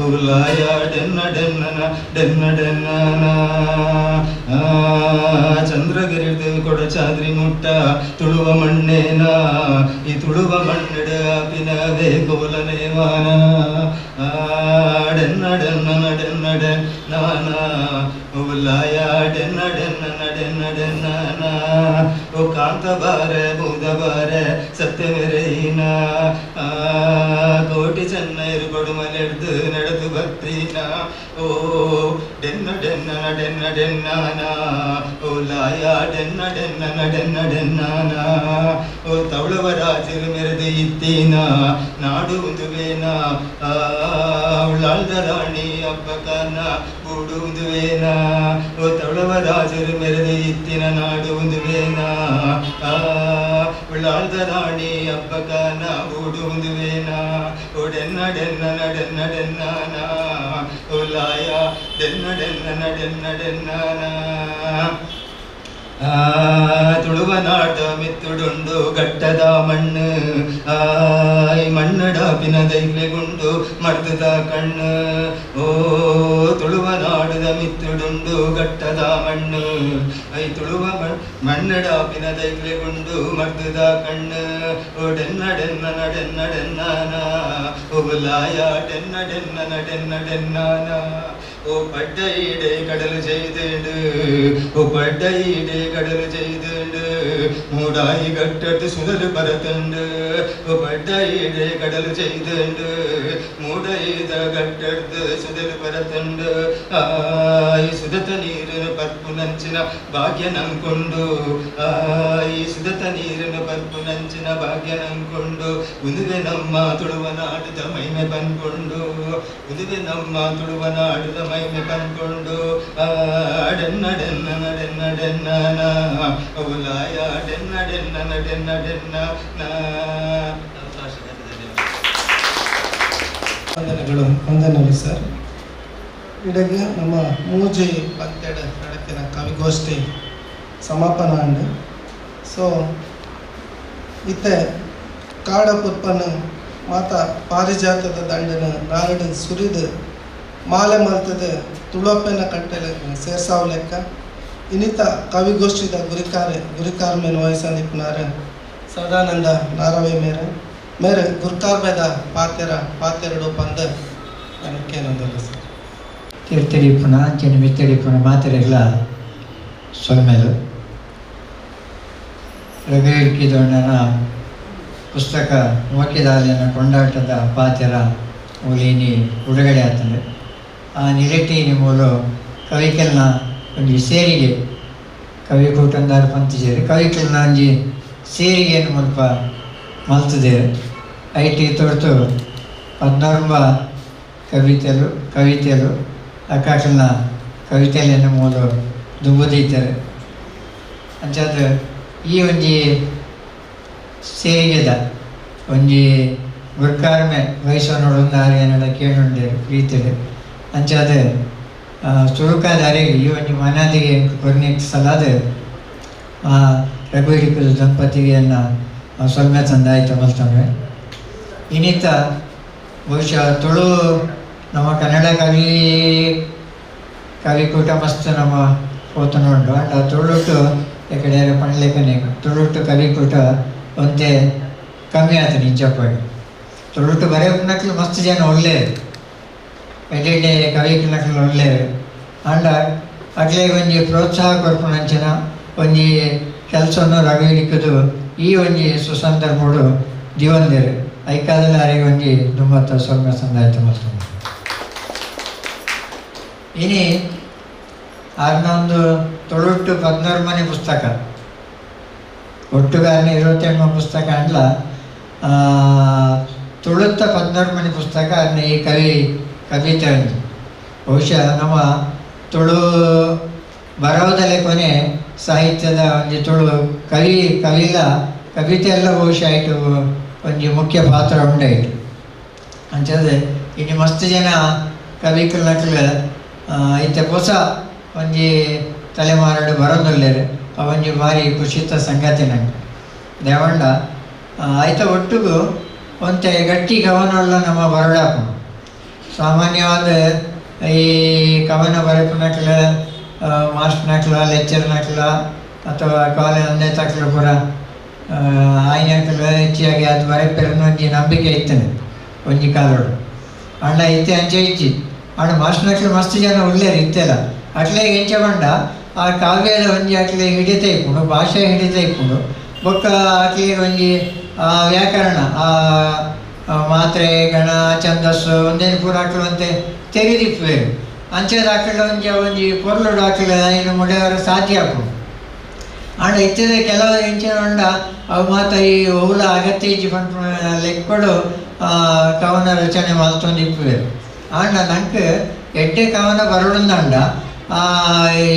ಉಲಾಯ ಡೆನ್ನ ಡೆನ್ನನ ಡೆನ್ನ ಡೆನ್ನನ ಚಂದ್ರಗಿರಿದು ಕೊಡಚಾದ್ರಿ ಮುಟ್ಟ ತುಳುವ ಮಣ್ಣೇನ ಈ ತುಳುವ ಮಣ್ಣಿಡ ಪಿನವೇ ಕೋಲನೇವಾನ ಡೆನ್ನ ಡೆನ್ನನ ಡೆನ್ನ ಡೆನ್ನಾನ ಉಲಾಯ ಡೆನ್ನ ಡೆನ್ನನ ಡೆನ್ನ ಡೆನ್ನಾನ ಓ ಕಾಂತ ಬಾರೆ ಬೂದ ಬಾರೆ ಸತ್ಯಮೆರೆಯಿನ ಕೋಟಿ ಚೆನ್ನೈರು ಕೊಡುಮಲೆಡ್ದು ನಡೆದು ಬತ್ತೀನ ಓ ಡೆನ್ನ ಡೆನ್ನನ ಡೆನ್ನ ಡೆನ್ನಾನ ಓ ಲಾಯ ಡೆನ್ನ ಡೆನ್ನನ ಡೆನ್ನ ಡೆನ್ನಾನ ಓ ತವಳವ ರಾಜರು ಮೆರೆದು ಇತ್ತೀನ ನಾಡು ಉಂದುವೇನ ಉಳ್ಳಾಳ್ದ ರಾಣಿ ಅಬ್ಬಕನ ಗೂಡು ಉಂದುವೇನ ಓ ತವಳವ ರಾಜರು ಮೆರೆದು ಇತ್ತಿನ ನಾಡು ಉಂದುವೇನ ಉಳ್ಳಾಳ್ದ ರಾಣಿ ಅಬ್ಬಕನ ಗೂಡು ಉಂದುವೇನ ಓ ಡೆನ್ನ ಡೆನ್ನನ ಡೆನ್ನ ಡೆನ್ನಾನ ಓ ಲಾಯ ಡೆನ್ನ ಡೆನ್ನನ ಡೆನ್ನ ಡೆನ್ನಾನ ತುಳುವ ನಾಡ ಮಿತ್ತುಡುಂಡು ಗಟ್ಟದ ಮಣ್ಣು ಆಯ್ ಮಣ್ಣಡ ಪಿನದೈಲೆಗುಂಡು ಮರ್ದದ ಕಣ್ಣು ಓ ತುಳುವ ನಾಡದ ಮಿತ್ತುಡುಂಡು ಗಟ್ಟದ ಮಣ್ಣು I Tuluva ಮಣ್ಣಡ ಪಿನದೈಲೆಗುಂಡು ಮರ್ದದ ಕಣ್ಣು ಓ ಡೆನ್ನ ಡೆನ್ನನ ಡೆನ್ನ ಡೆನ್ನಾನ ಓ ಲಾಯ ಡೆನ್ನ ಡೆನ್ನನ ಡೆನ್ನ ಡೆನ್ನಾನ ಓ ಪಡ್ಡ ಈಡೆ ಕಡಲು ചെയ്തുണ്ട് ಓ ಪಡ್ಡ ಈಡೆ ಕಡಲು ചെയ്തുണ്ട് ಮೂಡಾಯಿ ಗಟ್ಟದ್ದು ಸುಡಲು ಬರತುಂಡು ಓ ಪಡ್ಡ ಈಡೆ ಕಡಲು ചെയ്തുണ്ട് ಮೂಡೈದ ಗಟ್ಟದ್ದು ಸುಡಲು ಬರತುಂಡು ಆಯಿ ಸುದತ ನೀರನ್ನು ಪರ್ಪು ನಂಚಿನ ಭಾಗ್ಯ ನಂಕೊಂಡು ಆಯಿ ಸುದತ ನೀರನ್ನು ಪರ್ಪು ನಂಚಿನ ಭಾಗ್ಯ ನಂಕೊಂಡು ಉದುವೆ ನಮ್ಮ ತುಳುವ ನಾಡುದ ಮಹಿಮೆ ಬಂದ್ಕೊಂಡು ಉದುವೆ ನಮ್ಮ ತುಳುವ ನಾಡುದ ಮಹಿಮೆ ಬಂದ್ಕೊಂಡು ಡೆನ್ನ ಡೆನ್ನ ಡೆನ್ನ ಡೆನ್ನ ಉಲಾಯ ಡೆನ್ನ ಡೆನ್ನ ಡೆನ್ನ ಡೆನ್ನ. ವಂದನೆಗಳು ವಂದನೆಗಳು ಸರ್. ಇಡಗ ನಮ್ಮ ಮೂಜಿ ಪಂತೆಡ ನಡತಿನ ಕವಿಗೋಷ್ಠಿ ಸಮಾಪನ ಅಂಡು. ಸೊ ಇತ್ತೆ ಕಾಡ ಪುರ್ಪನ ಮಾತ ಪಾರಿಜಾತದ ದಂಡನ ನಾರಡು ಸುರಿದು ಮಾಲೆ ಮಲ್ತದ ತುಳುವಪ್ಪನ ಕಟ್ಟೆಲೆ ಸೇರ್ಸಾವ್ ಲೆಕ್ಕ ಇನ್ನಿತ ಕವಿಗೋಷ್ಠಿದ ಗುರಿಕಾರ ಮೇನ್ ವಯಸ್ಸಂದಿಪ್ಪುನಾರ ಸದಾನಂದ ನಾರವೆ ಮೇರೆ ಮೇರೆ ಗುರ್ಕಾರ್ಮೆದ ಪಾತೆರ ಪಾತೆರಡು ಪಂದ ನನಕ್ಕೇನಂದಲ್ಲ ಸರ್. ತೀರ್ಥಡಿಪುನ ಅಂಚನೆ ಮಿತ್ತಡಿಪುನ ಮಾತೆರೆಗ್ಲ ಸೊಲ್ಮೆಲು. ರಘು ಇಡ್ಕಿದೊಣ್ಣನ ಪುಸ್ತಕ ಮೋಕಿದಾಲಿನ ಕೊಂಡಾಟದ ಪಾತೆರ ಒಲಿನಿ ಬಿಡುಗಡೆ ಆಗ್ತದೆ. ಆ ನಿಲೆಟಿನಿ ಮೂಲ ಕವಿಕಲ್ನ ಒಂಜಿ ಸೇರಿಗೆ ಕವಿಕೂಟಂದಾರು ಪಂತಿಜೇರು ಕವಿಕಲ್ನ ಒಂಜಿ ಸೇರಿಗೆಯನ್ನು ಮುಲ್ಪ ಮಲ್ತದೇರು. I T ತೋರ್ತು ಪದ್ನೊಂಬ ಕವಿತೆಲು ಕವಿತೆಲು ಅಕ್ಕಾಕಲ್ನ ಕವಿತೆಲೆಯನ್ನು ಮೂಲ ದುಂಬುದೀತಾರೆ. ಅಂಚಾದ ಈ ಒಂಜಿ ಸೇರಿಗೆದ ಒಂಜಿ ಗುರ್ಕಾರ್ಮೆ ವಯಸ್ಸು ಏನಡ ಕೇಳುಂಡೆ ಪ್ರೀತಿಡು. ಅಂಚಾದ ಸುರುಕಾದ ಅರೆಗೆ ಈ ಒಂಜಿ ಮನಾದಿಗೆ ಕೊರ್ನೆ ಸಲಾದ ರಘು ಹಿಡಿಕುದು ದಂಪತಿಗೆಯನ್ನು ಸೊಲ್ಮೆ ತಂದಾಯ್ತು ಮಲ್ತಂದ್ರೆ. ಇನ್ನಿತ ಬಹುಶಃ ತುಳು ನಮ್ಮ ಕನ್ನಡ ಕವಿ ಕವಿಕೂಟ ಮಸ್ತ್ ನಮ್ಮ ಪೋತನುಂಡು. ಅಂಡ ತುಳುಟು ಈ ಕಡೆ ಪಣ್ಲೇಖನೆ ತುಳುಟು ಕವಿಕೂಟ ಒಂತೆ ಕಮ್ಮಿ ಆಯ್ತು ನಿಜವಾಗಿ. ತುಳುಟು ಬರೆಯಪ್ಪನಕ್ಲು ಮಸ್ತ್ ಜನ ಒಳ್ಳೆಯದು, ಎಡ್ಡೆ ಕವಿಕುಲಕ್ಲು ಒಳ್ಳೆಯದು. ಅಂಡ ಅಗ್ಲೆಗ್ ಒಂಜಿ ಪ್ರೋತ್ಸಾಹ ಕೊರ್ಪುನಂಚಿನ ಒಂಜಿ ಕೆಲಸವನ್ನು ರಘು ಹಿಡಿಕುದು ಈ ಒಂಜಿ ಸುಸಂದರ್ಭಡು ದಿವಂದೇರು ಐಕಾದಲ್ಲಿ ಅರೆಗೆ ಒಂಜಿ ದುಮ್ಮತ್ತ ಸೊಲ್ಮೆ ಸಂದಾಯ್ತು ಮಲ್ತು. ಇನಿ ಆರ್ನೊಂದು ತುಳುಟು 14 ಪುಸ್ತಕ ಒಟ್ಟುಗಾರನ 28 ಪುಸ್ತಕ ಅಂಡ್ಲ ತುಳುತ್ತ 14 ಪುಸ್ತಕ ಅನ್ನ ಈ ಕವಿತೆ ಒಂದು. ಬಹುಶಃ ನಮ್ಮ ತುಳು ಬರಹದಲ್ಲೇ ಕೊನೆ ಸಾಹಿತ್ಯದ ಒಂಜಿ ತುಳು ಕವಿಲ ಕವಿತೆ ಎಲ್ಲ ಬಹುಶಃ ಆಯಿತು ಒಂಜಿ ಮುಖ್ಯ ಪಾತ್ರ ಉಂಡಾಯಿತು. ಅಂಚಾದ್ರೆ ಇನ್ನು ಮಸ್ತ್ ಜನ ಕವಿಕಲ್ನಕ್ಲು ಇತ್ತೆ ಹೊಸ ಒಂಜಿ ತಲೆಮಾರಡು ಬರೋದುಲ್ಲೇರು. ಆ ಒಂಜಿ ಭಾರಿ ಖುಷಿತ ಸಂಗತಿ ನಂಗೆ ದೇವಂಡ. ಆಯ್ತ ಒಟ್ಟಿಗೂ ಒಂತೆ ಗಟ್ಟಿ ಕವನವಲ್ಲ ನಮ್ಮ ಬರಡಾಪು. ಸಾಮಾನ್ಯವಾದ ಈ ಕವನ ಬರೆಪುನಕ್ಲ ಮಾಸ್ಟರ್ನಕ್ಲ ಲೆಕ್ಚರ್ನಕ್ಲ ಅಥವಾ ಕಾಲೇಜ್ ಒಂದೇ ತಕ್ಲ ಪೂರ ಆಯ್ನಕ್ಲ ಹೆಚ್ಚಾಗಿ ಅದು ಬರೆಪೆರನ ಒಂಜಿ ನಂಬಿಕೆ ಇತ್ತನೆ ಒಂಜಿ ಕಾಲೋಡು. ಅಂಡ ಇತ್ತೆ ಅಂಚೆ ಇಜ್ಜಿ. ಅಂಡ ಮಾಸ್ಟರ್ನಕ್ಲು ಮಸ್ತ್ ಜನ ಒಳ್ಳೆಯರು ಇತ್ತೆಲ್ಲ. ಅಟ್ಲೆ ಎಂಚ ಪಂಡ ಆ ಕಾವ್ಯದ ಒಂಜಿ ಅಟ್ಲೆ ಹಿಡಿತ ಇಪ್ಪುಂಡು, ಭಾಷೆ ಹಿಡಿತ ಇಪ್ಪುಂಡು, ಬೊಕ್ಕ ಅಟ್ಲೆ ಒಂಜಿ ವ್ಯಾಕರಣ ಆ ಮಾತ್ರೆ ಗಣ ಛಂದಸ್ಸು ಒಂದೇನು ಪೂರ ಅಕ್ಲು ತೆರೆದಿಪ್ಪೇರು. ಅಂಚೆದ ಅಕ್ಕಳ ಒಂಜಿ ಒಂಜಿ ಪೊರ್ಲುಡು ಅಕ್ಲು ಇನ್ನು ಮುಡಿಯವರ ಸಾಧ್ಯ ಆಪುಂಡು. ಆಂಡ ಇತ್ತಿದ ಕೆಲವು ಎಂಚಿನ ಉಂಡ ಅವು ಮಾತ ಈ ಒವ್ಲ ಅಗತ್ಯ ಇಜ್ಜಿ ಪನ್ಪುನ ಲೆಕ್ಕಡು ಕವನ ರಚನೆ ಮಲ್ತೊಂದು ಇಪ್ಪುವೆರು. ಆಂಡ ನಂಕ್ ಎಡ್ಡೆ ಕವನ ಬರೊಡುಂದಂಡ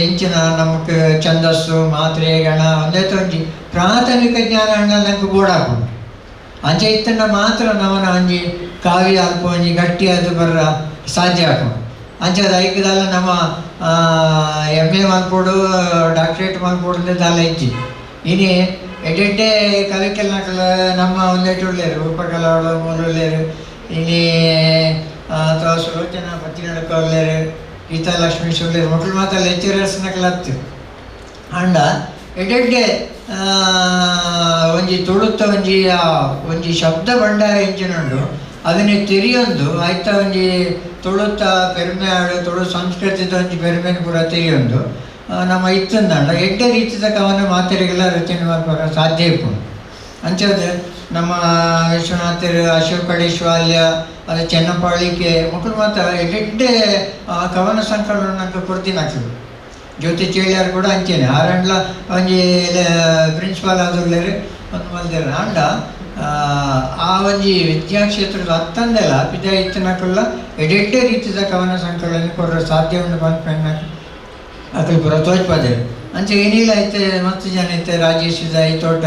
ಎಂಚಿನ ನಮಕ್ ಛಂದಸ್ಸು ಮಾತ್ರೆ ಗಣ ಒಂದೇ ಒಂಜಿ ಪ್ರಾಥಮಿಕ ಜ್ಞಾನ ಅಂಡ ನಂಕ್ ಬೋಡಾಪುಂಡು. ಅಂಚೆ ಇತ್ತಂಡ ಮಾತ್ರ ನಮನ ಒಂಜಿ ಕಾವ್ಯ ಅಲ್ಪ ಒಂಜಿ ಗಟ್ಟಿಯಾದ ಬರ್ರ ಸಾಧ್ಯ ಆಪುಂಡು. ಅಂಚೆ ಐಕ್ದಾಲ ನಮ್ಮ ಎಮ್ ಎ ಮಲ್ಪೊಡು ಡಾಕ್ಟ್ರೇಟ್ ಮಲ್ಪೊಡು ದಾಲ ಇಜ್ಜಿ. ಇನಿ ಎಡ್ಡೆಡ್ಡೆ ಕವಿಕಲ್ನಕ್ಲು ನಮ್ಮ ಒಂದೆಟ್ಟು ಉಳ್ಳೇರು, ರೂಪಕಲಾಳು ಮೂಲ ಉಳ್ಳೇರು, ಇನಿ ಅಥವಾ ಸುಲೋಚನಾ ಪತ್ತಿನಡ್ಕ ಉಳ್ಳೇರು, ಗೀತಾ ಲಕ್ಷ್ಮೀಶ್ ಉಳ್ಳೇರು, ಮಕ್ಕಳು ಮಾತ್ರ ಲೆಕ್ಚರರ್ಸ್ ನಕಲು ಹತ್ತು. ಅಂಡ ಎಡ್ಡೆಡ್ಡೆ ಒಂಜಿ ತುಳುತ್ತ ಒಂಜಿ ಒಂಜಿ ಶಬ್ದ ಭಂಡಾರ ಎಂಚಿನುಂಡು ಅದನ್ನೇ ತೆರಿಯೊಂದು ಆಯ್ತ ಒಂಜಿ ತುಳುತ್ತ ಪೆರ್ಮೆ ಆಡು ತುಳು ಸಂಸ್ಕೃತಿದ ಒಂಜಿ ಪೆರ್ಮೆನ್ ಪೂರ ತೆರಿಯೊಂದು ನಮ್ಮ ಇತ್ತಂದಂಡ ಎಡ್ಡೆ ರೀತಿದ ಕವನ ಮಾತೆರಿಗೆಲ್ಲ ರಚನೆ ಮಲ್ಪರ ಸಾಧ್ಯ ಇಪ್ಪುಂಡು. ಅಂಚಾದ ನಮ್ಮ ವಿಶ್ವನಾಥರು ಅಶೋಕ್ ಕಡೇಶ್ವಾಲ್ಯ ಅದು ಚೆನ್ನಪಾಳಿಕೆ ಮಕ್ಕಳು ಮಾತ್ರ ಎಡ್ಡೆಡ್ಡೆ ಕವನ ಸಂಕಲನ ಕೊಡ್ತಿನಾಗ್ತದೆ. ಜ್ಯೋತಿ ಚೇಳಿಯಾರ್ ಕೂಡ ಅಂಚೇನೆ ಆರಂಡ್ಲ ಒಂಜಿ ಪ್ರಿನ್ಸಿಪಾಲ್ ಆದುಲ್ಲೇರು ಒಂದು ಮಲ್ದೇರು. ಅಂಡ ಆ ಒಂಜಿ ವಿದ್ಯಾಕ್ಷೇತ್ರದ ಅತ್ತಂದೆಲ್ಲ ಪಿಜ ಇತ್ತಿನಕುಲ್ಲ ಎಡೆಡ್ಡೆ ರೀತಿದ ಕವನ ಸಂಕಲನ ಕೊಡ್ರ ಸಾಧ್ಯ ಉಂಡು ಪನ್ಪೆಣ್ಣ ಅಕಲ್ ಪೂರ ತೋಜ್ಪದೇರು. ಅಂಚೆ ಏನಿಲ್ಲ ಐತೆ ಮಸ್ತ್ ಜನ ಐತೆ ರಾಜೇಶ್ ಈ ತೋಟ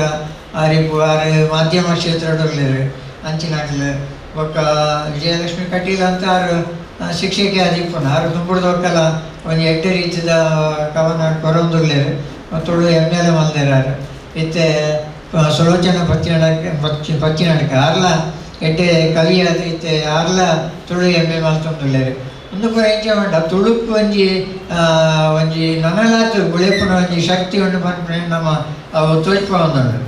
ಆರಿಪು ಆರು ಮಾಧ್ಯಮ ಕ್ಷೇತ್ರದಲ್ಲಿರು ಅಂಚಿನಾಕ್ಲು ಬೊಕ್ಕ ವಿಜಯಲಕ್ಷ್ಮಿ ಕಟೀಲ್ ಅಂತ ಆರು ಶಿಕ್ಷಕಿ ಆದಿಪ್ಪುನ ಆರು ದುಂಬುಡ್ದೊಕ್ಕಲ ಒಂಜಿ ಎಡ್ಡೆ ರೀತಿದ ಕವನ ಕೊರೊಂದುಲ್ಲೇರು ತುಳು ಎಮ್ ಎಲ್ ಎ ಮಲ್ದೇರಾರು. ಇತ್ತೆ ಸುಲೋಚನ ಪತ್ತಿನಡಕ ಆರ್ಲ ಎಡ್ಡೆ ಕವಿ ಆದ್ ಇತ್ತೆ ಆರ್ಲ ತುಳು ಎಮ್ ಎ ಮಲ್ತೊಂದುಲ್ಲೇರು. ಒಂದು ಪೂರ ಎಂಚ ಪಂಡ ತುಳುಕು ಒಂಜಿ ಒಂಜಿ ನನಲಾತ್ ಬುಳೆಪುನ ಒಂಜಿ ಶಕ್ತಿ ಉಂಡು ಪನ್ಪುನ ನಮ್ಮ ಅವು ತೋಜ್ಪಾವೊಂದುಂಡು.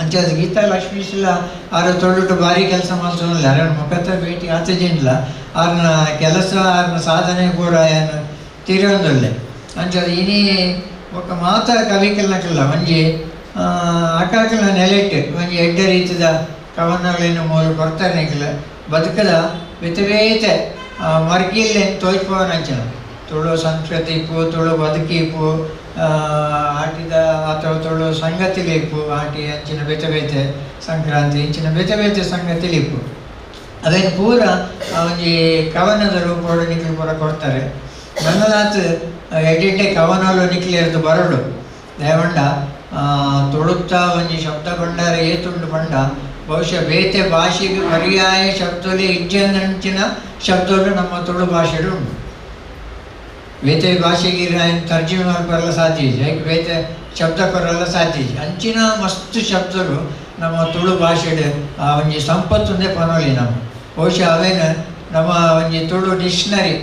ಅಂಚಾದ ಗೀತಾ ಲಕ್ಷ್ಮೀಶಲ ಆರು ತೊಳ್ಳುಟ್ಟು ಭಾರಿ ಕೆಲಸ ಮಲ್ತೊಂದಿಲ್ಲ ಅರನ ಮುಖತ ಭೇಟಿ ಆತಜಿಲ್ಲ ಆರ್ನ ಕೆಲಸ ಆರ್ನ ಸಾಧನೆ ಪೂರ ಏನು ತಿರಿಯೊಂದುಲ್ಲೆ ಅಂಚಾದ ಇನಿ ಬೊಕ್ಕ ಮಾತ ಕವಿಕಲ್ನಕಲ್ಲ ಒಂಜಿ ಅಕಾಕಲ್ನ ನೆಲೆಟ್ ಒಂಜಿ ಎಡ್ಡೆ ರೀತಿದ ಕವನಗಳೇನು ಮೂಲ ಕೊಡ್ತಾರೆ ನಿಕ್ಲ ಬದುಕದ ಬೇತೆ ಬೇತೆ ಮರ್ಗಿಲ್ಲೇನು ತೋಜ್ಪವನಂಚಿನ ತುಳು ಸಂಸ್ಕೃತಿ ಇಪ್ಪು ತುಳು ಬದುಕಿ ಇಪ್ಪು ಆಟಿದ ಅಥವಾ ತುಳು ಸಂಗತಿಲಿ ಇಪ್ಪು ಆಟಿ ಅಂಚಿನ ಬೇತೆ ಬೇತೆ ಸಂಕ್ರಾಂತಿ ಇಂಚಿನ ಬೇತೆ ಬೇತೆ ಸಂಗತಿಲಿ ಇಪ್ಪು ಅದೇನು ಪೂರ ಒಂಜಿ ಕವನದ ರೂಪೋಡು ನಿಕ್ಲು ಪೂರ ಕೊಡ್ತಾರೆ. ನನ್ನದಾತ್ ಎಡಿಟೆ ಕವನಲು ನಿಕ್ಲಿರ್ದು ಬರಡು ದೇವಂಡ ತುಳುತ್ತ ಒಂಜಿ ಶಬ್ದ ಭಂಡಾರ ಏತುಂಡು ಪಂಡ ಬಹುಶಃ ಬೇತೆ ಭಾಷೆಗೆ ಪರ್ಯಾಯ ಶಬ್ದಲೇ ಇಜ್ಜಂದಂಚಿನ ಶಬ್ದಲು ನಮ್ಮ ತುಳು ಭಾಷೆಡು ಉಂಟು. ಬೇತೆ ಭಾಷೆಗೆ ತರ್ಜುಮೆ ಮಲ್ಪರೆಲ್ಲ ಸಾಧ್ಯ ಇಜ್ಜಿ, ಐಕ್ ಬೇತೆ ಶಬ್ದ ಕೊರಲ್ಲ ಸಾಧ್ಯ ಇಜ್ಜಿ. ಅಂಚಿನ ಮಸ್ತ್ ಶಬ್ದಲು ನಮ್ಮ ತುಳು ಭಾಷೆಡ್ ಆ ಒಂಜಿ ಸಂಪತ್ತುಂದೇ ಪನೊಲಿ ನಮ್ಮ. ಬಹುಶಃ ಅವೇನು ನಮ್ಮ ಒಂಜಿ ತುಳು ಡಿಕ್ಷನರಿ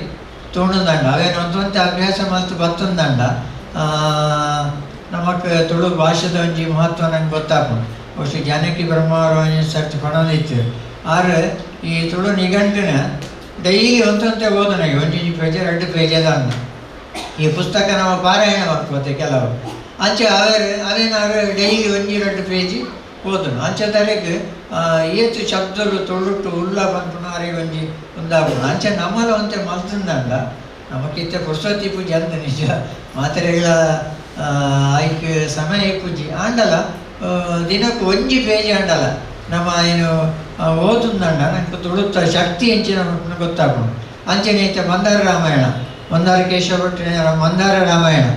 ತೋಣುದಂಡ ಅವೇನು ಒಂದೊಂತೆ ಅಭ್ಯಾಸ ಮಲ್ತು ಬತ್ತುಂದಂಡ ನಮಕ್ ತುಳು ಭಾಷೆದ ಒಂಜಿ ಮಹತ್ವ ನಂಗೆ ಗೊತ್ತಾಪುಂಡು. ಬಹುಶಃ ಜಾನಕಿ ಬ್ರಹ್ಮಾವರ ಒಂಜಿ ಸರ್ತಿ ಪಣೊಂದಿತ್ತು ಆರು ಈ ತುಳು ನಿಘಂಟಿನ ಡೈಲಿ ಒಂದೊಂತೆ ಓದೋಣ ಒಂಜೊಂಜಿ ಪೇಜ 2 ಪೇಜದ ಅಂದ ಈ ಪುಸ್ತಕ ನಮ್ಮ ಪಾರಾಯಣ ಮಾಡ್ಕೋತೆ ಕೆಲವು ಅಂಚೆ ಅವೇನಾರು ಡೈಲಿ 1 2 ಪೇಜ್ ಓದೋಣ ಅಂಚೆ ತರಕ್ ಏತು ಶಬ್ದಲು ತುಳುಟು ಉಲ್ಲ ಪನ್ಪುನ ಅರೆ ಒಂಜಿ ಒಂದಾಪುಂಡು. ಅಂಚೆ ನಮ್ಮಲ ಒಂತೆ ಮಲ್ತಂದಂಡ ನಮಕಿತ್ತೆ ಪುರ್ಸೊತ್ತಿ ಪೂಜೆ ಅಂದ ನಿಜ ಮಾತ್ರೆಗಳ ಐಕ್ ಸಮಯ ಪೂಜೆ ಆಂಡಲ ದಿನಕ್ಕೆ ಒಂಜಿ ಪೇಜ್ ಆಂಡಲ ನಮ್ಮ ಏನು ಓದುಂದಂಡ ನಂಗೆ ತುಳುತ್ತ ಶಕ್ತಿ ಎಂಚಿನ ಗೊತ್ತಾಪುಂಡು. ಅಂಚೆನೆ ಇತ್ತೆ ಮಂದಾರ ರಾಮಾಯಣ ಮಂದಾರ ಕೇಶವ ಭಟ್ಟ ಮಂದಾರ ರಾಮಾಯಣ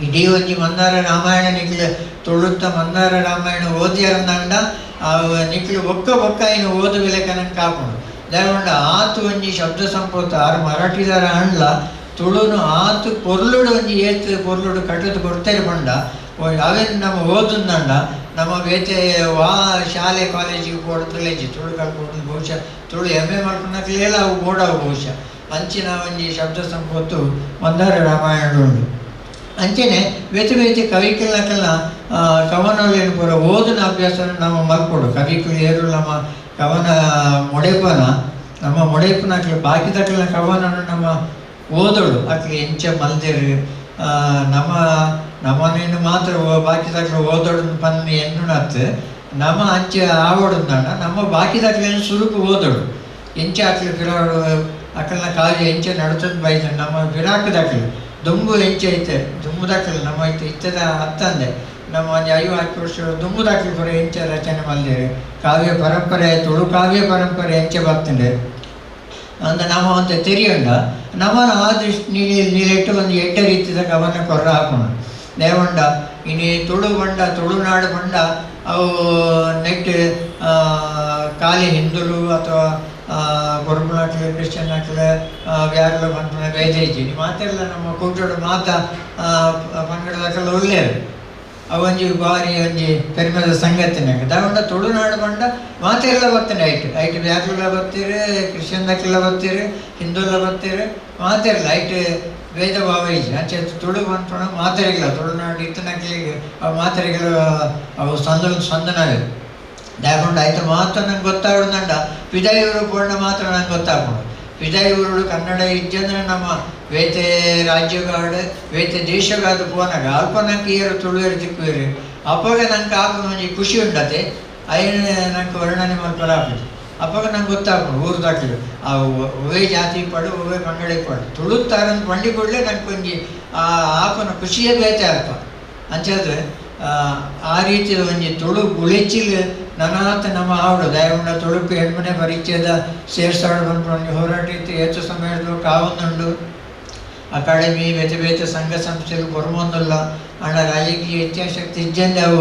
ಇಡೀ ಒಂಜಿ ಮಂದಾರ ರಾಮಾಯಣ ನಿಕ್ಲು ತುಳುತ್ತ ಮಂದಾರ ರಾಮಾಯಣ ಓದಿಯರಂದಂಡ ನಿಕ್ಲು ಬೊಕ್ಕ ಬೊಕ್ಕ ಏನು ಓದು ಲೆಕ್ಕ ನಂಗೆ ಕಾಪುಂಡು. ದೇವಂಡ ಆತು ಒಂಜಿ ಶಬ್ದ ಸಂಪತ್ತು ಆರು ಮರಾಠಿದಾರ ಅಂಡ್ಲ ತುಳುನು ಆತು ಪೊರ್ಲುಡು ಒಂಜಿ ಏತು ಪೊರ್ಲುಡು ಕಟ್ಟದು ಕೊಡ್ತೇನೆ ಪಂಡ ಅವೇನು ನಮ್ಮ ಓದುಂದಂಡ ನಮ್ಮ ಬೇತೆ ವಾ ಶಾಲೆ ಕಾಲೇಜಿಗೆ ಬೋರ್ಡ್ ತುಳು ಕಲ್ಕೊಂಡು ಬಹುಶಃ ತುಳು ಎಮ್ ಎ ಮಲ್ಪುನಕ್ಲೆಲ್ಲ ಅವು ಬೋಡವು ಬಹುಶಃ ಅಂಚಿನ ಒಂಜಿ ಶಬ್ದ ಸಂಪತ್ತು ಮಂದಾರ ರಾಮಾಯಣ ಉಂಡು. ಅಂಚೆನೆ ಬೇತೆ ಬೇತೆ ಕವಿಕಲ್ನಕಲ್ನ ಕವನಲೇನು ಪೂರ ಓದಿನ ಅಭ್ಯಾಸ ನಮ್ಮ ಮಲ್ಪೊಡು. ಕವಿಕುಲು ಏರು ನಮ್ಮ ಕವನ ಮೊಡೆಪನ ನಮ್ಮ ಮೊಡೆಪನ ಅಕ್ಲು ಬಾಕಿದಕ್ಲೆನ ಕವನನು ನಮ್ಮ ಓದೋಡು ಅಕ್ಲು ಎಂಚ ಮಲ್ದೆರು ನಮ್ಮ ನಮ್ಮನೇನು ಮಾತ್ರ ಬಾಕಿದಕ್ಲು ಓದೋಡು ಪನ್ನಿ ಎನ್ನುನತ್ ನಮ್ಮ ಅಂಚೆ ಆವೋಡುಂದಂಡ ನಮ್ಮ ಬಾಕಿದಕ್ಲೇನು ಸುರುಕು ಓದೋಡು ಎಂಚ ಅಕ್ಲು ಪಿರಾಡು ಅಕಲ್ನ ಕಾವ್ಯ ಎಂಚ ನಡ್ತಂದು ಬೈದ ನಮ್ಮ ಪಿರಾಕದಕ್ಲು ದುಂಬು ಎಂಚ ಐತೆ ದುಂಬುದಕ್ಲು ನಮ್ಮ ಐತೆ ಇತ್ತದ ಅತ್ತಂದೆ ನಮ್ಮ ಒಂದು 50 ವರ್ಷ ದುಂಬುದಕ್ಲು ಪೂರ ಎಂಚ ರಚನೆ ಮಲ್ದೇರು ಕಾವ್ಯ ಪರಂಪರೆ ತುಳು ಕಾವ್ಯ ಪರಂಪರೆ ಎಂಚ ಬರ್ತಂಡೆ ಅಂದ ನಮ್ಮ ಅಂತ ತೆರಿಯಂಡ ನಮ್ಮನ ಆ ದೃಷ್ಟಿ ನೀಲೆಟ್ಟು ಒಂದು ಎಡ್ಡೆ ರೀತಿದ ಕವನ ಕೊರ್ರ ಹಾಕೋಣ. ದೇವಂಡ ಇನಿ ತುಳು ಬಂಡ ತುಳುನಾಡು ಬಂಡ ಅವು ನೆಟ್ ಖಾಲಿ ಹಿಂದುಲು ಅಥವಾ ಗೊರ್ಬುನಾಕ್ಲೆ ಕ್ರಿಶ್ಚಿಯನ್ ಹಾಕ್ಲೆ ವ್ಯಾರ್ಲ ಪನ್ಪುನ ಬೇಜೆ ಇಜ್ಜಿ ಮಾತೆಲ್ಲ ನಮ್ಮ ಕೂಟೋಡು ಮಾತ ಪಂಗಡದಕ್ಕೆಲ್ಲ ಒಳ್ಳೆಯರು ಅವೊಂಜಿ ಬಾರಿ ಒಂಜಿ ಪೆರ್ಮೆದ ಸಂಗತಿನಾಗ ದಾವಂಡ ತುಳುನಾಡು ಬಂಡ ಮಾತೆಲ್ಲ ಬರ್ತೇನೆ ಐಟ್ ಐಟ್ ಬ್ಯಾರ್ಲ ಬರ್ತೀರಿ ಕ್ರಿಶ್ಚಿಯನ್ ದಾಕೆಲ್ಲ ಬರ್ತೀರಿ ಹಿಂದೂಲ್ಲ ಬರ್ತೀರಿ ಮಾತೆಲ್ಲ ಐಟ್ ಭೇದ ಭಾವ ಇಜ್ಜಿ. ಅಂಚೆ ತುಳು ಪನ್ಪುನ ಮಾತೆರಿಗಿಲ್ಲ ತುಳುನಾಡು ಇತ್ತನಕ್ಲಿಗೆ ಅವು ಮಾತೆರಿಗೆಲ್ಲ ಅವು ಸಂದ ಸಂದನವೇ ದಾಯಕೊಂಡು ಆಯ್ತು ಮಾತ್ರ ನಂಗೆ ಗೊತ್ತಾಗೋದಂಡ ಪಿದಾಯಿವರು ಪೂರ್ಣ ಮಾತ್ರ ನಂಗೆ ಗೊತ್ತಾಗ್ಬೋದು. ಪಿದಾಯಿವರು ಕನ್ನಡ ಇಜ್ಜಂದ್ರೆ ನಮ್ಮ ಬೇತೆ ರಾಜ್ಯಗಾಡು ಬೇತೆ ದೇಶಗಾದ ಪೋನಾಗ ಅಲ್ಪ ನಂಗೆ ಏರು ತುಳುವೇರು ತಿಕ್ಕುವೇರು ಅಪ್ಪಗ ನಂಗೆ ಆಪುನ ಒಂಜಿ ಖುಷಿ ಉಂಡತೆ ಐನ ನಂಗೆ ವರ್ಣನೆ ಮಲ್ಪರ ಆಪುಜಿ. ಅಪ್ಪಗ ನಂಗೆ ಗೊತ್ತಾಗ್ಬೋದು ಊರು ದಾಖಲು ಆ ಒವೇ ಜಾತಿ ಪಡು ಒವೇ ಪಂಗಡೆ ಪಡು ತುಳುತ್ತಾರಂದು ಪಂಡಿ ಕೂಡಲೇ ನಂಗೆ ಒಂಜಿ ಆ ಆಪನ ಖುಷಿಯೇ ಬೇತೆ ಅಲ್ಪ. ಅಂಚಾದ್ರೆ ಆ ರೀತಿಯ ಒಂಜಿ ತುಳು ಬುಳೆಚಿಲ್ ನನಾತ ನಮ್ಮ ಆವಡು ದಯವುಂಡ ತುಳುಕು ಹೆಣ್ಮನೆ ಪರಿಚಯದ ಸೇರ್ಸಾಡು ಬಂದು ಒಂಜಿ ಹೋರಾಟ ಇತ್ತು ಹೆಚ್ಚು ಸಮಯದ ಕಾವೊಂದುಂಡು ಅಕಾಡೆಮಿ ಬೇತೆ ಬೇತೆ ಸಂಘ ಸಂಸ್ಥೆಗಳು ಕೊರ್ಮೊಂದುಲ್ಲ ಅಂಡ ರಾಜಕೀಯ ಇಚ್ಛಾಶಕ್ತಿ ಇಜ್ಜಂದೆ ಅವು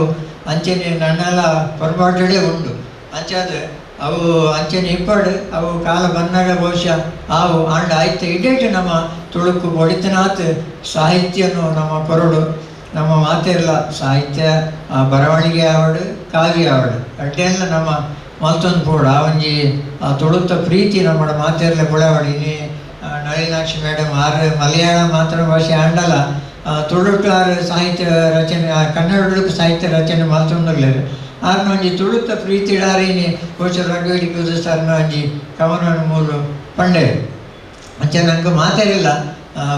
ಅಂಚೆನೆ ನನ್ನೆಲ್ಲ ಪೊರ್ಬಾಟಡೆ ಉಂಡು. ಅಂಚಾದ್ರೆ ಅವು ಅಂಚೆನೆ ಇಪ್ಪಡು ಅವು ಕಾಲ ಬಂದಾಗ ಬಹುಶಃ ಆವು ಅಂಡ ಆಯ್ತು ಇಡೇಟು ನಮ್ಮ ತುಳುಕು ಬಡಿತನಾತ್ ಸಾಹಿತ್ಯನು ನಮ್ಮ ಕೊರಡು ನಮ್ಮ ಮಾತೆಲ್ಲ ಸಾಹಿತ್ಯ ಬರವಣಿಗೆ ಆವಡು ಕಾವ್ಯ ಆವಡು ಅಡ್ಡೆಲ್ಲ ನಮ್ಮ ಮಲ್ತೊಂದು ಪೋಡು ಆ ಒಂಜಿ ಆ ತುಳುತ್ತ ಪ್ರೀತಿ ನಮ್ಮ ಮಾತೆಲ್ಲ ಬುಳವಡಿ. ಇನಿ ನಳಿನಾಕ್ಷಿ ಮೇಡಮ್ ಆರು ಮಲಯಾಳ ಮಾತ್ರ ಭಾಷೆ ಆಂಡಲ ತುಳುಟು ಆರು ಸಾಹಿತ್ಯ ರಚನೆ ಕನ್ನಡಕ್ಕೆ ಸಾಹಿತ್ಯ ರಚನೆ ಮಲ್ತೊಂದುಲ್ಲೆರ್. ಆರ್ನ ಒಂಜಿ ತುಳುತ ಪ್ರೀತಿಡಾರಿನಿ ಬಹುಶಃ ರಘು ಇಡಿಕುದು ಸರ್ನ ಒಂಜಿ ಕವನವನ್ನು ಮೂಲು ಪಂಡೇರು. ಅಂಚೆ ನಂಗೆ ಮಾತಾಡಿಲ್ಲ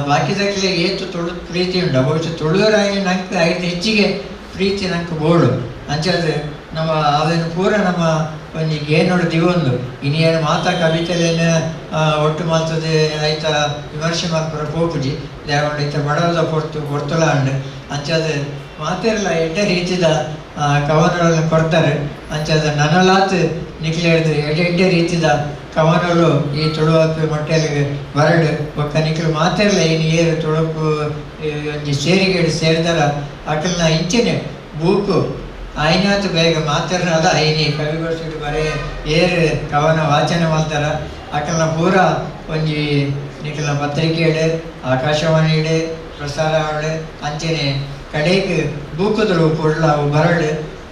ಬಾಕಿದಕ್ಲೆ ಏತು ತುಳು ಪ್ರೀತಿ ಉಂಟು ಬಹುಶಃ ತುಳುವರಾಗಿ ನಂಗೆ ಐದು ಹೆಚ್ಚಿಗೆ ಪ್ರೀತಿ ನಂಗೆ ಬೋಳು. ಅಂಚಾದ್ರೆ ನಮ್ಮ ಅದನ್ನು ಪೂರ ನಮ್ಮ ಒಂಜಿ ಗೇನೋಡು ದಿವೊಂದು ಇನಿಯೇನು ಮಾತಾ ಕವಿತೆಲೇನ ಒಟ್ಟು ಮಾಲ್ತದೆ ಐತ ವಿಮರ್ಶೆ ಮಲ್ಪುರ ಪೋಪುಜಿ ದೇವಂಡು ಇತ್ತ ಬಡವದ ಪೊರ್ತು ಪೊರ್ತುಲ ಅಂಡು. ಅಂಚಾದ್ರೆ ಮಾತೆರ್ಲ ಎಡ್ಡೆ ರೀತಿದ ಕವನಗಳನ್ನು ಕೊಡ್ತಾರೆ. ಅಂಚಾದ್ರೆ ನನಲಾತ್ ನಿಕ್ಲೇಡ್ದು ಎಡ್ಡೆ ಎಡ್ಡೆ ರೀತಿದ ಕವನಗಳು ಈ ತುಳುವಪ್ಪೆ ಮೊಟ್ಟೆಲಿಗೆ ಬರಡು ಬೊಕ್ಕ ನಿಕ್ಲು ಮಾತೆರ್ಲ ಇನ್ನು ಏರು ತುಳುಕು ಒಂಜಿ ಸೇರಿಗೇಡು ಸೇರಿದರ ಅಕಲ್ನ ಇಂಚೆನೆ ಬೂಕು ಆಯ್ನಾತು ಬೇಗ ಮಾತೆರ್ನದ ಐನಿ ಕವಿಗೋಷ್ಠಿ ಬರೇ ಏರು ಕವನ ವಾಚನ ಮಾಡ್ತಾರ ಅಕಲ್ನ ಪೂರ ಒಂಜಿ ನಿಕಲ್ನ ಪತ್ರಿಕೆ ಇಡೆ ಆಕಾಶವಾಣಿ ಇಡೆ ಪ್ರಸಾರ ಆವಡೆ ಅಂಚೆನೆ ಕಡೆಗೆ ಬೂಕುದಳು ಕೊಡ್ಲ ಅವು ಬರಡು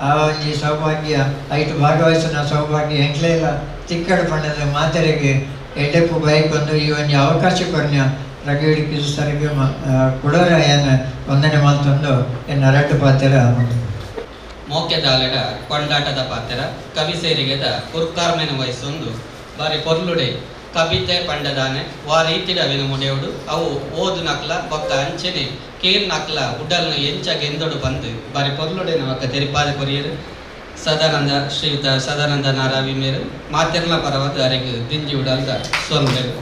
ಆ ಒಂಜಿ ಸೌಭಾಗ್ಯ ಐಟು ಭಾಗವಹಿಸಿನ ಸೌಭಾಗ್ಯ ಎಂಕ್ಲೆಲ್ಲ ತಿಕ್ಕಡು ಪಣ್ಣದ ಮಾತೆರೆಗೆ ಎಡ್ಡೆಪ್ಪು ಬೈಕೊಂದು ಈ ಒಂಜಿ ಅವಕಾಶ ಕೊರ್ನ ರಘು ಇಡಿಕಿ ಸರ್ಗೆ ಕೊಡೋರ ಏನು ವಂದನೆ ಮಾಲ್ತೊಂದು ಎನ್ನ ರಡ್ಡು ಪಾತೆರ. ಮೋಕೆದಾಲೆಡ ಕೊಂಡಾಟದ ಪಾತೆರ ಕವಿ ಸೇರಿಗೆದ ಕುರ್ಕಾರ್ಮೆನ ವಯಸ್ಸೊಂದು ಬಾರಿ ಪೊರ್ಲುಡೆ ಕವಿತೆ ಪಂಡದಾನೆ ವಾ ರೀತಿಡ ಅವಿನ ಮುಡೆಯೋಡು ಅವು ಓದು ನಕ್ಲ ಬೊಕ್ಕ ಅಂಚೆನೆ ಕೇರ್ ನಕ್ಲ ಉಡಲ್ನ ಎಂಚ ಗೆಂದೊಡು ಬಂದು ಬಾರಿ ಪೊರ್ಲುಡೆ ನಮಕ ತೆರಿಪಾದ ಕೊರಿಯರು ಸದಾನಂದ ಶ್ರೀಯುತ ಸದಾನಂದ ನಾರಾವಿ ಮೇರು ಮಾತೆರ್ನ ಪರವಾದ ಅರೆಗ್ ದಿಂಜಿ ಉಡಲ್ದ ಸೊಲ್ಮೆಲು.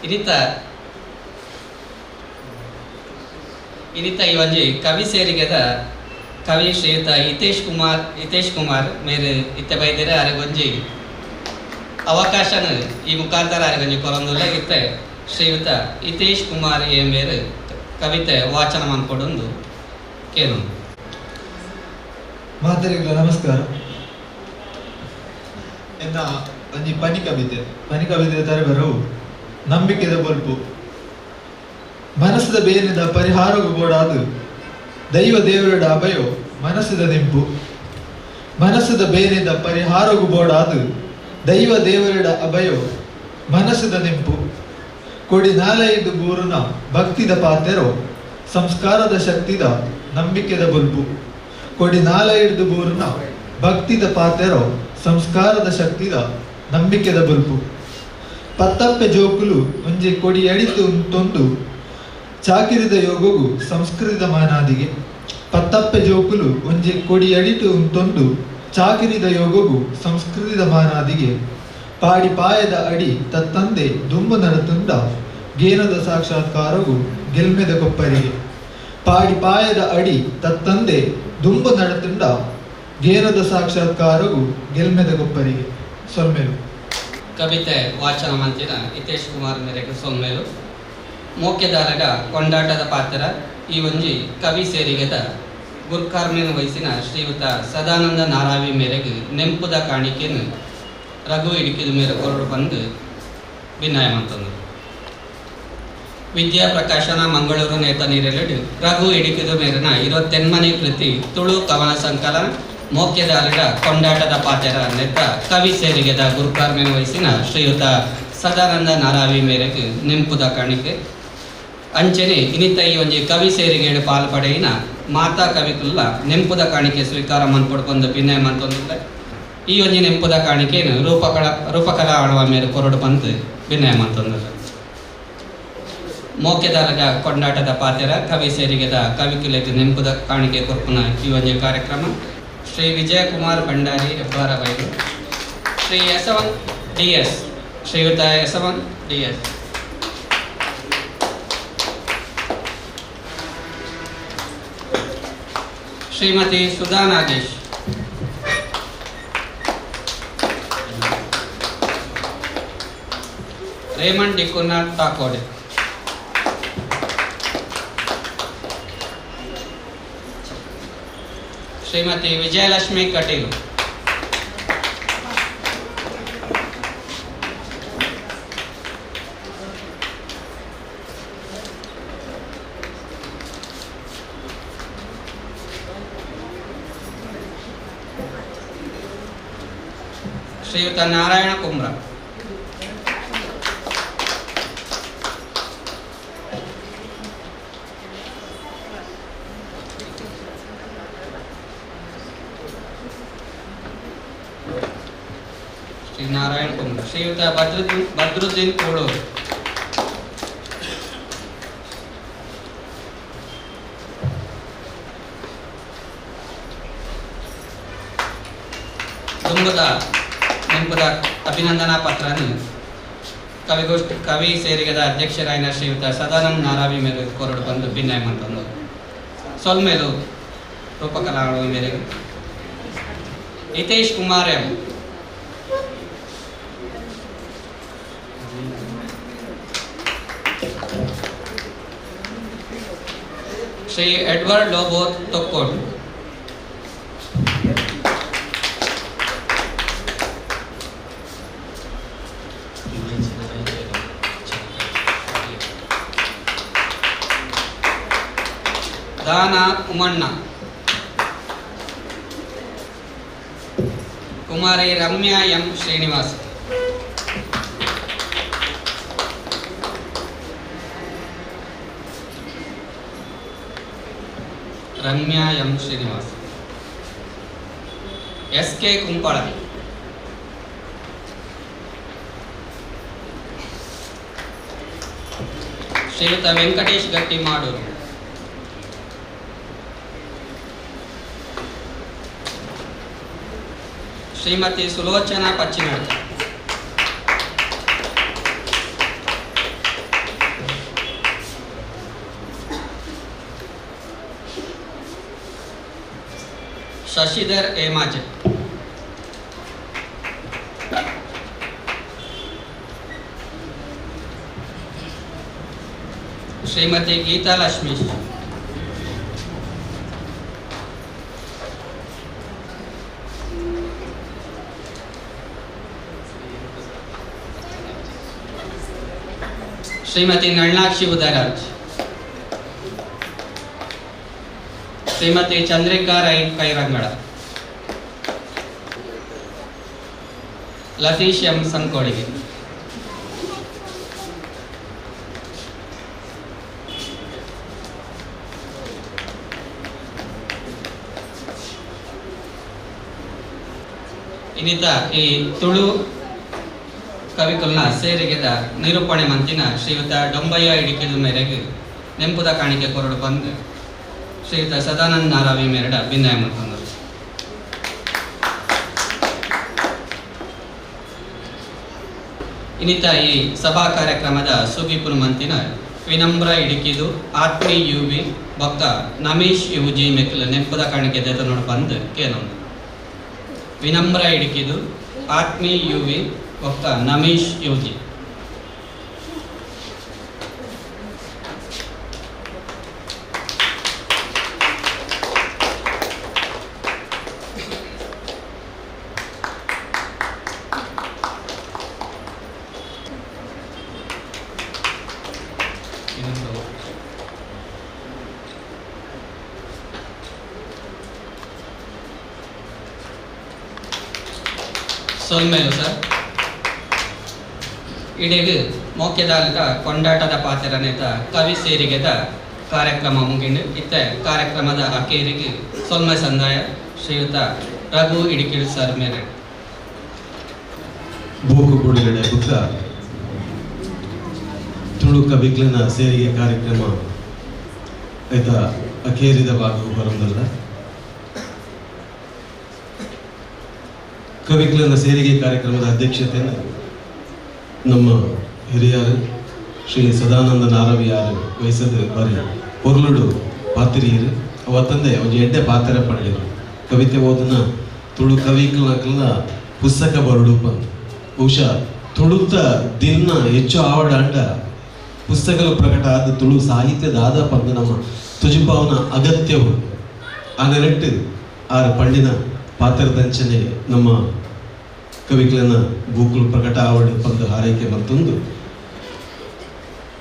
ಇನಿತ ಇನಿತ ಈ ಒಂಜಿ ಕವಿ ಸೇರಿಗೆದ ಕವಿ ಶ್ರೀಯುತ ಹಿತೇಶ್ ಕುಮಾರ್ ಮೇರು ಇತ್ತೆ ಬೈದಿರ ಅರೆಗೊಂಜಿ ಅವಕಾಶನ ಈ ಮುಖಾಂತರ ಅರೆಗೊಂಜಿ ಕೊರೊಂದುಲ್ಲ. ಇತ್ತೆ ಶ್ರೀಯುತ ಹಿತೇಶ್ ಕುಮಾರ್ ಎ ಮೇರು ಕವಿತೆ ವಾಚನ ಮನ್ಪೊಡೊಂದು ಕೇನು. ಮಾತರಿಗಳ ನಮಸ್ಕಾರ. ಎನ್ನ ಒಂಜಿ ಪನಿ ಕವಿತೆ ಪನಿ ಕವಿತೆ ತರಬರವು ನಂಬಿಕೆದ ಬೊಲ್ಪು ಮನಸ್ಸದ ಬೇನಿದ ಪರಿಹಾರಗೂ ಬೋಡಾದು ದೈವ ದೇವರ ಅಭಯೋ ಮನಸ್ಸದ ನಿಂಪು ಮನಸ್ಸದ ಬೇನಿದ ಪರಿಹಾರಗೂ ಬೋಡಾದು ದೈವ ದೇವರ ಅಭಯೋ ಮನಸ್ಸದ ನಿಂಪು ಕೊಡಿ ನಾಲೈದು ಬೂರುನ ಭಕ್ತಿದ ಪಾತೆರೋ ಸಂಸ್ಕಾರದ ಶಕ್ತಿದ ನಂಬಿಕೆದ ಬೊಲ್ಪು ಕೊಡಿ ನಾಲೈದು ಬೂರುನ ಭಕ್ತಿದ ಪಾತೆರೋ ಸಂಸ್ಕಾರದ ಶಕ್ತಿದ ನಂಬಿಕೆದ ಬೊಲ್ಪು ಪತ್ತಪ್ಪೆ ಜೋಕುಲು ಒಂಜಿ ಕೊಡಿ ಅಡಿತು ತೊಂದು ಚಾಕಿರಿದ ಯೋಗವು ಸಂಸ್ಕೃತದ ಮಾನಾದಿಗೆ ಪತ್ತಪ್ಪೆ ಜೋಕುಲು ಒಂಜಿ ಕೊಡಿ ಅಡಿತು ತೊಂದು ಚಾಕಿರಿದ ಯೋಗವು ಸಂಸ್ಕೃತದ ಮಾನಾದಿಗೆ ಪಾಡಿ ಪಾಯದ ಅಡಿ ತತ್ತಂದೆ ದುಂಬು ನಡತುಂಡ ಗೇನದ ಸಾಕ್ಷಾತ್ಕಾರವು ಗೆಲ್ಮೆದ ಕೊಪ್ಪರಿಗೆ ಪಾಡಿ ಪಾಯದ ಅಡಿ ತತ್ತಂದೆ ದುಂಬು ನಡತುಂಡ ಗೇನದ ಸಾಕ್ಷಾತ್ಕಾರವು ಗೆಲ್ಮೆದ ಕೊಪ್ಪರಿಗೆ. ಸೊಲ್ಮೇಲು. ಕವಿತೆ ವಾಚನ ಮಂತಿನ ಹಿತೇಶ್ ಕುಮಾರ್ ಮೇರೆಗೆ ಸೊಲ್ಮೇಲು. ಮೋಕೆದಾರರ ಕೊಂಡಾಟದ ಪಾತ್ರ ಈ ಒಂಜಿ ಕವಿ ಸೇರಿಗೆದ ಗುರ್ಕಾರ್ಮೇನ ವಯಸ್ಸಿನ ಶ್ರೀಯುತ ಸದಾನಂದ ನಾರಾವಿ ಮೇರೆಗೆ ನೆಂಪುದ ಕಾಣಿಕೆಯನ್ನು ರಘು ಇಡಿಕಿದ ಮೇರೆ ಕೊರಡು ಬಂದು ಭಿನ್ನಾಯ ಮಂತಂದು. ವಿದ್ಯಾ ಪ್ರಕಾಶನ ಮಂಗಳೂರು ನೇತ ನೀರೆಲೆಡು ರಘು ಇಡಿಕಿದ ಮೇರೆನ 28ನೇ ಕೃತಿ ತುಳು ಕವನ ಸಂಕಲನ ಮೋಕೆದಾರರ ಕೊಂಡಾಟದ ಪಾತೆರ ನೆತ್ತ ಕವಿ ಸೇರಿಗೆದ ಗುರುಕಾರ್ಮೇನ ವಯಸ್ಸಿನ ಶ್ರೀಯುತ ಸದಾನಂದ ನಾರಾವಿ ಮೇರೆಗೆ ನೆಂಪುದ ಕಾಣಿಕೆ. ಅಂಚನೆ ಇನಿತ ಈ ಒಂಜಿ ಕವಿ ಸೇರಿಗೆಡು ಪಾಲ್ ಪಡೆಯಿನ ಮಾತಾ ಕವಿಕುಲ್ಲ ನೆಂಪುದ ಕಾಣಿಕೆ ಸ್ವೀಕಾರ ಮನ್ಪೊಡ್ಕೊಂಡು ಭಿನ್ನಯ ಮಂತೊಂದುಲ್ಲ. ಈ ಒಂಜಿ ನೆಂಪುದ ಕಾಣಿಕೆಯನ್ನು ರೂಪಕಲಾ ಆಳುವ ಮೇರೆ ಕೊರಡು ಬಂದು ಭಿನ್ನಯ ಮಂತೊಂದುಲ್ಲ. ಮೋಕೆದಾರರ ಕೊಂಡಾಟದ ಪಾತೆರ ಕವಿ ಸೇರಿಗೆದ ಕವಿಕುಲೆಗೆ ನೆಂಪುದ ಕಾಣಿಕೆ ಕೊರ್ಪುನ ಈ ಒಂಜಿ ಕಾರ್ಯಕ್ರಮ ಶ್ರೀ ವಿಜಯಕುಮಾರ್ ಭಂಡಾರಿ ಹೆಬ್ಬಾರ ಬೈಲು, ಶ್ರೀ ಯಶವಂತ್ ಡಿ ಎಸ್, ಶ್ರೀಯುತ Yashwant D S, Shrimati Sudha Nagesh, Raymond D'Cunha Takode, Shrimati Vijayalakshmi Kateel, Shriyuta Narayana Kumbra, Narayan Kumar, ಶ್ರೀಯುತ ಬದ್ರುದ್ದೀನ್ ಕೋಳೂರು, ದುಂಬದ ನೆಂಪುದ ಅಭಿನಂದನಾ ಪತ್ರನ ಕವಿಗೋಷ್ಠಿ ಕವಿ ಸೇರಿಗೆದ ಅಧ್ಯಕ್ಷರಾಯನ ಶ್ರೀಯುತ ಸದಾನಂದ ನಾರಾವಿ ಮೇಲೆ ಕೊರಡು ಬಂದು ಭಿನ್ನಾಯ ಮಂತಂದು ಸೊಲ್ಮೇಲು ರೂಪಕಲಾ ಮೇಲೆ Hitesh Kumar M, Shri Edward Lobo Thokkot, Dana Umanna, Kumari Ramya M Srinivas, Ramya M Srinivas, S K Kumpala, Shriyuta Venkatesh Gatti Madur, Shrimati Sulochana Pachinad, Shashidhar Emaje, Shrimati Geetha Lakshmi, Shrimati Nalinakshi Udayaraj, Shrimati Chandrika Rai Kairangada, Latish M Sankodige. ಇನ್ನಿತ ಈ ತುಳು ಕವಿಕುಲ್ನ ಸೇರಿಗೆದ ನಿರೂಪಣೆ ಮಂತಿನ ಶ್ರೀಯುತ ಡೊಂಬಯ್ಯ ಇಡಿಕಿದ ಮೇರೆಗೆ ನೆಂಪುದ ಕಾಣಿಕೆ ಕೊರಡು ಬಂದು ಶ್ರೀಯುತ ಸದಾನಂದ ನಾರಾವಿ ಮೇರಡ ಭಿನ್ನಾಯ ಮಂತಂದರು. ಇನ್ನಿತ ಈ ಸಭಾ ಕಾರ್ಯಕ್ರಮದ ಸುಗಿಪುನ ಮಂತಿನ ವಿನಮ್ರ ಇಡಿಕಿದು ಆತ್ಮೀ ಯುವಿ ಬೊಕ್ಕ ನಮೀಶ್ ಯುಜಿ ಮೆಕ್ಲ ನೆಂಪುದ ಕಾಣಿಕೆ ದೇತನೋಡು ಬಂದು ಕೇನೊಂದು. ವಿನಮ್ರ ಇಡಿಕಿದು ಆತ್ಮೀ ಯುವಿ ಬೊಕ್ಕ ನಮೀಶ್ ಯುಜಿ. ಸೊಲ್ಮೇಲು ಸರ್ ಇಡೀ ಮೋಕೆದಾಲದ ಕೊಂಡಾಟದ ಪಾತ್ರನೇತ ಕವಿ ಸೇರಿಗೆದ ಕಾರ್ಯಕ್ರಮ ಮುಗಿಂಡು. ಇತ್ತ ಕಾರ್ಯಕ್ರಮದ ಅಕೇರಿಗೆ ಸೊಲ್ಮೆ ಸಂದಾಯ ಶ್ರೀಯುತ ರಘು ಇಡಿಕಿಡು ಸರ್ ಮೇರೆ. ಬೂಕು ಬುಡುಗಡೆ ಬುಕ್ಕ ತುಳು ಕವಿಕ್ಲನ ಸೇರಿಗೆ ಕಾರ್ಯಕ್ರಮ ಆಯ್ತಾ ಅಕೇರಿದ ಭಾಗವು ಬರೋದಲ್ಲ. ಕವಿಕ್ಲನ ಸೇರಿಗೆ ಕಾರ್ಯಕ್ರಮದ ಅಧ್ಯಕ್ಷತೆಯನ್ನು ನಮ್ಮ ಹಿರಿಯರು ಶ್ರೀ ಸದಾನಂದ ನಾರವಿಯಾರು ವಯಸ್ಸದ ಬಾರಿ ಪೊರ್ಲುಡು ಪಾತಿರಿಯರು ಅವತ್ತಂದೆ ಒಂಜಿ ಎಡ್ಡೆ ಪಾತ್ರ ಪಡೆಯರು. ಕವಿತೆ ಓದನ ತುಳು ಕವಿಕ್ಲನ ಪುಸ್ತಕ ಬರಡು ಬಂದು ಬಹುಶಃ ತುಳುತ ದಿನ ಹೆಚ್ಚು ಆವಡಾಂಡ ಪುಸ್ತಕಗಳು ಪ್ರಕಟ ಆದ ತುಳು ಸಾಹಿತ್ಯದ ಆದ ಪಂದು ನಮ್ಮ ತುಜಿಪಾವನ ಅಗತ್ಯವು ಆ ನೆರೆಟ್ಟು ಆರ ಪಂಡಿನ ಪಾತ್ರದಂಚನೆ ನಮ್ಮ ಕವಿಗಳನ್ನ ಬೂಕುಲು ಪ್ರಕಟ ಆವಡಿ ಪಂದು ಹಾರೈಕೆ ಮತ್ತೊಂದು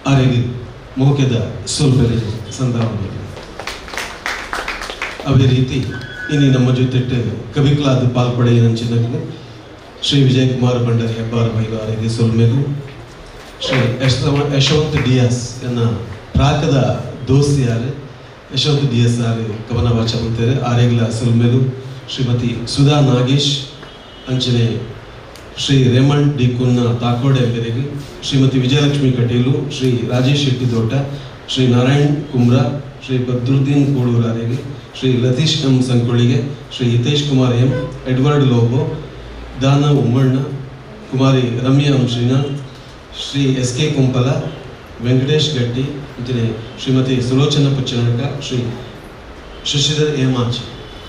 ಆರಿಗೆ ಮೋಕೆದ ಸೊಲ್ಬೆಲೆ ಸಂದರ್ಭ. ಅದೇ ರೀತಿ ಇನ್ನು ನಮ್ಮ ಜೊತೆ ಕವಿಗಳಾದ ಪಾಲ್ಪಡೆಯ ಶ್ರೀ ವಿಜಯಕುಮಾರ್ ಭಂಡಾರಿ ಹೆಬ್ಬಾರ್ ಬೈಲು ಆರಿಗೆ ಸೊಲ್ಮೇಲು, ಶ್ರೀ ಯಶವಂತ ಡಿ ಎಸ್ ಎನ್ನ ಪ್ರಾಕದ ದೋಸ್ತಿಯಾರು ಯಶವಂತ ಡಿ ಎಸ್ ಆರ್ ಕವನ ವಾಚ ಅಂತಾರೆ ಆರೇಗ್ಲ ಸೊಲ್ಮೇಲು, ಶ್ರೀಮತಿ ಸುಧಾ ನಾಗೇಶ್ ಅಂಚನೆ ಶ್ರೀ ರೇಮಂಡ್ ಡಿ ಕುನ್ನ ತಾಕೋಡೆ ಎಂಬೆರೆಗ್, ಶ್ರೀಮತಿ ವಿಜಯಲಕ್ಷ್ಮಿ ಕಟೀಲು, ಶ್ರೀ ರಾಜೇಶ್ ಶೆಟ್ಟಿ ದೋಟ, ಶ್ರೀ ನಾರಾಯಣ್ ಕುಮ್ರಾ, ಶ್ರೀ ಬದ್ರುದ್ದೀನ್ ಕೂಳೂರಾರಿಗೆ, ಶ್ರೀ ಲತೀಶ್ ಎಂ ಸಂಕೊಳಿಗೆ, ಶ್ರೀ ಹಿತೇಶ್ ಕುಮಾರ್ ಎಂ, ಎಡ್ವರ್ಡ್ ಲೋಬೋ, ದಾನ Ummanna, Kumari Ramya M Srinath, Shri S K Kumpala, Venkatesh Gatti, ಅಂಚನೆ ಶ್ರೀಮತಿ ಸುಲೋಚನಾ ಪುಚ್ಚನಾಕ, ಶ್ರೀ ಶಶಿಧರ್ ಹೇಮಾಚ್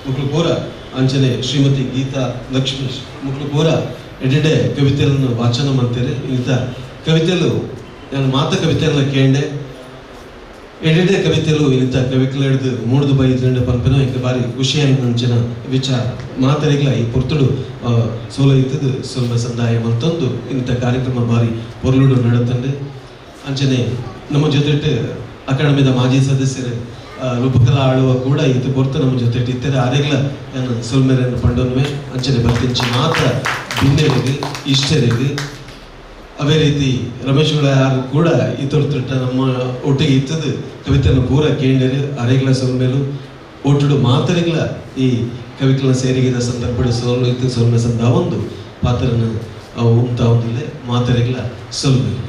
ಮುಕ್ಳು ಪೂರ, ಅಂಚನೆ ಶ್ರೀಮತಿ ಗೀತಾ ಲಕ್ಷ್ಮೀಶ್ ಮುಕ್ಳು ಪೂರ ಎಡೆಡೆ ಕವಿತೆಯನ್ನು ವಾಚನ ಮಾಡ್ತಾರೆ. ಇಂಥ ಕವಿತೆಲು ನಾನು ಮಾತ ಕವಿತೆಯನ್ನು ಕೇಂಡೆ ಎಡೆಡೆ ಕವಿತೆಲು ಇಂಥ ಕವಿಕಲು ಹಿಡಿದು ಮೂಡ್ದು ಬೈದ್ರಂಡ ಪಂಪನೋ ಇಂಕ ಬಾರಿ ಖುಷಿಯಾಗಿ ವಿಚಾರ ಮಾತರಿಗ್ಲ ಈ ಪೊರ್ತುಡು ಸೋಲ ಇತ್ತದು ಸ್ವಲ್ಪ ಸಂದಾಯ ಮಂತೊಂದು ಇಂಥ ಕಾರ್ಯಕ್ರಮ ಬಾರಿ ಪೊರ್ಲುಡು ನಡತಂಡೆ. ಅಂಚನೆ ನಮ್ಮ ಜೊತೆ ಅಕಾಡೆಮಿದ ಮಾಜಿ ಸದಸ್ಯರು ರೂಪಕಲಾ ಆಳುವ ಕೂಡ ಇದು ಪೊರ್ತು ನಮ್ಮ ಜೊತೆ ಇತ್ತಾರೆ. ಆರೆಗ್ಲ ನಾನು ಸೊಲ್ಮೆರೆಯನ್ನು ಪಂಡೊನ್ವೆ ಅಂಚನೆ ಬರ್ತಿಂಚಿ ಮಾತ್ರ ಬಿನ್ನೆರಿಗೆ ಇಷ್ಟರಿಗೆ ಅದೇ ರೀತಿ ರಮೇಶ್ ಯಾರು ಕೂಡ ಈ ತೊರ್ತುಟ್ಟ ನಮ್ಮ ಒಟ್ಟಿಗೆ ಇತ್ತದು ಕವಿತೆಯನ್ನು ಪೂರ ಕೇಂಡರು ಅರೆಗ್ಲ ಸೊಲ್ಮೇಲು ಒಟ್ಟುಡು ಮಾತರಿಗ್ಲ ಈ ಕವಿಕಲ ಸೇರಿಗಿದ ಸಂದರ್ಭ ಸೋಲು ಇತ್ತು ಸೊಲ್ಮೆ ಸಂದ ಒಂದು ಪಾತ್ರನ ಉಂಟ ಒಂದಿಲ್ಲ ಮಾತರಿಗ್ಲ ಸೊಲ್ಮೇಲು.